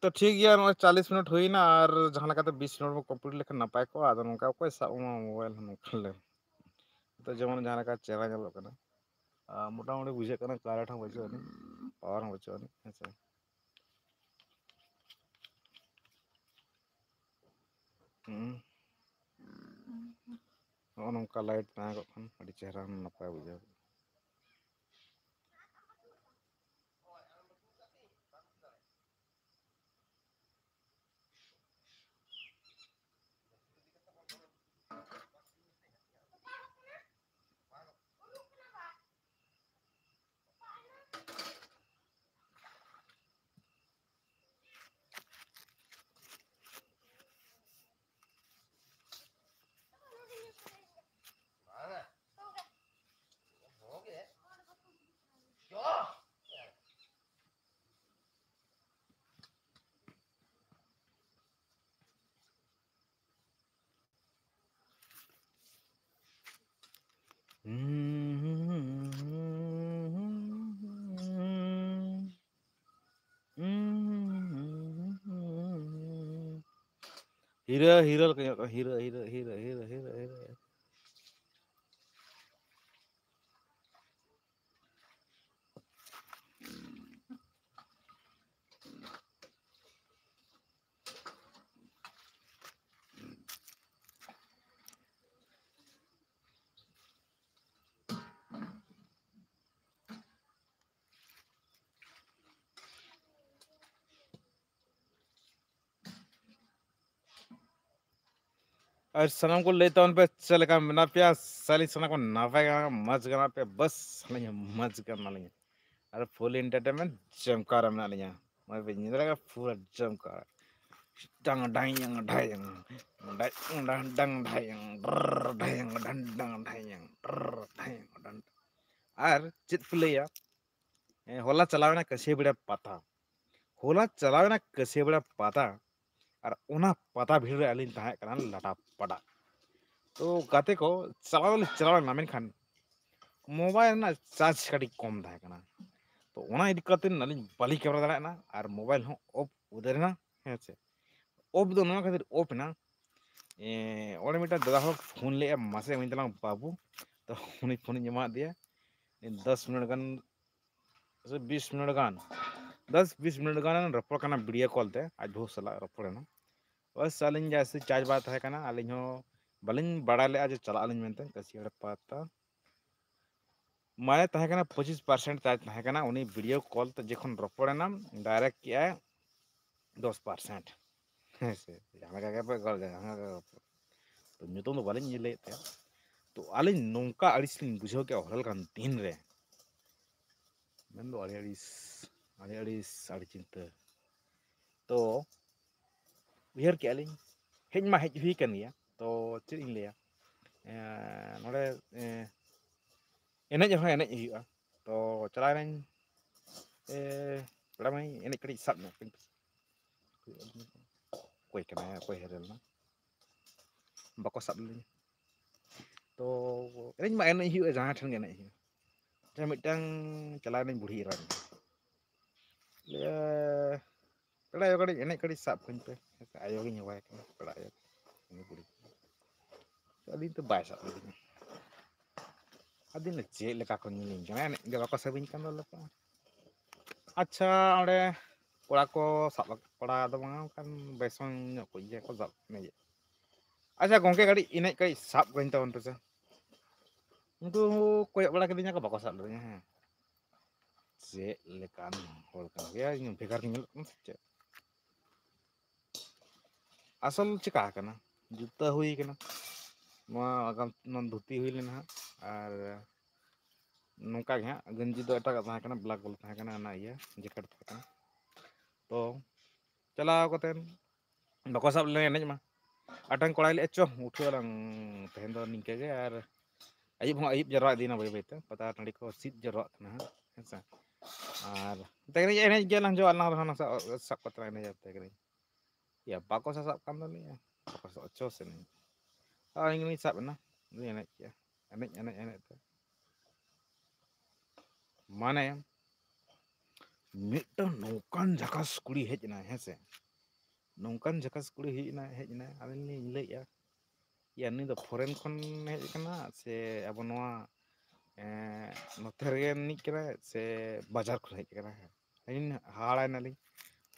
ᱛᱚ, ᱴᱷᱤᱠ ᱜᱮᱭᱟ, ᱱᱚᱜᱼᱚᱭ ᱪᱚᱞᱞᱤᱥ ᱢᱤᱱᱤᱴ ᱦᱩᱭᱱᱟ, ᱟᱨ ᱡᱟᱦᱟᱸ ᱞᱮᱠᱟᱛᱮ ᱵᱤᱥ ᱢᱤᱱᱤᱴ ᱵᱚᱱ complete ᱞᱮᱠᱷᱟᱱ ᱱᱟᱯᱟᱭ ᱠᱚᱜᱼᱟ᱾ ᱟᱫᱚ ᱱᱚᱝᱠᱟ ᱚᱠᱚᱭ ᱥᱟᱵ ᱟᱢᱟ ᱢᱳᱵᱟᱭᱤᱞ ᱦᱚᱸ ᱱᱚᱝᱠᱟ ᱞᱮ᱾ ᱛᱚ, ᱡᱮᱢᱚᱱ ᱡᱟᱦᱟᱸ ᱞᱮᱠᱟ ᱪᱮᱦᱨᱟ ᱧᱮᱞᱚᱜ ᱠᱟᱱᱟ, ᱟᱨ ᱢᱚᱴᱟᱢᱩᱴᱤ ᱵᱩᱡᱷᱟᱹᱜ ᱠᱟᱱᱟ current ᱦᱚᱸ ᱵᱟᱹᱪᱩᱜ ᱟᱹᱱᱤᱡ, power ᱦᱚᱸ ᱵᱟᱹᱪᱩᱜ ᱟᱹᱱᱤᱡ, ᱦᱮᱸ ᱥᱮ᱾ ᱦᱩᱸ᱾ ᱱᱚᱜᱼᱚ ᱱᱚᱝᱠᱟ ᱞᱟᱭᱤᱴ ᱛᱟᱦᱮᱸ ᱠᱚᱜ ᱠᱷᱟᱱ ᱟᱹᱰᱤ ᱪᱮᱦᱨᱟ ᱱᱟᱯᱟᱭ ᱵᱩᱡᱷᱟᱹᱣ ᱠᱚᱜᱼᱟ᱾ ᱦᱤᱨᱟᱹ, ᱦᱤᱨᱟᱹ ᱞᱮᱠᱟ ᱧᱮᱞᱚᱜ ᱠᱟᱱᱟ, ᱦᱤᱨᱟᱹ, ᱦᱤᱨᱟᱹ, ᱦᱤᱨᱟᱹ᱾ ᱟᱨ ᱥᱟᱱᱟᱢ ᱠᱚ ᱞᱟᱹᱭ ᱛᱟᱵᱚᱱ ᱯᱮ, ᱪᱮᱫ ᱞᱮᱠᱟ ᱢᱮᱱᱟᱜ ᱯᱮᱭᱟ? ᱥᱟᱹᱨᱤ ᱥᱟᱱᱟᱢ ᱠᱚ ᱱᱟᱯᱟᱭ ᱜᱮ, ᱢᱚᱡᱽ ᱜᱮ ᱢᱮᱱᱟᱜ ᱯᱮᱭᱟ? ᱵᱟᱥ, ᱟᱹᱞᱤᱧ ᱦᱚᱸ ᱢᱚᱡᱽ ᱜᱮ ᱢᱮᱱᱟᱜ ᱞᱤᱧᱟ᱾ ᱟᱨ full entertainment ᱡᱚᱢᱠᱟᱣ ᱨᱮ ᱢᱮᱱᱟᱜ ᱞᱤᱧᱟ᱾ ᱱᱚᱜᱼᱚᱭ ᱯᱮ ᱧᱮᱞ ᱫᱟᱲᱮᱭᱟᱜ ᱠᱟᱱᱟ, ᱯᱩᱨᱟᱹ ᱡᱚᱢᱠᱟᱣ ᱨᱮ᱾ ᱰᱟᱝ ᱰᱟᱝ ᱭᱟᱝ ᱰᱷᱟᱭ ᱭᱟᱝ, ᱰᱟᱝ ᱰᱟᱝ ᱰᱷᱟᱭ ᱭᱟᱝ, ᱰᱨᱨᱨ ᱰᱷᱟᱭ ᱭᱟᱝ, ᱰᱟᱝ ᱰᱟᱝ ᱰᱷᱟᱭ ᱭᱟᱝ, ᱰᱨᱨᱨ ᱰᱷᱟᱭ ᱭᱟᱝ, ᱰᱟᱝ᱾ ᱟᱨ ᱪᱮᱫ ᱠᱚ ᱞᱟᱹᱭᱟ, ᱦᱮᱸ, ᱦᱚᱞᱟ ᱪᱟᱞᱟᱣᱮᱱᱟ ᱠᱟᱹᱥᱤ ᱵᱮᱲᱟ ᱯᱟᱛᱟ᱾ ᱦᱚᱞᱟ ᱪᱟᱞᱟᱣᱮᱱᱟ ᱠᱟᱹᱥᱤ ᱵᱮᱲᱟ ᱯᱟᱛᱟ, ᱟᱨ ᱚᱱᱟ ᱯᱟᱛᱟ ᱵᱷᱤᱲ ᱨᱮ ᱟᱹᱞᱤᱧ ᱛᱟᱦᱮᱸ ᱠᱟᱱᱟ ᱞᱟᱴᱟ ᱯᱟᱰᱟ᱾ ᱛᱚ ᱜᱟᱛᱮ ᱠᱚ, ᱪᱟᱞᱟᱣ ᱫᱚᱞᱤᱧ ᱪᱟᱞᱟᱣ ᱞᱮᱱᱟ, ᱢᱮᱱᱠᱷᱟᱱ mobile ᱨᱮᱱᱟᱜ charge ᱠᱟᱹᱴᱤᱡ ᱠᱚᱢ ᱛᱟᱦᱮᱸ ᱠᱟᱱᱟ᱾ ᱛᱚ ᱚᱱᱟ ᱤᱫᱤ ᱠᱟᱛᱮ ᱟᱹᱞᱤᱧ ᱵᱟᱹᱞᱤᱧ camera ᱫᱟᱲᱮᱭᱟᱜ ᱠᱟᱱᱟ, ᱟᱨ mobile ᱦᱚᱸ off ᱩᱛᱟᱹᱨ ᱮᱱᱟ᱾ ᱦᱮᱸ ᱥᱮ, off ᱫᱚ ᱱᱚᱣᱟ ᱠᱷᱟᱹᱛᱤᱨ off ᱮᱱᱟ, ᱮᱸ, ᱚᱸᱰᱮ ᱢᱤᱫᱴᱟᱝ ᱫᱟᱫᱟ ᱦᱚᱲ phone ᱞᱮᱫᱼᱟ, ᱢᱟᱥᱮ ᱤᱢᱟᱹᱧ ᱛᱟᱞᱟᱝ ᱵᱟᱹᱵᱩ᱾ ᱛᱚ ᱩᱱᱤ ᱯᱷᱳᱱᱤᱧ ᱮᱢᱟᱫ ᱫᱮᱭᱟ, ᱫᱚᱥ ᱢᱤᱱᱤᱴ ᱜᱟᱱ ᱥᱮ ᱵᱤᱥ ᱢᱤᱱᱤᱴ ᱜᱟᱱ, ᱫᱚᱥ ᱵᱤᱥ ᱢᱤᱱᱤᱴ ᱜᱟᱱ ᱨᱚᱯᱚᱲ ᱠᱟᱱᱟ video call ᱛᱮ, ᱟᱡ ᱵᱟᱹᱦᱩ ᱥᱟᱞᱟᱜ ᱨᱚᱯᱚᱲ ᱮᱱᱟ᱾ ᱵᱟᱥ, ᱟᱹᱞᱤᱧ ᱡᱟᱹᱥᱛᱤ ᱪᱟᱨᱡᱽ ᱵᱟᱭ ᱛᱟᱦᱮᱸ ᱠᱟᱱᱟ, ᱟᱹᱞᱤᱧ ᱦᱚᱸ ᱵᱟᱹᱞᱤᱧ ᱵᱟᱲᱟᱭ ᱞᱮᱫᱼᱟ ᱡᱮ ᱪᱟᱞᱟᱜ ᱟᱹᱞᱤᱧ ᱢᱮᱱᱛᱮ ᱠᱟᱹᱥᱤ ᱦᱟᱲ ᱯᱟᱛᱟ᱾ ᱢᱟᱱᱮ ᱛᱟᱦᱮᱸ ᱠᱟᱱᱟ ᱯᱚᱸᱪᱤᱥ ᱯᱟᱨᱥᱮᱱᱴ ᱪᱟᱨᱡᱽ ᱛᱟᱦᱮᱸ ᱠᱟᱱᱟ, ᱩᱱᱤ ᱵᱷᱤᱰᱤᱭᱳ ᱠᱚᱞ ᱛᱮ ᱡᱚᱠᱷᱚᱱ ᱨᱚᱯᱚᱲ ᱮᱱᱟᱢ, ᱰᱟᱭᱨᱮᱠᱴ ᱠᱮᱜᱼᱟᱭ ᱫᱚᱥ ᱯᱟᱨᱥᱮᱱᱴ᱾ ᱦᱮᱸ ᱥᱮ, ᱡᱟᱦᱟᱸ ᱞᱮᱠᱟ ᱜᱮ ᱯᱮ ᱜᱚᱞ, ᱡᱟᱦᱟᱸ ᱞᱮᱠᱟ ᱜᱮ ᱯᱮ, ᱛᱚ ᱧᱩᱛᱩᱢ ᱫᱚ ᱵᱟᱹᱞᱤᱧ ᱞᱟᱹᱭᱮᱫ ᱛᱟᱭᱟ᱾ ᱛᱚ ᱟᱹᱞᱤᱧ ᱱᱚᱝᱠᱟ ᱟᱹᱲᱤᱥ ᱞᱤᱧ ᱵᱩᱡᱷᱟᱹᱣ ᱠᱮᱜᱼᱟ ᱦᱚᱨᱮᱞ ᱠᱟᱱ ᱫᱤᱱ ᱨᱮ, ᱢᱮᱱᱫᱚ ᱟᱹᱰᱤ ᱟᱹᱲᱤᱥ, ᱟᱹᱰᱤ ᱟᱹᱲᱤᱥ, ᱟᱹᱰᱤ ᱪᱤᱱᱛᱟᱹ᱾ ᱛᱚ ᱩᱭᱦᱟᱹᱨ ᱠᱮᱜᱼᱟ ᱞᱤᱧ, ᱦᱮᱡ ᱢᱟ ᱦᱮᱡ ᱦᱩᱭ ᱠᱟᱱ ᱜᱮᱭᱟ, ᱛᱚ ᱪᱮᱫ ᱤᱧ ᱞᱟᱹᱭᱟ, ᱮᱸ, ᱱᱚᱰᱮ, ᱮᱸ, ᱮᱱᱮᱡ ᱦᱚᱸ ᱮᱱᱮᱡ ᱦᱩᱭᱩᱜᱼᱟ᱾ ᱛᱚ ᱪᱟᱞᱟᱣ ᱮᱱᱟᱹᱧ, ᱮ, ᱯᱮᱲᱟ ᱢᱟᱹᱭ, ᱮᱱᱮᱡ ᱠᱟᱹᱴᱤᱡ ᱥᱟᱵ ᱧᱚᱜ ᱠᱟᱹᱧ ᱯᱮ᱾ ᱚᱠᱚᱭ ᱠᱟᱱᱟᱭ, ᱚᱠᱚᱭ ᱦᱮᱨᱮᱞ ᱱᱟ? ᱵᱟᱠᱚ ᱥᱟᱵ ᱞᱤᱧᱟ᱾ ᱛᱚ ᱮᱱᱮᱡ ᱢᱟ ᱮᱱᱮᱡ ᱦᱩᱭᱩᱜᱼᱟ, ᱡᱟᱦᱟᱸ ᱴᱷᱮᱱ ᱜᱮ ᱮᱱᱮᱡ ᱦᱩᱭᱩᱜᱼᱟ᱾ ᱟᱪᱪᱷᱟ, ᱢᱤᱫᱴᱟᱝ ᱪᱟᱞᱟᱣ ᱮᱱᱟᱹᱧ ᱵᱩᱲᱦᱤ ᱮᱨᱟ ᱴᱷᱮᱱ᱾ ᱞᱟᱹᱭᱟ, "ᱯᱮᱲᱟ ᱟᱭᱳ, ᱠᱟᱹᱴᱤᱡ ᱮᱱᱮᱡ ᱠᱟᱹᱴᱤᱡ ᱥᱟᱵ ᱠᱟᱹᱧ ᱯᱮ, ᱟᱭᱳ ᱜᱤᱧ ᱦᱚᱦᱚᱣᱟᱭ ᱠᱟᱱᱟ, ᱯᱮᱲᱟ ᱟᱭᱳ, ᱩᱱᱤ ᱵᱩᱲᱦᱤ ᱠᱟᱱᱟ᱾" ᱟᱹᱞᱤᱧ ᱫᱚ ᱵᱟᱭ ᱥᱟᱵ ᱞᱤᱫᱤᱧᱟ᱾ ᱟᱹᱫᱤᱱᱟ ᱪᱮᱫ ᱞᱮᱠᱟ ᱠᱚ ᱧᱮᱞᱤᱧ ᱠᱟᱱᱟ, ᱮᱱᱮᱡ ᱜᱮ ᱵᱟᱠᱚ ᱥᱟᱹᱵᱤᱧ ᱠᱟᱱ ᱫᱚ ᱞᱮᱠᱟ᱾ ᱟᱪᱪᱷᱟ, ᱚᱸᱰᱮ ᱠᱚᱲᱟ ᱠᱚ ᱥᱟᱵ, ᱠᱚᱲᱟ ᱫᱚ ᱵᱟᱝᱟ, ᱚᱱᱠᱟᱱ ᱵᱮᱥᱚᱱ ᱧᱚᱜ ᱠᱚ ᱤᱭᱟᱹ ᱠᱚ ᱥᱟᱵ ᱮᱱᱮᱡ᱾ ᱟᱪᱪᱷᱟ ᱜᱚᱝᱠᱮ, ᱠᱟᱹᱴᱤᱡ ᱮᱱᱮᱡ ᱠᱟᱹᱴᱤᱡ ᱥᱟᱵ ᱠᱟᱹᱧ ᱛᱟᱵᱚᱱ ᱯᱮᱥᱮ᱾ ᱩᱱᱠᱩ ᱠᱚᱭᱚᱜ ᱵᱟᱲᱟ ᱠᱤᱫᱤᱧᱟ ᱠᱚ, ᱵᱟᱠᱚ ᱥᱟᱵ ᱞᱤᱫᱤᱧᱟ᱾ ᱦᱮᱸ, ᱪᱮᱫ ᱞᱮᱠᱟᱱ ᱦᱚᱲ ᱠᱟᱱ ᱜᱮᱭᱟ, ᱤᱧ ᱵᱷᱮᱜᱟᱨ ᱜᱤᱧ ᱧᱮᱞᱚᱜ ᱠᱟᱱᱟ ᱥᱮ ᱪᱮᱫ? ᱟᱥᱚᱞ ᱪᱮᱠᱟ ᱟᱠᱟᱱᱟ, ᱡᱩᱛᱟᱹ ᱦᱩᱭ ᱠᱟᱱᱟ, ᱱᱚᱣᱟ ᱟᱜᱟᱢ, ᱱᱚᱣᱟ ᱫᱷᱩᱛᱤ ᱦᱩᱭ ᱞᱮᱱᱟ ᱦᱟᱸᱜ, ᱟᱨ ᱱᱚᱝᱠᱟ ᱜᱮ ᱦᱟᱸᱜ ᱜᱮᱧᱡᱤ ᱫᱚ ᱮᱴᱟᱜᱟᱜ ᱛᱟᱦᱮᱸ ᱠᱟᱱᱟ, ᱵᱞᱮᱠ ᱵᱚᱞ ᱛᱟᱦᱮᱸ ᱠᱟᱱᱟ, ᱚᱱᱟ ᱤᱭᱟᱹ ᱡᱮᱠᱮᱴ ᱛᱟᱦᱮᱸ ᱠᱟᱱᱟ᱾ ᱛᱚ ᱪᱟᱞᱟᱣ ᱠᱟᱛᱮᱫ ᱵᱟᱠᱚ ᱥᱟᱵ ᱞᱮᱱᱟ ᱮᱱᱮᱡ ᱢᱟ᱾ ᱟᱨ ᱢᱤᱫᱴᱟᱝ ᱠᱚᱲᱟᱭ ᱞᱟᱹᱭᱮᱫᱼᱟ, "ᱪᱚ ᱩᱴᱷᱟᱹᱣ ᱟᱞᱟᱝ, ᱛᱮᱦᱮᱧ ᱫᱚ ᱱᱤᱝᱠᱟᱹ ᱜᱮ, ᱟᱨ ᱟᱹᱭᱩᱵ ᱦᱚᱸ ᱟᱹᱭᱩᱵ ᱡᱟᱨᱣᱟ ᱤᱫᱤᱭᱮᱱᱟ ᱵᱟᱹᱭ ᱵᱟᱹᱭᱛᱮ, ᱯᱟᱛᱟ ᱴᱟᱺᱰᱤ ᱠᱚ ᱥᱤᱫ ᱡᱟᱨᱣᱟᱜ ᱠᱟᱱᱟ ᱦᱟᱸᱜ, ᱦᱮᱸ ᱥᱮ᱾ ᱟᱨ ᱛᱮᱦᱮᱧ ᱮᱱᱮᱡ ᱜᱮᱭᱟ ᱞᱟᱝ, ᱡᱚ ᱟᱞᱟᱝ ᱨᱮᱦᱚᱸ ᱞᱟᱝ ᱥᱟᱵ, ᱥᱟᱵ ᱠᱟᱛᱮ ᱞᱟᱝ ᱮᱱᱮᱡᱟ ᱛᱮᱦᱮᱧ᱾ ᱭᱟ, ᱵᱟᱠᱚ ᱥᱟᱥᱟᱵ ᱠᱟᱱ ᱫᱚ ᱞᱟᱹᱭᱟ, ᱵᱟᱠᱚ ᱥᱟᱥᱟᱵ, ᱪᱚ ᱥᱮ ᱮᱱᱮᱡ᱾ ᱟᱨ ᱤᱧ ᱜᱮᱞᱤᱧ ᱥᱟᱵ ᱮᱱᱟ, ᱟᱫᱚᱧ ᱮᱱᱮᱡ ᱠᱮᱜᱼᱟ, ᱮᱱᱮᱡ, ᱮᱱᱮᱡ, ᱮᱱᱮᱡ ᱛᱮ ᱢᱟᱱᱮ ᱢᱤᱫᱴᱟᱝ ᱱᱚᱝᱠᱟᱱ ᱡᱷᱟᱠᱟᱥ ᱠᱩᱲᱤ ᱦᱮᱡ ᱮᱱᱟᱭ, ᱦᱮᱸ ᱥᱮ, ᱱᱚᱝᱠᱟᱱ ᱡᱷᱟᱠᱟᱥ ᱠᱩᱲᱤ ᱦᱮᱡ ᱮᱱᱟᱭ, ᱦᱮᱡ ᱮᱱᱟᱭ, ᱟᱫᱚᱧ ᱞᱟᱹᱭᱮᱜᱼᱟ, ᱭᱟ, ᱱᱩᱭ ᱫᱚ ᱯᱷᱚᱨᱮᱱ ᱠᱷᱚᱱ ᱦᱮᱡ ᱟᱠᱟᱱᱟ ᱥᱮ ᱟᱵᱚ ᱱᱚᱣᱟ, ᱮᱸ, ᱱᱚᱛᱮ ᱨᱮᱜᱮ ᱨᱤᱱᱤᱡ ᱠᱟᱱᱟᱭ ᱥᱮ ᱵᱟᱡᱟᱨ ᱠᱷᱚᱱ ᱦᱮᱡ ᱟᱠᱟᱱᱟᱭ? ᱟᱹᱞᱤᱧ ᱦᱟᱦᱟᱲᱟᱭᱮᱱᱟᱞᱤᱧ,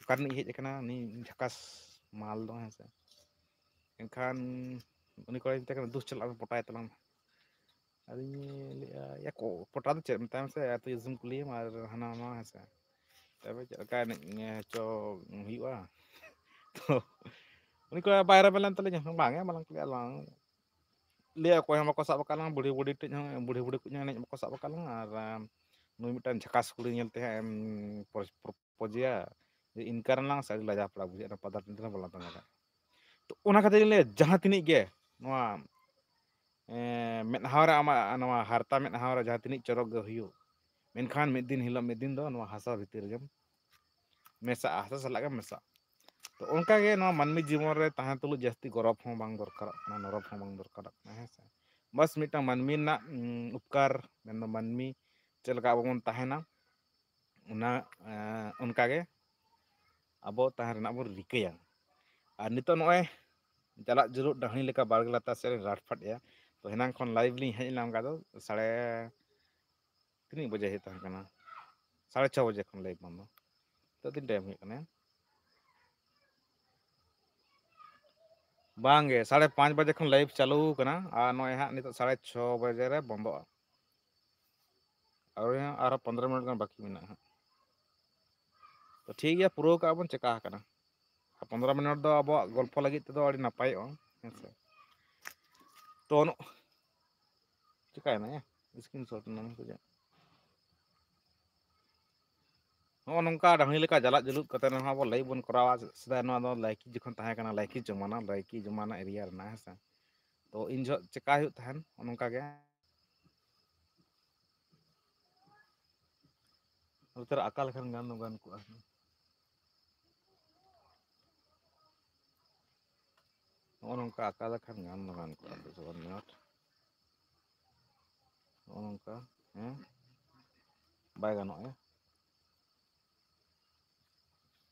ᱚᱠᱟ ᱨᱤᱱᱤᱡ ᱦᱮᱡ ᱟᱠᱟᱱᱟ ᱱᱩᱭ ᱡᱷᱟᱠᱟᱥ ᱢᱟᱞ ᱫᱚ, ᱦᱮᱸ ᱥᱮ᱾ ᱮᱱᱠᱷᱟᱱ ᱩᱱᱤ ᱠᱚᱲᱟᱭ ᱢᱮᱛᱟᱭ ᱠᱟᱱᱟ, "ᱫᱩᱥ ᱪᱟᱞᱟᱜ ᱢᱮ, ᱯᱚᱴᱟᱭ ᱛᱟᱞᱟᱝ ᱢᱮ᱾" ᱟᱫᱚᱧ ᱞᱟᱹᱭᱮᱜᱼᱟ, "ᱭᱟ ᱠᱚ, ᱯᱚᱴᱟ ᱫᱚ ᱪᱮᱫ? ᱢᱮᱛᱟᱭ ᱢᱮᱥᱮ, ᱟᱹᱛᱩ ᱫᱤᱥᱚᱢ ᱠᱩᱞᱤᱭᱮᱢ ᱟᱨ ᱦᱟᱱᱟ ᱱᱟᱣᱟ", ᱦᱮᱸ ᱥᱮ᱾ ᱛᱚᱵᱮ ᱪᱮᱫ ᱞᱮᱠᱟ ᱮᱱᱮᱡ ᱦᱚᱪᱚ ᱦᱩᱭᱩᱜᱼᱟ? ᱛᱚ ᱩᱱᱤ ᱠᱚᱲᱟ ᱵᱟᱭ ᱨᱮᱵᱮᱱ ᱞᱮᱱ ᱛᱟᱹᱞᱤᱧᱟ, "ᱵᱟᱝ ᱭᱟ, ᱵᱟᱞᱟᱝ ᱠᱩᱞᱤᱭᱟ, ᱟᱞᱟᱝ ᱞᱟᱹᱭᱟ, ᱚᱠᱚᱭ ᱦᱚᱸ ᱵᱟᱠᱚ ᱥᱟᱵ ᱟᱠᱟᱫ ᱞᱟᱝ, ᱵᱩᱲᱦᱤ ᱵᱩᱲᱦᱤ ᱴᱷᱮᱡ ᱦᱚᱸ, ᱵᱩᱲᱦᱤ ᱵᱩᱲᱦᱤ ᱠᱚ ᱦᱚᱸ ᱮᱱᱮᱡ ᱵᱟᱠᱚ ᱥᱟᱵ ᱟᱠᱟᱫ ᱞᱟᱝ, ᱟᱨ ᱟᱢ, ᱱᱩᱭ ᱢᱤᱫᱴᱟᱝ ᱡᱷᱟᱠᱟᱥ ᱠᱩᱲᱤ ᱧᱮᱞ ᱛᱮ ᱦᱟᱸᱜ ᱮᱢ ᱯᱨᱚ-, ᱯᱨᱚᱯᱳᱡᱮᱭᱟ, ᱡᱮ ᱤᱱᱠᱟᱹ ᱨᱮᱱᱟᱝ ᱥᱮ ᱟᱹᱰᱤ ᱞᱟᱡᱟᱣ ᱯᱟᱲᱟ ᱵᱩᱡᱷᱟᱹᱜᱼᱟ, ᱚᱱᱟ ᱯᱟᱫᱟᱨ ᱴᱟᱺᱰᱤ ᱨᱮ ᱵᱟᱞᱟᱝ ᱛᱟᱦᱮᱸ ᱫᱟᱲᱮᱭᱟᱜᱼᱟ᱾" ᱛᱚ ᱚᱱᱟ ᱠᱷᱟᱹᱛᱤᱨ ᱤᱧ ᱞᱟᱹᱭᱟ, ᱡᱟᱦᱟᱸ ᱛᱤᱱᱟᱹᱜ ᱜᱮ ᱱᱚᱣᱟ, ᱮᱸ, ᱢᱮᱫᱦᱟ ᱨᱮ ᱟᱢᱟᱜ ᱱᱚᱣᱟ ᱦᱟᱨᱛᱟ ᱢᱮᱫᱦᱟ ᱨᱮ ᱡᱟᱦᱟᱸ ᱛᱤᱱᱟᱹᱜ ᱪᱚᱨᱚᱠ ᱜᱮ ᱦᱩᱭᱩᱜ, ᱢᱮᱱᱠᱷᱟᱱ ᱢᱤᱫ ᱫᱤᱱ ᱦᱤᱞᱳᱜ ᱢᱤᱫ ᱫᱤᱱ ᱫᱚ ᱱᱚᱣᱟ ᱦᱟᱥᱟ ᱵᱷᱤᱛᱤᱨ ᱨᱮᱜᱮᱢ ᱢᱮᱥᱟᱜᱼᱟ, ᱦᱟᱥᱟ ᱥᱟᱞᱟᱜ ᱜᱮᱢ ᱢᱮᱥᱟᱜᱼᱟ᱾ ᱛᱚ ᱚᱱᱠᱟ ᱜᱮ ᱱᱚᱣᱟ ᱢᱟᱹᱱᱢᱤ ᱡᱤᱵᱚᱱ ᱨᱮ ᱛᱟᱦᱮᱸ ᱛᱩᱞᱩᱡ ᱡᱟᱹᱥᱛᱤ ᱜᱚᱨᱚᱵᱽ ᱦᱚᱸ ᱵᱟᱝ ᱫᱚᱨᱠᱟᱨᱚᱜ ᱠᱟᱱᱟ, ᱱᱚᱨᱚᱵᱽ ᱦᱚᱸ ᱵᱟᱝ ᱫᱚᱨᱠᱟᱨᱚᱜ ᱠᱟᱱᱟ, ᱦᱮᱸ ᱥᱮ᱾ ᱵᱟᱥ ᱢᱤᱫᱴᱟᱝ ᱢᱟᱹᱱᱢᱤ ᱨᱮᱱᱟᱜ, ᱩᱸ, ᱩᱯᱠᱟᱨ, ᱢᱮᱱᱫᱚ ᱢᱟᱹᱱᱢᱤ ᱪᱮᱫ ᱞᱮᱠᱟ ᱟᱵᱚ ᱵᱚᱱ ᱛᱟᱦᱮᱱᱟ, ᱚᱱᱟ, ᱮᱸ, ᱚᱱᱠᱟ ᱜᱮ ᱟᱵᱚ ᱛᱟᱦᱮᱸ ᱨᱮᱱᱟᱜ ᱵᱚᱱ ᱨᱤᱠᱟᱹᱭᱟ᱾ ᱟᱨ ᱱᱤᱛᱚᱜ ᱱᱚᱜᱼᱚᱭ ᱪᱟᱞᱟᱜ ᱡᱩᱞᱩᱜ ᱰᱟᱹᱦᱤ ᱞᱮᱠᱟ ᱵᱟᱲᱜᱮ ᱞᱟᱛᱟᱨ ᱥᱮᱫ ᱨᱮ ᱨᱟᱴ ᱯᱷᱟᱴ ᱮᱜᱼᱟ᱾ ᱛᱚ ᱦᱮᱱᱟᱝ ᱠᱷᱚᱱ live ᱞᱤᱧ ᱦᱮᱡ ᱮᱱᱟ, ᱚᱱᱠᱟ ᱫᱚ ᱥᱟᱲᱮ ᱛᱤᱱᱟᱹᱜ ᱵᱟᱡᱮ ᱦᱩᱭᱩᱜ ᱛᱟᱦᱮᱸ ᱠᱟᱱᱟ? ᱥᱟᱲᱮ ᱪᱷᱚ ᱵᱟᱡᱮ ᱠᱷᱚᱱ live ᱵᱚᱱᱫᱚ᱾ ᱱᱤᱛᱚᱜ ᱛᱤᱱ time ᱦᱩᱭᱩᱜ ᱠᱟᱱᱟ? ᱵᱟᱝ ᱜᱮ, ᱥᱟᱲᱮ ᱯᱟᱸᱪ ᱵᱟᱡᱮ ᱠᱷᱚᱱ live ᱪᱟᱹᱞᱩ ᱠᱟᱱᱟ, ᱟᱨ ᱱᱚᱜᱼᱚᱭ ᱦᱟᱸᱜ ᱱᱤᱛᱚᱜ ᱥᱟᱲᱮ ᱪᱷᱚ ᱵᱟᱡᱮ ᱨᱮ ᱵᱚᱱᱫᱚᱜᱼᱟ᱾ ᱟᱨ ᱦᱚᱸ ᱟᱨᱦᱚᱸ ᱯᱚᱱᱫᱽᱨᱚ ᱢᱤᱱᱤᱴ ᱜᱟᱱ ᱵᱟᱹᱠᱤ ᱢᱮᱱᱟᱜᱼᱟ ᱦᱟᱸᱜ᱾ ᱛᱚ ᱴᱷᱤᱠ ᱜᱮᱭᱟ, ᱯᱩᱨᱟᱹᱣ ᱠᱟᱜᱼᱟ ᱵᱚᱱ, ᱪᱮᱠᱟ ᱟᱠᱟᱱᱟ᱾ ᱟᱨ ᱯᱚᱱᱫᱽᱨᱚ ᱢᱤᱱᱤᱴ ᱫᱚ ᱟᱵᱚᱣᱟᱜ ᱜᱚᱞᱯᱷᱚ ᱞᱟᱹᱜᱤᱫ ᱛᱮᱫᱚ ᱟᱹᱰᱤ ᱱᱟᱯᱟᱭᱚᱜᱼᱟ, ᱦᱮᱸ ᱥᱮ᱾ ᱛᱚ ᱱᱚ-, ᱪᱮᱠᱟᱭᱮᱱᱟ ᱭᱟ? Screenshot ᱮᱱᱟ ᱥᱮ ᱪᱮᱫ? ᱱᱚᱜᱼᱚ ᱱᱚᱝᱠᱟ ᱰᱟᱹᱦᱤ ᱞᱮᱠᱟ ᱡᱟᱞᱟᱜ ᱡᱩᱞᱩᱜ ᱠᱟᱛᱮ ᱨᱮᱦᱚᱸ ᱟᱵᱚ live ᱵᱚᱱ ᱠᱚᱨᱟᱣᱟ᱾ ᱥᱮᱫᱟᱭ ᱱᱚᱣᱟ ᱫᱚ ᱞᱟᱭᱠᱤ ᱡᱚᱠᱷᱚᱱ ᱛᱟᱦᱮᱸ ᱠᱟᱱᱟ, ᱞᱟᱭᱠᱤ ᱡᱚᱢᱟᱱᱟ, ᱞᱟᱭᱠᱤ ᱡᱚᱢᱟᱱᱟ area ᱨᱮᱱᱟᱜ, ᱦᱮᱸ ᱥᱮ᱾ ᱛᱚ ᱤᱱ ᱡᱚᱦᱚᱜ ᱪᱮᱠᱟ ᱦᱩᱭᱩᱜ ᱛᱟᱦᱮᱱ, ᱱᱚᱜᱼᱚ ᱱᱚᱝᱠᱟ ᱜᱮ᱾ ᱱᱚᱛᱮ ᱨᱮ ᱟᱠᱟ ᱞᱮᱠᱷᱟᱱ ᱜᱟᱱ ᱫᱚ ᱜᱟᱱ ᱠᱚᱜᱼᱟ᱾ ᱱᱚᱜᱼᱚ ᱱᱚᱝᱠᱟ ᱟᱠᱟ ᱞᱮᱠᱷᱟᱱ ᱜᱟᱱ ᱫᱚ ᱜᱟᱱ ᱠᱚᱜᱼᱟ, ᱫᱚᱥ ᱵᱟᱨᱚ ᱢᱤᱱᱤᱴ᱾ ᱱᱚᱜᱼᱚ ᱱᱚᱝᱠᱟ, ᱦᱮᱸ, ᱵᱟᱭ ᱜᱟᱱᱚᱜᱼᱟ,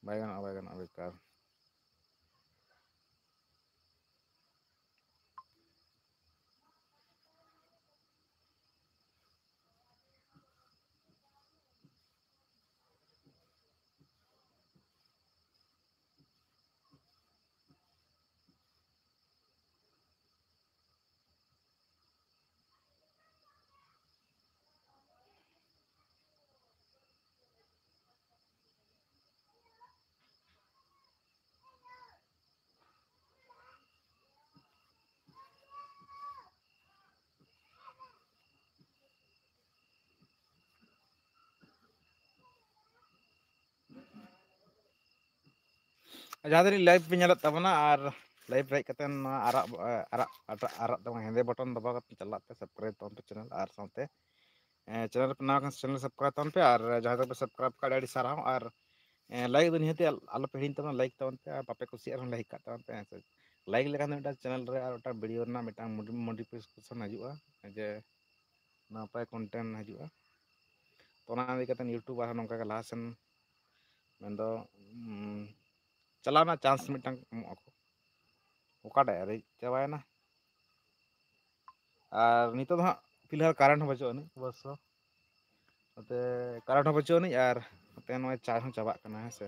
ᱵᱟᱭ ᱜᱟᱱᱚᱜᱼᱟ, ᱵᱟᱭ ᱜᱟᱱᱚᱜᱼᱟ, ᱵᱮᱠᱟᱨ᱾ ᱡᱟᱦᱟᱸ ᱛᱤᱱᱟᱹᱜ live ᱯᱮ ᱧᱮᱞᱮᱫ ᱛᱟᱵᱚᱱᱟ, ᱟᱨ live ᱨᱮ ᱦᱮᱡ ᱠᱟᱛᱮ ᱱᱚᱣᱟ ᱟᱨᱟᱜ, ᱟᱨᱟᱜ, ᱟᱨᱟᱜ, ᱟᱨᱟᱜ ᱫᱚ ᱵᱟᱝ, ᱦᱮᱸᱫᱮ button ᱫᱟᱵᱟᱣ ᱠᱟᱛᱮ ᱪᱟᱞᱟᱜ ᱯᱮ, subscribe ᱛᱟᱵᱚᱱ ᱯᱮ channel, ᱟᱨ ᱥᱟᱶᱛᱮ, ᱮ, channel ᱨᱮ ᱱᱟᱣᱟ ᱠᱷᱟᱱ channel subscribe ᱛᱟᱵᱚᱱ ᱯᱮ, ᱟᱨ ᱡᱟᱦᱟᱸᱭ ᱫᱚᱯᱮ subscribe ᱠᱟᱜ, ᱟᱹᱰᱤ ᱟᱹᱰᱤ ᱥᱟᱨᱦᱟᱣ, ᱟᱨ, ᱮ, like ᱫᱚ ᱱᱤᱦᱟᱹᱛ ᱟᱞ-, ᱟᱞᱚᱯᱮ ᱦᱤᱲᱤᱧ ᱛᱟᱵᱚᱱᱟ, like ᱛᱟᱵᱚᱱ ᱯᱮ, ᱟᱨ ᱵᱟᱯᱮ ᱠᱩᱥᱤᱭᱟᱜ ᱨᱮᱦᱚᱸ like ᱠᱟᱜ ᱛᱟᱵᱚᱱ ᱯᱮ, ᱦᱮᱸ ᱥᱮ᱾ Like ᱞᱮᱠᱷᱟᱱ ᱫᱚ ᱢᱤᱫᱴᱟᱝ channel ᱨᱮ ᱟᱨ ᱢᱤᱫᱴᱟᱝ ᱢᱤᱫᱴᱟᱝ modi-, modification ᱦᱤᱡᱩᱜᱼᱟ, ᱡᱮ ᱱᱟᱯᱟᱭ content ᱦᱤᱡᱩᱜᱼᱟ᱾ ᱛᱚ, ᱚᱱᱟ ᱤᱫᱤ ᱠᱟᱛᱮ YouTube ᱟᱨᱦᱚᱸ ᱱᱚᱝᱠᱟ ᱜᱮ ᱞᱟᱦᱟ ᱥᱮᱱ ᱢᱮᱱᱫᱚ, ᱩᱸ, ᱪᱟᱞᱟᱣ ᱨᱮᱱᱟᱜ chance ᱢᱤᱫᱴᱟᱝ ᱮᱢᱚᱜ ᱟᱠᱚ᱾ ᱚᱠᱟᱴᱟᱜ ᱨᱮ ᱪᱟᱵᱟᱭᱮᱱᱟ? ᱟᱨ ᱱᱤᱛᱚᱜ ᱫᱚ ᱦᱟᱸᱜ ᱯᱷᱤᱞᱦᱟᱞ current ᱦᱚᱸ ᱵᱟᱹᱪᱩᱜ ᱟᱹᱱᱤᱡ ᱚᱵᱚᱥᱥᱚ᱾ ᱱᱚᱛᱮ current ᱦᱚᱸ ᱵᱟᱹᱪᱩᱜ ᱟᱹᱱᱤᱡ, ᱟᱨ ᱱᱚᱛᱮ ᱱᱚᱜᱼᱚᱭ charge ᱦᱚᱸ ᱪᱟᱵᱟᱜ ᱠᱟᱱᱟ, ᱦᱮᱸ ᱥᱮ᱾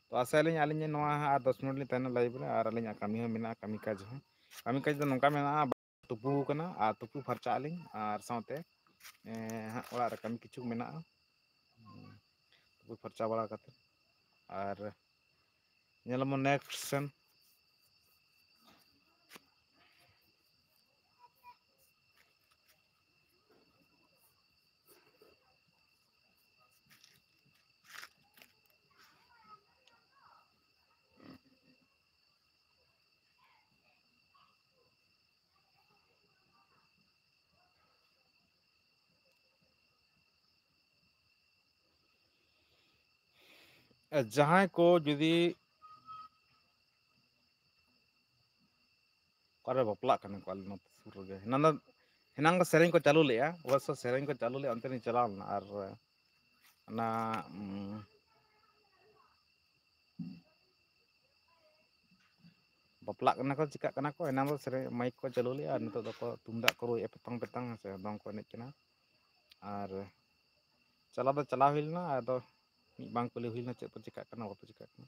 ᱛᱚ, ᱟᱥᱟᱭᱟᱞᱤᱧ ᱟᱹᱞᱤᱧ ᱱᱚᱣᱟ ᱦᱟᱸᱜ ᱟᱨ ᱫᱚᱥ ᱢᱤᱱᱤᱴ ᱞᱤᱧ ᱛᱟᱦᱮᱱᱟ live ᱨᱮ, ᱟᱨ ᱟᱹᱞᱤᱧᱟᱜ ᱠᱟᱹᱢᱤ ᱦᱚᱸ ᱢᱮᱱᱟᱜᱼᱟ, ᱠᱟᱹᱢᱤ ᱠᱟᱡᱽ ᱦᱚᱸ᱾ ᱠᱟᱹᱢᱤ ᱠᱟᱡᱽ ᱫᱚ ᱱᱚᱝᱠᱟ ᱢᱮᱱᱟᱜᱼᱟ, ᱛᱩᱯᱩ ᱠᱟᱱᱟ ᱟᱨ ᱛᱩᱯᱩ ᱯᱷᱟᱨᱪᱟᱜ ᱟᱹᱞᱤᱧ, ᱟᱨ ᱥᱟᱶᱛᱮ, ᱮᱸ, ᱦᱟᱸᱜ ᱚᱲᱟᱜ ᱨᱮ ᱠᱟᱹᱢᱤ ᱠᱤᱪᱷᱩ ᱢᱮᱱᱟᱜᱼᱟ, ᱛᱩᱯᱩ ᱯᱷᱟᱨᱪᱟ ᱵᱟᱲᱟ ᱠᱟᱛᱮ, ᱟᱨ ᱧᱮᱞ ᱟᱵᱚᱱ next ᱥᱮᱱ᱾ ᱡᱟᱦᱟᱸᱭ ᱠᱚ ᱡᱩᱫᱤ ᱚᱠᱟᱨᱮ ᱵᱟᱯᱞᱟᱜ ᱠᱟᱱᱟ ᱠᱚ ᱟᱞᱮ ᱱᱚᱛᱮ ᱥᱩᱨ ᱨᱮᱜᱮ᱾ ᱦᱮᱱᱟᱝ ᱫᱚ, ᱦᱮᱱᱟᱝ ᱫᱚ ᱥᱮᱨᱮᱧ ᱠᱚ ᱪᱟᱹᱞᱩ ᱞᱮᱜᱼᱟ, ᱚᱵᱚᱥᱥᱚ ᱥᱮᱨᱮᱧ ᱠᱚ ᱪᱟᱹᱞᱩ ᱞᱮᱜᱼᱟ, ᱚᱱᱛᱮ ᱞᱤᱧ ᱪᱟᱞᱟᱣ ᱞᱮᱱᱟ᱾ ᱟᱨ ᱚᱱᱟ, ᱩᱸ, ᱵᱟᱯᱞᱟᱜ ᱠᱟᱱᱟ ᱠᱚ, ᱪᱤᱠᱟᱹᱜ ᱠᱟᱱᱟ ᱠᱚ, ᱮᱱᱟᱝ ᱫᱚ ᱥᱮᱨᱮᱧ ᱢᱟᱭᱤᱠ ᱠᱚ ᱪᱟᱹᱞᱩ ᱞᱮᱜᱼᱟ, ᱟᱨ ᱱᱤᱛᱚᱜ ᱫᱚᱠᱚ ᱛᱩᱢᱫᱟᱜ ᱠᱚ ᱨᱩᱭᱮᱫᱼᱟ, ᱯᱮᱛᱚᱝ ᱯᱮᱛᱟᱝ, ᱦᱮᱸ ᱥᱮ, ᱫᱚᱝ ᱠᱚ ᱮᱱᱮᱡ ᱠᱟᱱᱟ᱾ ᱟᱨ ᱪᱟᱞᱟᱣ ᱫᱚ ᱪᱟᱞᱟᱣ ᱦᱩᱭ ᱞᱮᱱᱟ, ᱟᱫᱚ ᱢᱤᱫ ᱵᱟᱝ ᱠᱩᱞᱤ ᱦᱩᱭ ᱞᱮᱱᱟ ᱪᱮᱫ ᱠᱚ ᱪᱤᱠᱟᱹᱜ ᱠᱟᱱᱟ, ᱵᱟᱠᱚ ᱪᱤᱠᱟᱹᱜ ᱠᱟᱱᱟ᱾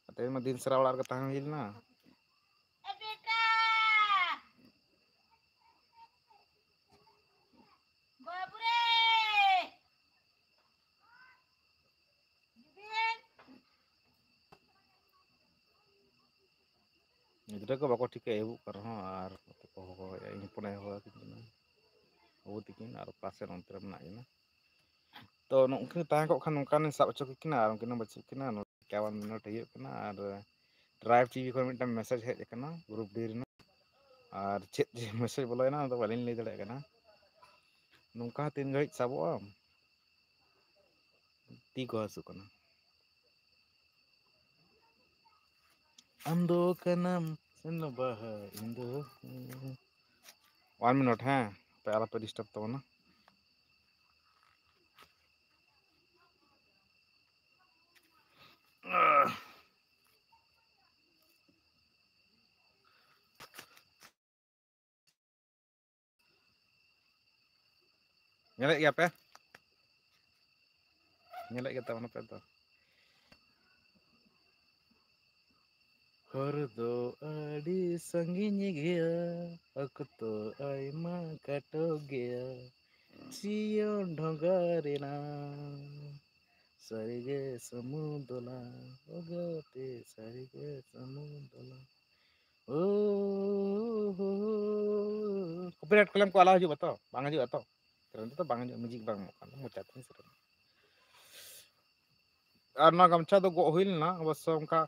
ᱟᱨ ᱛᱮᱦᱮᱧ ᱢᱟ ᱫᱤᱱ ᱥᱟᱨᱟ ᱚᱲᱟᱜ ᱨᱮᱜᱮ ᱛᱟᱦᱮᱸ ᱦᱩᱭ ᱞᱮᱱᱟ᱾ ᱜᱤᱫᱽᱨᱟᱹ ᱠᱚ ᱵᱟᱠᱚ ᱴᱷᱤᱠᱟᱹ ᱮᱦᱚᱵᱚᱜ ᱠᱟᱱ ᱨᱮᱦᱚᱸ, ᱟᱨ ᱱᱚᱛᱮ ᱠᱚ ᱦᱚᱦᱚᱭᱮᱫᱼᱟ, ᱤᱧ ᱦᱚᱯᱚᱱᱮ ᱦᱚᱦᱚ ᱟᱹᱠᱤᱱ ᱠᱟᱱᱟ, ᱵᱟᱹᱵᱩ ᱛᱟᱹᱠᱤᱱ, ᱟᱨ ᱚᱠᱟ ᱥᱮᱫ ᱚᱱᱛᱮ ᱨᱮ ᱢᱮᱱᱟᱜ ᱠᱤᱱᱟ᱾ ᱛᱚ, ᱱᱩᱠᱤᱱ ᱛᱟᱦᱮᱸ ᱠᱚᱜ ᱠᱷᱟᱱ ᱱᱚᱝᱠᱟᱱ ᱥᱟᱵ ᱦᱚᱪᱚ ᱠᱮᱠᱤᱱᱟ, ᱟᱨ ᱩᱱᱠᱤᱱ ᱦᱚᱸ ᱵᱟᱹᱪᱩᱜ ᱠᱤᱱᱟ᱾ ᱮᱠᱟᱣᱟᱱ ᱢᱤᱱᱤᱴ ᱦᱩᱭᱩᱜ ᱠᱟᱱᱟ᱾ ᱟᱨ ᱴᱨᱟᱭᱤᱵᱽ ᱴᱤᱵᱷᱤ ᱠᱷᱚᱱ ᱢᱤᱫᱴᱟᱝ ᱢᱮᱥᱮᱡᱽ ᱦᱮᱡ ᱟᱠᱟᱱᱟ ᱜᱨᱩᱯ ᱰᱤ ᱨᱮᱱᱟᱜ, ᱟᱨ ᱪᱮᱫ ᱡᱮ ᱢᱮᱥᱮᱡᱽ ᱵᱚᱞᱚᱭᱮᱱᱟ ᱚᱱᱟ ᱫᱚ ᱵᱟᱹᱞᱤᱧ ᱞᱟᱹᱭ ᱫᱟᱲᱮᱭᱟᱜ ᱠᱟᱱᱟ᱾ ᱱᱚᱝᱠᱟ ᱛᱤᱱ ᱜᱷᱟᱹᱲᱤᱡ ᱥᱟᱵᱚᱜᱼᱟ? ᱛᱤ ᱠᱚ ᱦᱟᱹᱥᱩ ᱠᱟᱱᱟ᱾ ᱟᱢ ᱫᱚ ᱠᱟᱱᱟᱢ ᱥᱮᱱ ᱵᱟᱦᱟ, ᱤᱧ ᱫᱚ ᱚᱣᱟᱱ ᱢᱤᱱᱤᱴ, ᱦᱮᱸ, ᱟᱯᱮ ᱟᱞᱚᱯᱮ ᱰᱤᱥᱴᱟᱵᱽ ᱛᱟᱵᱚᱱᱟ᱾ ᱧᱮᱞᱮᱫ ᱜᱮᱭᱟ ᱯᱮ? ᱧᱮᱞᱮᱫ ᱜᱮ ᱛᱟᱵᱚᱱᱟ ᱯᱮ ᱛᱚ? ᱦᱚᱨ ᱫᱚ ᱟᱹᱰᱤ ᱥᱟᱺᱜᱤᱧ ᱜᱮᱭᱟ, ᱚᱠᱛᱚ ᱟᱭᱢᱟ ᱠᱷᱟᱴᱚ ᱜᱮᱭᱟ, ᱡᱤᱭᱚᱱ ᱰᱷᱚᱸᱜᱟ ᱨᱮᱱᱟᱜ ᱥᱟᱹᱨᱤᱜᱮ ᱥᱟᱹᱢᱩᱫᱚᱞᱟ, ᱚ ᱜᱟᱛᱮ ᱥᱟᱹᱨᱤᱜᱮ ᱥᱟᱹᱢᱩᱫᱚᱞᱟ᱾ ᱳ ᱦᱳ ᱦᱳ᱾ ᱠᱚᱯᱤᱨᱟᱭᱤᱴ ᱠᱞᱮᱢ ᱠᱚ ᱟᱞᱟᱣ ᱦᱤᱡᱩᱜᱼᱟ ᱛᱚ? ᱵᱟᱝ ᱦᱤᱡᱩᱜᱼᱟ ᱛᱚ? ᱛᱚᱨᱚᱱᱛᱚ ᱫᱚ ᱵᱟᱝ ᱦᱤᱡᱩᱜᱼᱟ, ᱢᱤᱣᱡᱤᱠ ᱵᱟᱝ ᱮᱢᱚᱜ ᱠᱟᱱᱟ, ᱢᱚᱪᱟ ᱛᱮ ᱥᱮᱨᱮᱧ᱾ ᱟᱨ ᱱᱚᱣᱟ ᱜᱟᱢᱪᱷᱟ ᱫᱚ ᱜᱚᱜ ᱦᱩᱭ ᱞᱮᱱᱟ, ᱚᱵᱚᱥᱥᱚ ᱚᱱᱠᱟ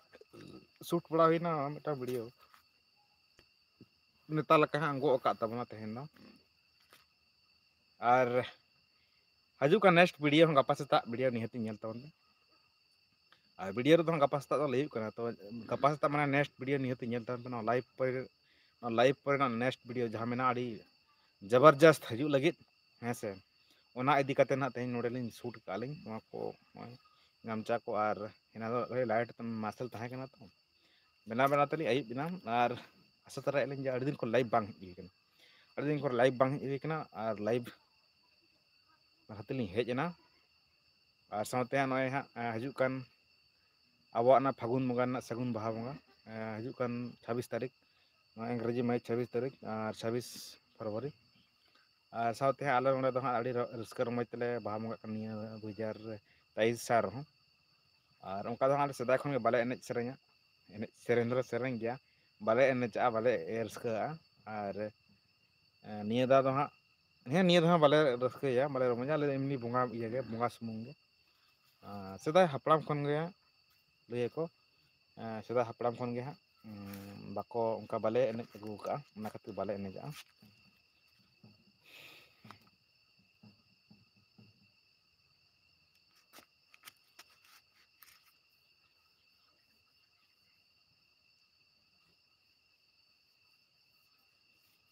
ᱥᱩᱴ ᱵᱟᱲᱟ ᱦᱩᱭᱱᱟ ᱢᱤᱫᱴᱟᱝ ᱵᱷᱤᱰᱤᱭᱳ᱾ ᱱᱮᱛᱟ ᱞᱮᱠᱟ ᱦᱟᱸᱜ ᱜᱚᱜ ᱟᱠᱟᱫ ᱛᱟᱵᱚᱱᱟ ᱛᱮᱦᱮᱧ ᱫᱚ᱾ ᱟᱨ ᱦᱤᱡᱩᱜ ᱠᱟᱱ ᱱᱮᱠᱥᱴ ᱵᱷᱤᱰᱤᱭᱳ ᱦᱚᱸ ᱜᱟᱯᱟ ᱥᱮᱛᱟᱜ ᱵᱷᱤᱰᱤᱭᱳ ᱱᱤᱦᱟᱹᱛᱤ ᱧᱮᱞ ᱛᱟᱵᱚᱱ ᱯᱮ᱾ ᱟᱨ ᱵᱷᱤᱰᱤᱭᱳ ᱨᱮᱫᱚ ᱦᱟᱸᱜ ᱜᱟᱯᱟ ᱥᱮᱛᱟᱜ ᱫᱚ ᱞᱟᱹᱭ ᱦᱩᱭᱩᱜ ᱠᱟᱱᱟ, ᱛᱚ ᱜᱟᱯᱟ ᱥᱮᱛᱟᱜ ᱢᱟᱱᱮ ᱱᱮᱠᱥᱴ ᱵᱷᱤᱰᱤᱭᱳ ᱱᱤᱦᱟᱹᱛᱤ ᱧᱮᱞ ᱛᱟᱵᱚᱱ ᱯᱮ᱾ ᱱᱚᱣᱟ ᱞᱟᱭᱤᱵᱷ ᱯᱚᱨᱮ, ᱱᱚᱣᱟ ᱞᱟᱭᱤᱵᱷ ᱯᱚᱨᱮ ᱨᱮᱱᱟᱜ ᱱᱮᱠᱥᱴ ᱵᱷᱤᱰᱤᱭᱳ ᱡᱟᱦᱟᱸ ᱢᱮᱱᱟᱜᱼᱟ ᱟᱹᱰᱤ ᱡᱚᱵᱚᱨᱡᱚᱥᱛ ᱦᱤᱡᱩᱜ ᱞᱟᱹᱜᱤᱫ, ᱦᱮᱸ ᱥᱮ, ᱚᱱᱟ ᱤᱫᱤ ᱠᱟᱛᱮ ᱱᱟᱦᱟᱜ ᱛᱮᱦᱮᱧ ᱱᱚᱰᱮ ᱞᱤᱧ ᱥᱩᱴ ᱠᱟᱜᱼᱟ ᱞᱤᱧ ᱱᱚᱣᱟ ᱠᱚ, ᱱᱚᱜᱼᱚᱭ ᱜᱟᱢᱪᱷᱟ ᱠᱚ᱾ ᱟᱨ ᱮᱱᱟ ᱫᱚ ᱞᱟᱭᱤᱴ ᱢᱟᱨᱥᱟᱞ ᱛᱟᱦᱮᱸ ᱠᱟᱱᱟ ᱛᱚ, ᱵᱮᱱᱟᱣ ᱵᱮᱱᱟᱣ ᱛᱮᱞᱤᱧ ᱟᱹᱭᱩᱵ ᱮᱱᱟ᱾ ᱟᱨ ᱟᱥᱟ ᱛᱚᱨᱟᱭᱮᱫ ᱞᱤᱧ ᱡᱮ ᱟᱹᱰᱤ ᱫᱤᱱ ᱠᱷᱚᱱ ᱞᱟᱭᱤᱵᱷ ᱵᱟᱝ ᱦᱮᱡ ᱦᱩᱭ ᱠᱟᱱᱟ, ᱟᱹᱰᱤ ᱫᱤᱱ ᱠᱷᱚᱱ ᱞᱟᱭᱤᱵᱷ ᱵᱟᱝ ᱦᱮᱡ ᱦᱩᱭ ᱠᱟᱱᱟ᱾ ᱟᱨ ᱞᱟᱭᱤᱵᱷ ᱵᱟᱠᱷᱨᱟ ᱛᱮᱞᱤᱧ ᱦᱮᱡ ᱮᱱᱟ᱾ ᱟᱨ ᱥᱟᱶᱛᱮ ᱦᱟᱸᱜ ᱱᱚᱜᱼᱚᱭ ᱦᱟᱸᱜ, ᱮᱸ, ᱦᱤᱡᱩᱜ ᱠᱟᱱ ᱟᱵᱚᱣᱟᱜ ᱚᱱᱟ ᱯᱷᱟᱹᱜᱩᱱ ᱵᱚᱸᱜᱟ ᱨᱮᱱᱟᱜ ᱥᱟᱹᱜᱩᱱ ᱵᱟᱦᱟ ᱵᱚᱸᱜᱟ, ᱮᱸ, ᱦᱤᱡᱩᱜ ᱠᱟᱱ ᱪᱷᱟᱵᱵᱤᱥ ᱛᱟᱹᱨᱤᱠᱷ, ᱱᱚᱣᱟ ᱤᱝᱨᱮᱡᱤ ᱢᱟᱹᱦᱤᱛ ᱪᱷᱟᱵᱵᱤᱥ ᱛᱟᱹᱨᱤᱠᱷ ᱟᱨ ᱪᱷᱟᱵᱵᱤᱥ ᱯᱷᱮᱵᱽᱨᱩᱣᱟᱨᱤ᱾ ᱟᱨ ᱥᱟᱶᱛᱮ ᱦᱟᱸᱜ ᱟᱞᱮ ᱱᱚᱸᱰᱮ ᱫᱚ ᱦᱟᱸᱜ ᱟᱹᱰᱤ ᱨᱟᱹ-, ᱨᱟᱹᱥᱠᱟᱹ ᱨᱚᱢᱚᱡᱽ ᱛᱮᱞᱮ ᱵᱟᱦᱟ ᱵᱚᱸᱜᱟᱜ ᱠᱟᱱᱟ ᱱᱤᱭᱟᱹ ᱫᱩ ᱦᱟᱡᱟᱨ ᱛᱮᱭᱤᱥ ᱥᱟᱞ ᱨᱮᱦᱚᱸ᱾ ᱟᱨ ᱚᱱᱠᱟ ᱫᱚ ᱦᱟᱸᱜ ᱟᱞᱮ ᱥᱮᱫᱟᱭ ᱠᱷᱚᱱ ᱜᱮ ᱵᱟᱞᱮ ᱮᱱᱮᱡ ᱥᱮᱨᱮᱧᱟ, ᱮᱱᱮᱡ ᱥᱮᱨᱮᱧ ᱫᱚᱞᱮ ᱥᱮᱨᱮᱧ ᱜᱮᱭᱟ, ᱵᱟᱞᱮ ᱮᱱᱮᱡᱟᱜᱼᱟ, ᱵᱟᱞᱮ ᱨᱟᱹᱥᱠᱟᱹᱜᱼᱟ᱾ ᱟᱨ, ᱮᱸ, ᱱᱤᱭᱟᱹ ᱫᱷᱟᱣ ᱫᱚ ᱦᱟᱸᱜ, ᱦᱮᱸ, ᱱᱤᱭᱟᱹ ᱫᱷᱟᱣ ᱦᱚᱸ ᱵᱟᱞᱮ ᱨᱟᱹᱥᱠᱟᱹᱭᱟ, ᱵᱟᱞᱮ ᱨᱚᱢᱚᱡᱟ, ᱟᱞᱮ ᱫᱚ ᱮᱢᱱᱤ ᱵᱚᱸᱜᱟ ᱤᱭᱟᱹ ᱜᱮ, ᱵᱚᱸᱜᱟ ᱥᱩᱢᱩᱝ ᱜᱮ᱾ ᱟᱨ ᱥᱮᱫᱟᱭ ᱦᱟᱯᱲᱟᱢ ᱠᱷᱚᱱ ᱜᱮ ᱞᱟᱹᱭᱟᱠᱚ, ᱮᱸ, ᱥᱮᱫᱟᱭ ᱦᱟᱯᱲᱟᱢ ᱠᱷᱚᱱ ᱜᱮ ᱦᱟᱸᱜ, ᱩᱸ, ᱵᱟᱠᱚ, ᱚᱱᱠᱟ ᱵᱟᱞᱮ ᱮᱱᱮᱡ ᱟᱹᱜᱩ ᱟᱠᱟᱫᱼᱟ, ᱚᱱᱟ ᱠᱷᱟᱹᱛᱤᱨ ᱵᱟᱞᱮ ᱮᱱᱮᱡᱟᱜᱼᱟ᱾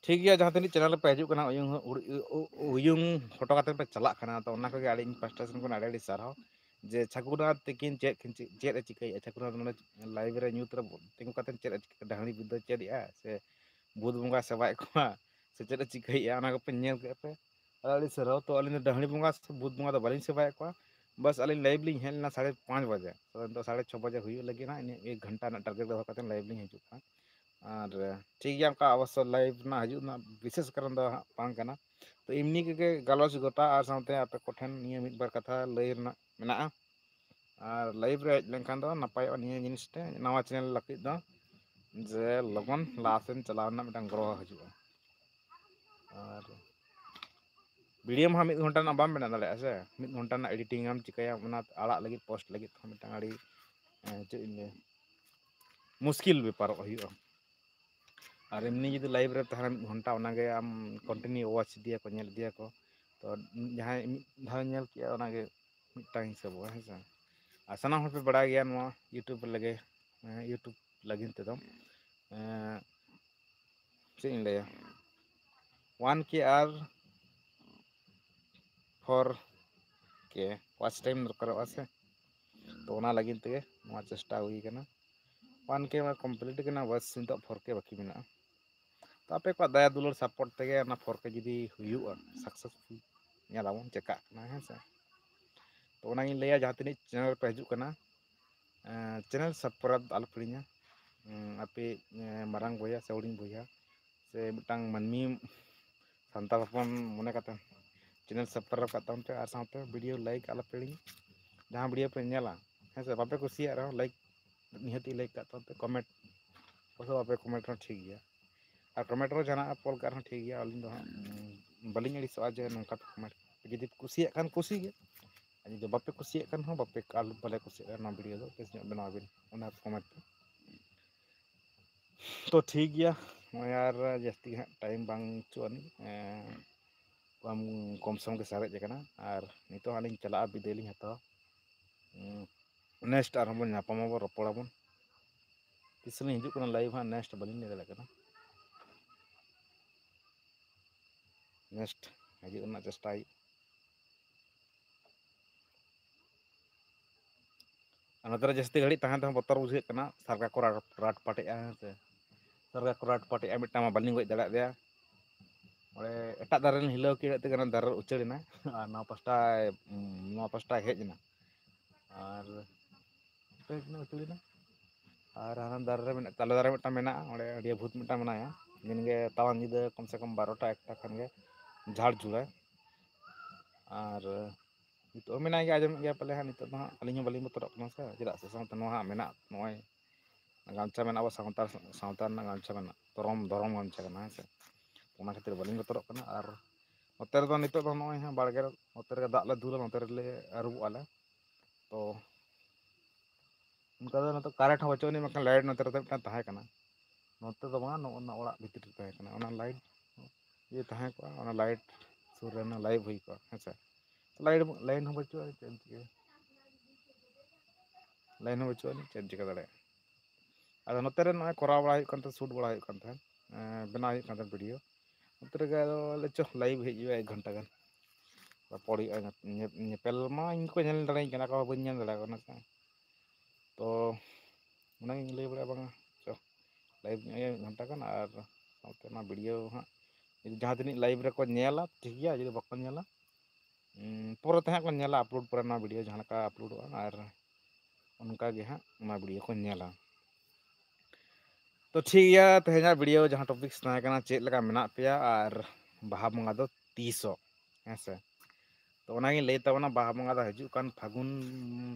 ᱴᱷᱤᱠ ᱜᱮᱭᱟ, ᱡᱟᱦᱟᱸ ᱛᱤᱱᱟᱹᱜ channel ᱨᱮᱯᱮ ᱦᱤᱡᱩᱜ ᱠᱟᱱᱟ, ᱩᱭᱩᱝ, ᱩᱲ-, ᱩ-, ᱩ-, ᱩᱭᱩᱝ ᱦᱚᱴᱚ ᱠᱟᱛᱮ ᱯᱮ ᱪᱟᱞᱟᱜ ᱠᱟᱱᱟ, ᱛᱚ ᱚᱱᱟ ᱠᱚᱜᱮ ᱟᱹᱞᱤᱧ ᱯᱟᱥᱴᱟ ᱥᱮᱱ ᱠᱷᱚᱱ ᱟᱹᱰᱤ ᱟᱹᱰᱤ ᱥᱟᱨᱦᱟᱣ᱾ ᱡᱮ ᱪᱷᱟᱠᱩᱱᱟ ᱛᱤᱠᱤᱱ ᱪᱮᱫ ᱠᱤᱱ ᱪᱮ-, ᱪᱮᱫ ᱮ ᱪᱤᱠᱟᱹᱭᱮᱫᱼᱟ? ᱪᱷᱟᱠᱩᱱᱟ ᱱᱚᱰᱮ live ᱨᱮ ᱧᱩᱛ ᱨᱮ ᱛᱤᱸᱜᱩ ᱠᱟᱛᱮ ᱪᱮᱫ ᱮ ᱪᱤᱠᱟᱹ-, ᱰᱟᱹᱦᱲᱤ ᱵᱤᱫᱽᱫᱟᱹ ᱪᱮᱫ ᱮᱫᱼᱟ ᱥᱮ ᱵᱷᱩᱛ ᱵᱚᱸᱜᱟ ᱥᱮᱵᱟᱭᱮᱫ ᱠᱚᱣᱟ ᱥᱮ ᱪᱮᱫ ᱮ ᱪᱤᱠᱟᱹᱭᱮᱫᱼᱟ? ᱚᱱᱟ ᱠᱚᱯᱮ ᱧᱮᱞ ᱠᱮᱫ ᱯᱮ, ᱟᱹᱰᱤ ᱟᱹᱰᱤ ᱥᱟᱨᱦᱟᱣ᱾ ᱛᱚ ᱟᱹᱞᱤᱧ ᱫᱚ ᱰᱟᱹᱦᱲᱤ ᱵᱚᱸᱜᱟ ᱥᱮ ᱵᱷᱩᱛ ᱵᱚᱸᱜᱟ ᱫᱚ ᱵᱟᱹᱞᱤᱧ ᱥᱮᱵᱟᱭᱮᱫ ᱠᱚᱣᱟ, ᱵᱟᱥ ᱟᱹᱞᱤᱧ live ᱞᱤᱧ ᱦᱮᱡ ᱞᱮᱱᱟ ᱥᱟᱲᱮ ᱯᱟᱸᱪ ᱵᱟᱡᱮ, ᱛᱚ ᱱᱤᱛᱚᱜ ᱥᱟᱲᱮ ᱪᱷᱚ ᱵᱟᱡᱮ ᱦᱩᱭᱩᱜ ᱞᱟᱹᱜᱤᱫ ᱦᱟᱸᱜ, ᱤᱱᱟᱹ ᱮᱠ ᱜᱷᱚᱱᱴᱟ ᱨᱮᱱᱟᱜ target ᱫᱚᱦᱚ ᱠᱟᱛᱮ live ᱞᱤᱧ ᱦᱤᱡᱩᱜ ᱠᱟᱱᱟ᱾ ᱟᱨ ᱴᱷᱤᱠ ᱜᱮᱭᱟ, ᱚᱱᱠᱟ ᱚᱵᱚᱥᱥᱚ live ᱨᱮᱱᱟᱜ ᱦᱤᱡᱩᱜ ᱨᱮᱱᱟᱜ ᱵᱤᱥᱮᱥ ᱠᱟᱨᱚᱱ ᱫᱚ ᱦᱟᱸᱜ ᱵᱟᱝ ᱠᱟᱱᱟ᱾ ᱛᱚ ᱮᱢᱱᱤ ᱠᱚᱜᱮ ᱜᱟᱞᱚᱪ ᱜᱚᱴᱟ ᱟᱨ ᱥᱟᱶᱛᱮ ᱟᱯᱮ ᱠᱚᱴᱷᱮᱱ ᱱᱤᱭᱟᱹ ᱢᱤᱫ ᱵᱟᱨ ᱠᱟᱛᱷᱟ ᱞᱟᱹᱭ ᱨᱮᱱᱟᱜ ᱢᱮᱱᱟᱜᱼᱟ᱾ ᱟᱨ live ᱨᱮ ᱦᱮᱡ ᱞᱮᱱᱠᱷᱟᱱ ᱫᱚ ᱱᱟᱯᱟᱭᱚᱜᱼᱟ ᱱᱤᱭᱟᱹ ᱡᱤᱱᱤᱥ ᱛᱮ, ᱱᱟᱣᱟ channel ᱞᱟᱹᱜᱤᱫ ᱫᱚ, ᱡᱮ ᱞᱚᱜᱚᱱ ᱞᱟᱦᱟ ᱥᱮᱱ ᱪᱟᱞᱟᱣ ᱨᱮᱱᱟᱜ ᱢᱤᱫᱴᱟᱝ ᱜᱨᱚᱦᱚ ᱦᱤᱡᱩᱜᱼᱟ᱾ ᱟᱨ video ᱢᱟ ᱦᱟᱸᱜ ᱢᱤᱫ ᱜᱷᱚᱱᱴᱟ ᱨᱮᱱᱟᱜ ᱵᱟᱢ ᱵᱮᱱᱟᱣ ᱫᱟᱲᱮᱭᱟᱜᱼᱟ ᱥᱮ, ᱢᱤᱫ ᱜᱷᱚᱱᱴᱟ ᱨᱮᱱᱟᱜ editing ᱟᱢ ᱪᱤᱠᱟᱹᱭᱟ, ᱚᱱᱟ ᱟᱲᱟᱜ ᱞᱟᱹᱜᱤᱫ post ᱞᱟᱹᱜᱤᱫ ᱦᱚᱸ ᱢᱤᱫᱴᱟᱝ ᱟᱹᱰᱤ, ᱮᱸ, ᱪᱮᱫ ᱤᱧ ᱞᱟᱹᱭᱟ, ᱢᱩᱥᱠᱤᱞ ᱵᱮᱯᱟᱨᱚᱜ ᱦᱩᱭᱩᱜᱼᱟ᱾ ᱟᱨ ᱮᱢᱱᱤ ᱡᱩᱫᱤ live ᱨᱮ ᱛᱟᱦᱮᱱᱟ ᱢᱤᱫ ᱜᱷᱚᱱᱴᱟ, ᱚᱱᱟᱜᱮ ᱟᱢ continue watch ᱤᱫᱤᱭᱟᱠᱚ, ᱧᱮᱞ ᱤᱫᱤᱭᱟᱠᱚ᱾ ᱛᱚ ᱡᱟᱦᱟᱸᱭ ᱢᱤᱫ ᱫᱷᱟᱣ ᱧᱮᱞ ᱠᱮᱜᱼᱟ, ᱚᱱᱟᱜᱮ ᱢᱤᱫᱴᱟᱝ ᱦᱤᱥᱟᱹᱵᱚᱜᱼᱟ, ᱦᱮᱸ ᱥᱮ᱾ ᱟᱨ ᱥᱟᱱᱟᱢ ᱦᱚᱲ ᱯᱮ ᱵᱟᱲᱟᱭ ᱜᱮᱭᱟ ᱱᱚᱣᱟ YouTube ᱞᱟᱹᱜᱤᱫ, ᱮᱸ, YouTube ᱞᱟᱹᱜᱤᱫ ᱛᱮᱫᱚ, ᱮᱸ, ᱪᱮᱫ ᱤᱧ ᱞᱟᱹᱭᱟ, one K ᱟᱨ four K watch time ᱫᱚᱨᱠᱟᱨᱚᱜᱼᱟ ᱥᱮ, ᱛᱚ ᱚᱱᱟ ᱞᱟᱹᱜᱤᱫ ᱛᱮᱜᱮ ᱱᱚᱣᱟ ᱪᱮᱥᱴᱟ ᱦᱩᱭ ᱠᱟᱱᱟ᱾ One K ᱢᱟ complete ᱠᱟᱱᱟ, ᱵᱟᱥ ᱱᱤᱛᱚᱜ four K ᱵᱟᱹᱠᱤ ᱢᱮᱱᱟᱜᱼᱟ᱾ ᱛᱚ ᱟᱯᱮ ᱠᱚᱣᱟᱜ ᱫᱟᱭᱟ ᱫᱩᱞᱟᱹᱲ support ᱛᱮᱜᱮ ᱚᱱᱟ four K ᱡᱩᱫᱤ ᱦᱩᱭᱩᱜᱼᱟ, successful, ᱧᱮᱞᱟᱵᱚᱱ ᱪᱮᱠᱟᱜ ᱠᱟᱱᱟ, ᱦᱮᱸ ᱥᱮ᱾ ᱛᱚ ᱚᱱᱟᱜᱤᱧ ᱞᱟᱹᱭᱟ, ᱡᱟᱦᱟᱸ ᱛᱤᱱᱟᱹᱜ channel ᱨᱮᱯᱮ ᱦᱤᱡᱩᱜ ᱠᱟᱱᱟ, ᱮᱸ, channel subscribe ᱟᱞᱚᱯᱮ ᱦᱤᱲᱤᱧᱟ᱾ ᱩᱸ, ᱟᱯᱮ, ᱮᱸ, ᱢᱟᱨᱟᱝ ᱵᱚᱭᱦᱟ ᱥᱮ ᱦᱩᱰᱤᱧ ᱵᱚᱭᱦᱟ ᱥᱮ ᱢᱤᱫᱴᱟᱝ ᱢᱟᱹᱱᱢᱤ, ᱥᱟᱱᱛᱟᱲ ᱦᱚᱯᱚᱱ ᱢᱚᱱᱮ ᱠᱟᱛᱮ channel subscribe ᱠᱟᱜ ᱛᱟᱵᱚᱱ ᱯᱮ, ᱟᱨ ᱥᱟᱶᱛᱮ video like ᱟᱞᱚᱯᱮ ᱦᱤᱲᱤᱧᱟ᱾ ᱡᱟᱦᱟᱸ video ᱯᱮ ᱧᱮᱞᱟ, ᱦᱮᱸ ᱥᱮ, ᱵᱟᱯᱮ ᱠᱩᱥᱤᱭᱟᱜ ᱨᱮᱦᱚᱸ like, ᱱᱤᱦᱟᱹᱛᱤ like ᱠᱟᱜ ᱛᱟᱵᱚᱱ ᱯᱮ, comment ᱚᱵᱚᱥᱥᱳᱭ ᱵᱟᱯᱮ comment ᱨᱮᱦᱚᱸ ᱴᱷᱤᱠ ᱜᱮᱭᱟ᱾ ᱟᱨ comment ᱨᱮ ᱡᱟᱦᱟᱱᱟᱜ ᱚᱞ ᱠᱟᱜ ᱨᱮᱦᱚᱸ ᱴᱷᱤᱠ ᱜᱮᱭᱟ, ᱟᱹᱞᱤᱧ ᱫᱚ ᱦᱟᱸᱜ, ᱩᱸ, ᱵᱟᱹᱞᱤᱧ ᱟᱹᱲᱤᱥᱚᱜᱼᱟ ᱡᱮ ᱱᱚᱝᱠᱟ ᱯᱮ comment᱾ ᱡᱩᱫᱤ ᱯᱮ ᱠᱩᱥᱤᱭᱟᱜ ᱠᱷᱟᱱ ᱠᱩᱥᱤ ᱜᱮ, ᱟᱨ ᱡᱩᱫᱤ ᱵᱟᱯᱮ ᱠᱩᱥᱤᱭᱟᱜ ᱠᱟᱱ ᱦᱚᱸ, ᱵᱟᱯᱮ, ᱟᱞᱚ, ᱵᱟᱞᱮ ᱠᱩᱥᱤᱭᱟᱜ ᱠᱟᱱᱟ ᱱᱚᱣᱟ video ᱫᱚ, ᱵᱮᱥ ᱧᱚᱜ ᱵᱮᱱᱟᱣ ᱵᱤᱱ, ᱚᱱᱟ ᱠᱚ comment ᱯᱮ᱾ ᱛᱚ ᱴᱷᱤᱠ ᱜᱮᱭᱟ, ᱱᱚᱜᱼᱚᱭ ᱟᱨ ᱡᱟᱹᱥᱛᱤ ᱜᱮ ᱦᱟᱸᱜ time ᱵᱟᱝ ᱦᱚᱪᱚ ᱟᱹᱱᱤᱡ, ᱮᱸ, ᱠᱚᱢ, ᱠᱚᱢ ᱥᱚᱢ ᱜᱮ ᱥᱟᱨᱮᱡ ᱟᱠᱟᱱᱟ᱾ ᱟᱨ ᱱᱤᱛᱚᱜ ᱦᱟᱸᱜ ᱞᱤᱧ ᱪᱟᱞᱟᱜᱼᱟ, ᱵᱤᱫᱟᱹᱭ ᱞᱤᱧ ᱦᱟᱛᱟᱣᱟ᱾ ᱩᱸ, next ᱟᱨᱦᱚᱸ ᱵᱚᱱ ᱧᱟᱯᱟᱢ ᱟᱵᱚᱱ, ᱨᱚᱯᱚᱲ ᱟᱵᱚᱱ᱾ ᱛᱤᱥ ᱞᱤᱧ ᱦᱤᱡᱩᱜ ᱠᱟᱱᱟ live ᱦᱟᱸᱜ, next ᱵᱟᱹᱞᱤᱧ ᱞᱟᱹᱭ ᱫᱟᱲᱮᱭᱟᱜ ᱠᱟᱱᱟ᱾ Next ᱦᱤᱡᱩᱜ ᱨᱮᱱᱟᱜ ᱪᱮᱥᱴᱟᱭ ᱦᱩᱭᱩᱜ᱾ ᱟᱨ ᱱᱚᱛᱮ ᱨᱮ ᱡᱟᱹᱥᱛᱤ ᱜᱷᱟᱹᱲᱤᱡ ᱛᱟᱦᱮᱸ ᱛᱮᱦᱚᱸ ᱵᱚᱛᱚᱨ ᱵᱩᱡᱷᱟᱹᱜ ᱠᱟᱱᱟ, ᱥᱟᱨᱜᱟ ᱠᱚ ᱨᱟᱴ, ᱨᱟᱴ ᱯᱟᱴᱮᱜᱼᱟ, ᱦᱮᱸ ᱥᱮ᱾ ᱥᱟᱨᱜᱟ ᱠᱚ ᱨᱟᱴ ᱯᱟᱴᱮᱜᱼᱟ, ᱢᱤᱫᱴᱟᱝ ᱢᱟ ᱵᱟᱹᱞᱤᱧ ᱜᱚᱡ ᱫᱟᱲᱮᱭᱟᱫᱮᱭᱟ᱾ ᱚᱸᱰᱮ ᱮᱴᱟᱜ ᱫᱟᱨᱮ ᱨᱮᱞᱤᱧ ᱦᱤᱞᱟᱹᱣ ᱠᱮᱫ ᱛᱮᱜᱮ ᱚᱱᱟ ᱫᱟᱨᱮ ᱩᱪᱟᱹᱲ ᱮᱱᱟ, ᱟᱨ ᱱᱚᱣᱟ ᱯᱟᱥᱴᱟ, ᱱᱚᱣᱟ ᱯᱟᱥᱴᱟᱭ ᱦᱮᱡ ᱮᱱᱟ᱾ ᱟᱨ ᱦᱟᱯᱮ, ᱛᱤᱱᱟᱹᱜ ᱩᱪᱟᱹᱲ ᱮᱱᱟ? ᱟᱨ ᱦᱟᱱᱟ ᱫᱟᱨᱮ ᱨᱮ ᱢᱮᱱᱟᱜ, ᱛᱟᱞᱮ ᱫᱟᱨᱮ ᱢᱤᱫᱴᱟᱝ ᱢᱮᱱᱟᱜᱼᱟ, ᱚᱸᱰᱮ ᱟᱹᱰᱤ ᱵᱷᱩᱛ ᱢᱤᱫᱴᱟᱝ ᱢᱮᱱᱟᱭᱟ᱾ ᱫᱤᱱ ᱜᱮ ᱛᱟᱣᱟᱝ ᱧᱤᱫᱟᱹ ᱠᱚᱢ ᱥᱮ ᱠᱚᱢ ᱵᱟᱨᱚᱴᱟ ᱮᱠᱴᱟ ᱠᱷᱟᱱ ᱜᱮ ᱡᱷᱟᱲ ᱡᱷᱩᱲᱟᱭ᱾ ᱟᱨ ᱱᱤᱛᱚᱜ ᱦᱚᱸ ᱢᱮᱱᱟᱭ ᱜᱮᱭᱟ, ᱟᱸᱡᱚᱢᱮᱫ ᱜᱮᱭᱟ ᱯᱟᱞᱮ ᱦᱟᱸᱜ᱾ ᱱᱤᱛᱚᱜ ᱫᱚ ᱦᱟᱸᱜ ᱟᱹᱞᱤᱧ ᱦᱚᱸ ᱵᱟᱹᱞᱤᱧ ᱵᱚᱛᱚᱨᱚᱜ ᱠᱟᱱᱟ ᱥᱮ, ᱪᱮᱫᱟᱜ ᱥᱮ ᱥᱟᱶᱛᱮ ᱱᱚᱣᱟ ᱦᱟᱸᱜ ᱢᱮᱱᱟᱜ, ᱱᱚᱜᱼᱚᱭ ᱜᱟᱢᱪᱷᱟ ᱢᱮᱱᱟᱜᱼᱟ, ᱟᱵᱚ ᱥᱟᱶᱛᱟ, ᱥᱟᱶᱛᱟ ᱨᱮᱱᱟᱜ ᱜᱟᱢᱪᱷᱟ ᱢᱮᱱᱟᱜᱼᱟ, ᱫᱷᱚᱨᱚᱢ, ᱫᱷᱚᱨᱚᱢ ᱜᱟᱢᱪᱷᱟ ᱠᱟᱱᱟ, ᱦᱮᱸ ᱥᱮ᱾ ᱚᱱᱟ ᱠᱷᱟᱹᱛᱤᱨ ᱵᱟᱹᱞᱤᱧ ᱵᱚᱛᱚᱨᱚᱜ ᱠᱟᱱᱟ᱾ ᱟᱨ ᱱᱚᱛᱮ ᱨᱮᱫᱚ ᱱᱤᱛᱚᱜ ᱫᱚ ᱱᱚᱜᱼᱚᱭ ᱦᱟᱸᱜ ᱵᱟᱲᱜᱮ ᱨᱮ, ᱱᱚᱛᱮ ᱨᱮᱜᱮ ᱫᱟᱜ ᱞᱮ ᱫᱩᱞᱟ, ᱱᱚᱛᱮ ᱨᱮᱞᱮ ᱟᱹᱨᱩᱵᱚᱜᱼᱟ ᱞᱮ᱾ ᱛᱚ ᱚᱱᱠᱟ ᱫᱚ ᱱᱤᱛᱚᱜ current ᱦᱚᱸ ᱵᱟᱹᱪᱩᱜ ᱟᱹᱱᱤᱡ, ᱵᱟᱝᱠᱷᱟᱱ light ᱱᱚᱛᱮ ᱨᱮᱫᱚ ᱢᱤᱫᱴᱟᱝ ᱛᱟᱦᱮᱸ ᱠᱟᱱᱟ, ᱱᱚᱛᱮ ᱫᱚ ᱵᱟᱝ, ᱱᱚᱜᱼᱚ ᱱᱚᱣᱟ ᱚᱲᱟᱜ ᱵᱷᱤᱛᱤᱨ ᱨᱮ ᱛᱟᱦᱮᱸ ᱠᱟᱱᱟ᱾ ᱚᱱᱟ light ᱤᱭᱟᱹ ᱛᱟᱦᱮᱸ ᱠᱚᱜᱼᱟ, ᱚᱱᱟ light ᱥᱩᱨ ᱨᱮ ᱚᱱᱟ live ᱦᱩᱭ ᱠᱚᱜᱼᱟ, ᱦᱮᱸ ᱥᱮ᱾ Light, line ᱦᱚᱸ ᱵᱟᱹᱪᱩᱜᱼᱟ, ᱪᱮᱫ ᱮᱢ ᱪᱤᱠᱟᱹᱭᱟ? Line ᱦᱚᱸ ᱵᱟᱹᱪᱩᱜᱼᱟ, ᱪᱮᱫ ᱮᱢ ᱪᱤᱠᱟᱹ ᱫᱟᱲᱮᱭᱟᱜᱼᱟ? ᱟᱫᱚ ᱱᱚᱛᱮ ᱨᱮ ᱱᱚᱜᱼᱚᱭ ᱠᱚᱨᱟᱣ ᱵᱟᱲᱟ ᱦᱩᱭᱩᱜ ᱠᱟᱱ ᱛᱟᱦᱮᱸᱫ, shoot ᱵᱟᱲᱟ ᱦᱩᱭᱩᱜ ᱠᱟᱱ ᱛᱟᱦᱮᱸᱫ, ᱮᱸ, ᱵᱮᱱᱟᱣ ᱦᱩᱭᱩᱜ ᱠᱟᱱ ᱛᱟᱦᱮᱸᱫ video᱾ ᱱᱚᱛᱮ ᱨᱮᱜᱮ ᱟᱫᱚ ᱞᱮ ᱪᱚ live ᱦᱮᱡ ᱦᱩᱭᱩᱜᱼᱟ, ᱮᱠ ᱜᱷᱚᱱᱴᱟ ᱜᱟᱱ ᱨᱚᱯᱚᱲ ᱦᱩᱭᱩᱜᱼᱟ᱾ ᱧᱮ-, ᱧᱮᱯᱮᱞ ᱢᱟ ᱤᱧ ᱠᱚ ᱧᱮᱞ ᱫᱟᱲᱮᱭᱟᱹᱧ ᱠᱟᱱᱟ, ᱟᱠᱚ ᱦᱚᱸ ᱵᱟᱹᱧ ᱧᱮᱞ ᱫᱟᱲᱮᱭᱟᱠᱚ ᱠᱟᱱᱟ ᱥᱮ᱾ ᱛᱚ ᱚᱱᱟᱜᱤᱧ ᱞᱟᱹᱭ ᱵᱟᱲᱟᱭᱟ, ᱵᱟᱝᱟ ᱪᱚ live ᱧᱚᱜ ᱦᱩᱭᱩᱜᱼᱟ ᱢᱤᱫ ᱜᱷᱚᱱᱴᱟ ᱜᱟᱱ, ᱟᱨ ᱥᱟᱶᱛᱮ ᱚᱱᱟ video ᱦᱟᱸᱜ ᱡᱩᱫᱤ ᱡᱟᱦᱟᱸ ᱛᱤᱱᱟᱹᱜ live ᱨᱮᱠᱚ ᱧᱮᱞᱟ, ᱴᱷᱤᱠ ᱜᱮᱭᱟ, ᱡᱩᱫᱤ ᱵᱟᱠᱚ ᱧᱮᱞᱟ, ᱩᱸ, ᱯᱚᱨᱮ ᱛᱮ ᱦᱟᱸᱜ ᱠᱚ ᱧᱮᱞᱟ, upload ᱯᱚᱨᱮ ᱱᱚᱣᱟ video ᱡᱟᱦᱟᱸ ᱞᱮᱠᱟ uploadᱚᱜᱼᱟ, ᱟᱨ ᱚᱱᱠᱟ ᱜᱮ ᱦᱟᱸᱜ ᱚᱱᱟ video ᱠᱚ ᱧᱮᱞᱟ᱾ ᱛᱚ ᱴᱷᱤᱠ ᱜᱮᱭᱟ, ᱛᱮᱦᱮᱧᱟᱜ video ᱡᱟᱦᱟᱸ topics ᱛᱟᱦᱮᱸ ᱠᱟᱱᱟ, ᱪᱮᱫ ᱞᱮᱠᱟ ᱢᱮᱱᱟᱜ ᱯᱮᱭᱟ ᱟᱨ ᱵᱟᱦᱟ ᱵᱚᱸᱜᱟ ᱫᱚ ᱛᱤᱥᱚᱜ, ᱦᱮᱸ ᱥᱮ? ᱛᱚ ᱚᱱᱟᱜᱤᱧ ᱞᱟᱹᱭ ᱛᱟᱵᱚᱱᱟ, ᱵᱟᱦᱟ ᱵᱚᱸᱜᱟ ᱫᱚ ᱦᱤᱡᱩᱜ ᱠᱟᱱ ᱯᱷᱟᱹᱜᱩᱱ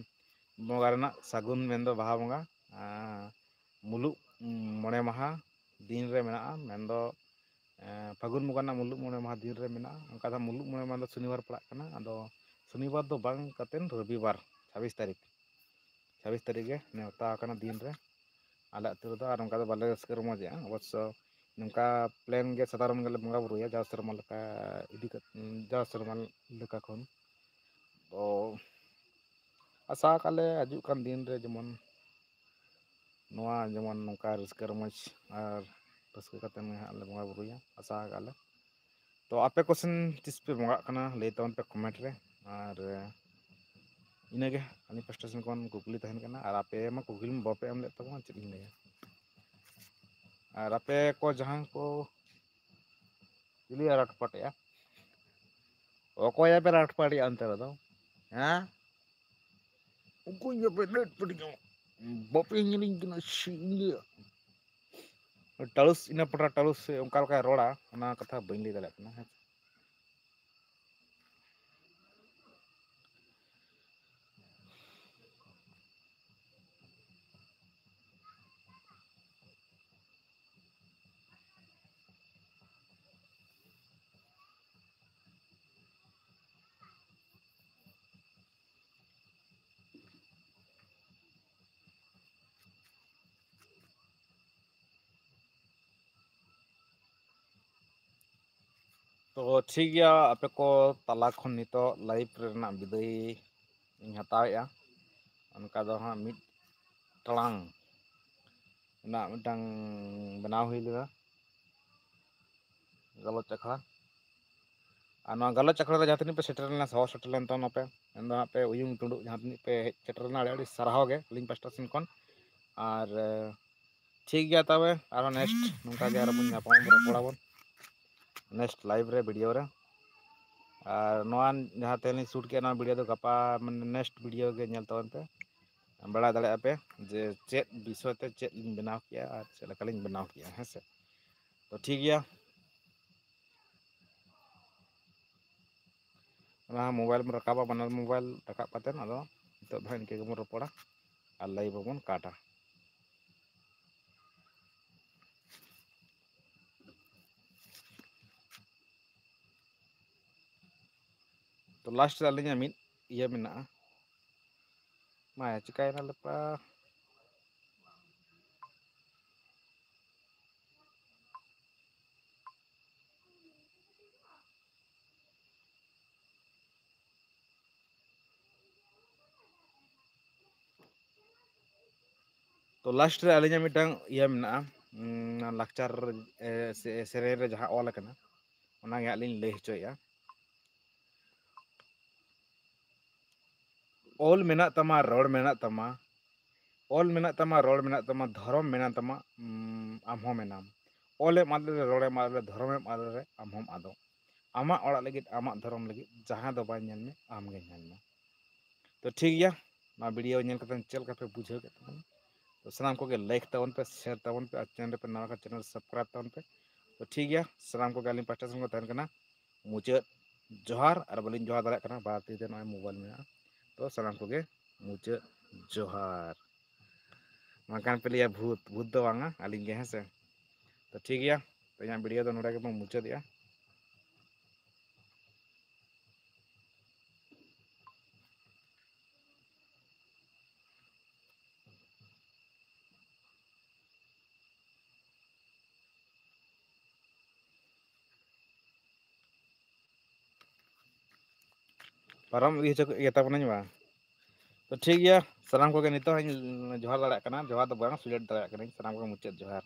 ᱵᱚᱸᱜᱟ ᱨᱮᱱᱟᱜ ᱥᱟᱹᱜᱩᱱ ᱢᱮᱱᱫᱚ ᱵᱟᱦᱟ ᱵᱚᱸᱜᱟ, ᱟᱸ, ᱢᱩᱞᱩᱜ ᱢᱚᱬᱮ ᱢᱟᱦᱟ ᱫᱤᱱ ᱨᱮ ᱢᱮᱱᱟᱜᱼᱟ, ᱢᱮᱱᱫᱚ, ᱮᱸ, ᱯᱷᱟᱹᱜᱩᱱ ᱵᱚᱸᱜᱟ ᱨᱮᱱᱟᱜ ᱢᱩᱞᱩᱜ ᱢᱚᱬᱮ ᱢᱟᱦᱟ ᱫᱤᱱ ᱨᱮ ᱢᱮᱱᱟᱜᱼᱟ᱾ ᱚᱱᱠᱟ ᱫᱚ ᱢᱩᱞᱩᱜ ᱢᱚᱬᱮ ᱢᱟᱦᱟ ᱫᱚ ᱥᱚᱱᱤᱵᱟᱨ ᱯᱟᱲᱟᱜ ᱠᱟᱱᱟ, ᱟᱫᱚ ᱥᱚᱱᱤᱵᱟᱨ ᱫᱚ ᱵᱟᱝ ᱠᱟᱛᱮᱫ ᱨᱚᱵᱤᱵᱟᱨ, ᱪᱷᱟᱵᱵᱤᱥ ᱛᱟᱹᱨᱤᱠᱷ, ᱪᱷᱟᱵᱵᱤᱥ ᱛᱟᱹᱨᱤᱠᱷ ᱜᱮ ᱱᱮᱣᱛᱟ ᱟᱠᱟᱱᱟ ᱫᱤᱱ ᱨᱮ᱾ ᱟᱞᱮ ᱟᱹᱛᱩ ᱨᱮᱫᱚ ᱟᱨ ᱚᱱᱠᱟ ᱫᱚ ᱵᱟᱞᱮ ᱨᱟᱹᱥᱠᱟᱹ ᱨᱚᱢᱚᱡᱮᱜᱼᱟ᱾ ᱚᱵᱚᱥᱥᱚ ᱱᱚᱝᱠᱟ ᱯᱞᱮᱱ ᱜᱮ ᱥᱟᱫᱷᱟᱨᱚᱱ ᱜᱮᱞᱮ ᱵᱚᱸᱜᱟ ᱵᱩᱨᱩᱭᱟ ᱡᱟᱣ ᱥᱮᱨᱢᱟ ᱞᱮᱠᱟ ᱤᱫᱤ ᱠᱟᱛᱮ, ᱡᱟᱣ ᱥᱮᱨᱢᱟ ᱞᱮᱠᱟ ᱠᱷᱚᱱ᱾ ᱛᱚ ᱟᱥᱟ ᱟᱠᱟᱫ ᱞᱮ ᱦᱤᱡᱩᱜ ᱠᱟᱱ ᱫᱤᱱ ᱨᱮ ᱡᱮᱢᱚᱱ ᱱᱚᱣᱟ ᱡᱮᱢᱚᱱ ᱱᱚᱝᱠᱟ ᱨᱟᱹᱥᱠᱟᱹ ᱨᱚᱢᱚᱡᱽ ᱟᱨ ᱨᱟᱹᱥᱠᱟᱹ ᱠᱟᱛᱮ ᱜᱮ ᱦᱟᱸᱜ ᱞᱮ ᱵᱚᱸᱜᱟ ᱵᱩᱨᱩᱭᱟ, ᱟᱥᱟ ᱟᱠᱟᱫ ᱞᱮ᱾ ᱛᱚ ᱟᱯᱮ ᱠᱚᱥᱮᱱ ᱛᱤᱥ ᱯᱮ ᱵᱚᱸᱜᱟᱜ ᱠᱟᱱᱟ ᱞᱟᱹᱭ ᱛᱟᱵᱚᱱ ᱯᱮ ᱠᱚᱢᱮᱱᱴ ᱨᱮ᱾ ᱟᱨ ᱤᱱᱟᱹᱜᱮ ᱟᱹᱞᱤᱧ ᱯᱟᱥᱴᱟ ᱥᱮᱱ ᱠᱷᱚᱱ ᱠᱩᱠᱞᱤ ᱛᱟᱦᱮᱱ ᱠᱟᱱᱟ᱾ ᱟᱨ ᱟᱯᱮ ᱢᱟ ᱠᱩᱠᱞᱤ ᱢᱟ ᱵᱟᱯᱮ ᱮᱢ ᱞᱮᱫ ᱛᱟᱵᱚᱱᱟ, ᱪᱮᱫ ᱤᱧ ᱞᱟᱹᱭᱟ᱾ ᱟᱨ ᱟᱯᱮ ᱠᱚ ᱡᱟᱦᱟᱸᱭ ᱠᱚ ᱪᱤᱞᱤ ᱨᱟᱴᱯᱟᱴᱮᱜᱼᱟ, ᱚᱠᱚᱭᱟᱜ ᱯᱮ ᱨᱟᱴᱯᱟᱴᱮᱜᱼᱟ ᱚᱱᱛᱮ ᱨᱮᱫᱚ? ᱦᱮᱸ, ᱚᱠᱚᱭ ᱧᱚᱜ ᱯᱮ ᱨᱟᱴᱯᱟᱴᱮᱜᱼᱟ? ᱵᱟᱯᱮ ᱧᱮᱞᱤᱧ ᱠᱟᱱᱟ ᱥᱤ ᱤᱧ ᱞᱟᱹᱭᱟ᱾ ᱴᱟᱲᱩᱥ ᱤᱱᱟᱹ ᱯᱚᱴᱟ ᱴᱟᱲᱩᱥ ᱥᱮ ᱚᱱᱠᱟ ᱞᱮᱠᱟᱭ ᱨᱚᱲᱟ, ᱚᱱᱟ ᱠᱟᱛᱷᱟ ᱵᱟᱹᱧ ᱞᱟᱹᱭ ᱫᱟᱲᱮᱭᱟᱜ ᱠᱟᱱᱟ᱾ ᱦᱮᱸ᱾ ᱛᱚ ᱴᱷᱤᱠ ᱜᱮᱭᱟ, ᱟᱯᱮ ᱠᱚ ᱛᱟᱞᱟ ᱠᱷᱚᱱ ᱱᱤᱛᱚᱜ ᱞᱟᱭᱤᱵᱷ ᱨᱮᱱᱟᱜ ᱵᱤᱫᱟᱹᱭ ᱤᱧ ᱦᱟᱛᱟᱣᱮᱫᱼᱟ᱾ ᱚᱱᱠᱟ ᱫᱚ ᱦᱟᱸᱜ ᱢᱤᱫ ᱴᱟᱲᱟᱝ ᱨᱮᱱᱟᱜ ᱢᱤᱫᱴᱟᱝ ᱵᱮᱱᱟᱣ ᱦᱩᱭ ᱞᱮᱱᱟ ᱜᱟᱞᱚᱪ ᱟᱠᱷᱲᱟ᱾ ᱟᱨ ᱱᱚᱣᱟ ᱜᱟᱞᱚᱪ ᱟᱠᱷᱲᱟ ᱨᱮ ᱡᱟᱦᱟᱸ ᱛᱤᱱᱟᱹᱜ ᱯᱮ ᱥᱮᱴᱮᱨ ᱞᱮᱱᱟ, ᱥᱚᱦᱚᱨ ᱥᱮᱴᱮᱨ ᱞᱮᱱ ᱛᱟᱵᱚᱱᱟ ᱯᱮ, ᱢᱮᱱᱫᱚ ᱦᱟᱸᱜ ᱯᱮ ᱩᱭᱩᱝ ᱛᱩᱸᱰᱩᱜ ᱡᱟᱦᱟᱸ ᱛᱤᱱᱟᱹᱜ ᱯᱮ ᱦᱮᱡ ᱥᱮᱴᱮᱨ ᱞᱮᱱᱟ, ᱟᱹᱰᱤ ᱟᱹᱰᱤ ᱥᱟᱨᱦᱟᱣ ᱜᱮ ᱟᱹᱞᱤᱧ ᱯᱟᱥᱴᱟ ᱥᱮᱱ ᱠᱷᱚᱱ᱾ ᱟᱨ ᱴᱷᱤᱠ ᱜᱮᱭᱟ, ᱛᱚᱵᱮ ᱟᱨᱦᱚᱸ ᱱᱮᱠᱥᱴ ᱱᱚᱝᱠᱟ ᱜᱮ ᱟᱨᱦᱚᱸ ᱵᱚᱱ ᱧᱟᱯᱟᱢ ᱨᱚᱯᱚᱲᱟᱵᱚᱱ ᱱᱮᱠᱥᱴ ᱞᱟᱭᱤᱵᱷ ᱨᱮ, ᱵᱷᱤᱰᱤᱭᱳ ᱨᱮ᱾ ᱟᱨ ᱱᱚᱣᱟ ᱡᱟᱦᱟᱸ ᱛᱮᱦᱮᱧ ᱞᱤᱧ ᱥᱩᱴ ᱠᱮᱫ, ᱱᱚᱣᱟ ᱵᱷᱤᱰᱤᱭᱳ ᱫᱚ ᱜᱟᱯᱟ, ᱢᱟᱱᱮ ᱱᱮᱠᱥᱴ ᱵᱷᱤᱰᱤᱭᱳ ᱜᱮ ᱧᱮᱞ ᱛᱟᱵᱚᱱ ᱯᱮ, ᱵᱟᱲᱟᱭ ᱫᱟᱲᱮᱭᱟᱜᱼᱟ ᱯᱮ ᱡᱮ ᱪᱮᱫ ᱵᱤᱥᱚᱭ ᱛᱮ ᱪᱮᱫ ᱞᱤᱧ ᱵᱮᱱᱟᱣ ᱠᱮᱜᱼᱟ ᱟᱨ ᱪᱮᱫ ᱞᱮᱠᱟ ᱞᱤᱧ ᱵᱮᱱᱟᱣ ᱠᱮᱜᱼᱟ᱾ ᱦᱮᱸ ᱥᱮ, ᱛᱚ ᱴᱷᱤᱠ ᱜᱮᱭᱟ᱾ ᱚᱱᱟ ᱢᱳᱵᱟᱭᱤᱞ ᱵᱚᱱ ᱨᱟᱠᱟᱵᱟ, ᱵᱟᱱᱟᱨ ᱢᱳᱵᱟᱭᱤᱞ ᱨᱟᱠᱟᱵ ᱠᱟᱛᱮᱫ ᱟᱫᱚ ᱱᱤᱛᱚᱜ ᱫᱚ ᱦᱟᱸᱜ ᱤᱱᱠᱟᱹ ᱜᱮᱵᱚᱱ ᱨᱚᱯᱚᱲᱟ ᱟᱨ ᱞᱟᱭᱤᱵᱷ ᱦᱚᱸᱵᱚᱱ ᱠᱟᱴᱟ᱾ ᱛᱚ ᱞᱟᱥᱴ ᱨᱮ ᱟᱹᱞᱤᱧᱟᱜ ᱢᱤᱫ ᱤᱭᱟᱹ ᱢᱮᱱᱟᱜᱼᱟ᱾ ᱢᱟ ᱪᱤᱠᱟᱹᱭᱮᱱᱟ ᱞᱮᱯᱟ? ᱛᱚ ᱞᱟᱥᱴ ᱨᱮ ᱟᱹᱞᱤᱧᱟᱜ ᱢᱤᱫᱴᱟᱝ ᱤᱭᱟᱹ ᱢᱮᱱᱟᱜᱼᱟ, ᱩᱸ, ᱞᱟᱠᱪᱟᱨ, ᱮ, ᱥᱮ-, ᱥᱮᱨᱮᱧ ᱨᱮ ᱡᱟᱦᱟᱸ ᱚᱞ ᱟᱠᱟᱱᱟ, ᱚᱱᱟᱜᱮ ᱦᱟᱸᱜ ᱞᱤᱧ ᱞᱟᱹᱭ ᱦᱚᱪᱚᱭᱮᱫᱼᱟ᱾ ᱚᱞ ᱢᱮᱱᱟᱜ ᱛᱟᱢᱟ, ᱨᱚᱲ ᱢᱮᱱᱟᱜ ᱛᱟᱢᱟ, ᱚᱞ ᱢᱮᱱᱟᱜ ᱛᱟᱢᱟ, ᱨᱚᱲ ᱢᱮᱱᱟᱜ ᱛᱟᱢᱟ, ᱫᱷᱚᱨᱚᱢ ᱢᱮᱱᱟᱜ ᱛᱟᱢᱟ, ᱩᱸ, ᱟᱢ ᱦᱚᱸ ᱢᱮᱱᱟᱢ᱾ ᱚᱞᱮᱢ ᱟᱫ ᱞᱮᱨᱮ, ᱨᱚᱲᱮᱢ ᱟᱫ ᱞᱮᱨᱮ, ᱫᱷᱚᱨᱚᱢᱮᱢ ᱟᱫ ᱞᱮᱨᱮ, ᱟᱢ ᱦᱚᱸᱢ ᱟᱫᱚᱜ᱾ ᱟᱢᱟᱜ ᱚᱲᱟᱜ ᱞᱟᱹᱜᱤᱫ, ᱟᱢᱟᱜ ᱫᱷᱚᱨᱚᱢ ᱞᱟᱹᱜᱤᱫ, ᱡᱟᱦᱟᱸ ᱫᱚ ᱵᱟᱭ ᱧᱮᱞ ᱢᱮ, ᱟᱢ ᱜᱮ ᱧᱮᱞ ᱢᱮ᱾ ᱛᱚ ᱴᱷᱤᱠ ᱜᱮᱭᱟ, ᱱᱚᱣᱟ ᱵᱷᱤᱰᱤᱭᱳ ᱧᱮᱞ ᱠᱟᱛᱮ ᱪᱮᱫ ᱞᱮᱠᱟ ᱯᱮ ᱵᱩᱡᱷᱟᱹᱣ ᱠᱮᱫ ᱛᱟᱵᱚᱱᱟ? ᱛᱚ ᱥᱟᱱᱟᱢ ᱠᱚᱜᱮ ᱞᱟᱭᱤᱠ ᱛᱟᱵᱚᱱ ᱯᱮ, ᱥᱮᱭᱟᱨ ᱛᱟᱵᱚᱱ ᱯᱮ, ᱟᱨ ᱪᱮᱱᱮᱞ ᱨᱮᱯᱮ ᱱᱟᱣᱟ ᱠᱷᱟᱱ ᱪᱮᱱᱮᱞ ᱥᱟᱵᱥᱠᱨᱟᱭᱤᱵ ᱛᱟᱵᱚᱱ ᱯᱮ᱾ ᱛᱚ ᱴᱷᱤᱠ ᱜᱮᱭᱟ, ᱥᱟᱱᱟᱢ ᱠᱚᱜᱮ ᱟᱹᱞᱤᱧ ᱯᱟᱦᱴᱟ ᱥᱮᱱ ᱠᱷᱚᱱ ᱛᱟᱦᱮᱱ ᱠᱟᱱᱟ ᱢᱩᱪᱟᱹᱫ ᱡᱚᱦᱟᱨ, ᱟᱨ ᱵᱟᱹᱞᱤᱧ ᱡᱚᱦᱟᱨ ᱫᱟᱲᱮᱭᱟᱜ ᱠᱟᱱᱟ, ᱵᱟᱨ ᱛᱤ ᱛᱮ ᱱᱚᱜᱼᱚᱭ ᱢᱳᱵᱟᱭᱤᱞ ᱢᱮᱱᱟᱜᱼᱟ᱾ ᱛᱚ ᱥᱟᱱᱟᱢ ᱠᱚᱜᱮ ᱢᱩᱪᱟᱹᱫ ᱡᱚᱦᱟᱨ᱾ ᱵᱟᱝᱠᱷᱟᱱ ᱯᱮ ᱞᱟᱹᱭᱟ ᱵᱷᱩᱛ, ᱵᱷᱩᱛ ᱫᱚ ᱵᱟᱝᱟ, ᱟᱹᱞᱤᱧ ᱜᱮ, ᱦᱮᱸ ᱥᱮ᱾ ᱛᱚ ᱴᱷᱤᱠ ᱜᱮᱭᱟ, ᱛᱮᱦᱮᱧᱟᱜ ᱵᱷᱤᱰᱤᱭᱳ ᱫᱚ ᱱᱚᱰᱮ ᱜᱮᱵᱚᱱ ᱢᱩᱪᱟᱹᱫᱮᱜᱼᱟ᱾ ᱯᱟᱨᱚᱢ ᱤᱫᱤ ᱦᱚᱪᱚ ᱠᱮᱫ ᱜᱮ ᱛᱟᱵᱚᱱᱟᱹᱧ ᱵᱟᱝ? ᱛᱚ ᱴᱷᱤᱠ ᱜᱮᱭᱟ, ᱥᱟᱱᱟᱢ ᱠᱚᱜᱮ ᱱᱤᱛᱚᱜ ᱦᱚᱸᱧ ᱡᱚᱦᱟᱨ ᱫᱟᱲᱮᱭᱟᱜ ᱠᱟᱱᱟ, ᱡᱚᱦᱟᱨ ᱫᱚ ᱵᱟᱝ, ᱥᱤᱞᱮᱴ ᱫᱟᱲᱮᱭᱟᱜ ᱠᱟᱹᱱᱟᱹᱧ᱾ ᱥᱟᱱᱟᱢ ᱠᱚᱜᱮ ᱢᱩᱪᱟᱹᱫ ᱡᱚᱦᱟᱨ᱾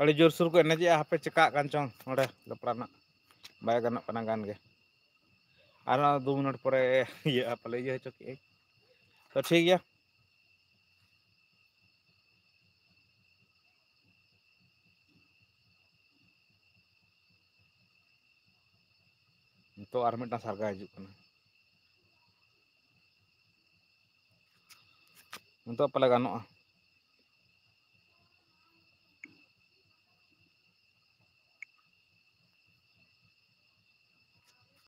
ᱟᱹᱰᱤ ᱡᱳᱨᱥᱳᱨ ᱠᱚ ᱮᱱᱮᱡᱮᱜᱼᱟ, ᱦᱟᱯᱮ ᱪᱮᱠᱟᱜ ᱠᱟᱱ ᱪᱚᱝ ᱱᱚᱰᱮ ᱞᱮᱯᱲᱟ ᱨᱮᱱᱟᱜ, ᱵᱟᱭ ᱜᱟᱱᱚᱜ ᱠᱟᱱᱟ ᱜᱟᱱ ᱜᱮ᱾ ᱟᱨᱦᱚᱸ ᱫᱩ ᱢᱤᱱᱤᱴ ᱯᱚᱨᱮ ᱤᱭᱟᱹᱜᱼᱟ ᱯᱟᱞᱮ, ᱤᱭᱟᱹ ᱦᱚᱪᱚ ᱠᱮᱜᱼᱟᱹᱧ᱾ ᱛᱚ ᱴᱷᱤᱠ ᱜᱮᱭᱟ᱾ ᱱᱤᱛᱚᱜ ᱟᱨ ᱢᱤᱫᱴᱟᱝ ᱥᱟᱨᱜᱟ ᱦᱤᱡᱩᱜ ᱠᱟᱱᱟ᱾ ᱱᱤᱛᱚᱜ ᱯᱟᱞᱮ ᱜᱟᱱᱚᱜᱼᱟ᱾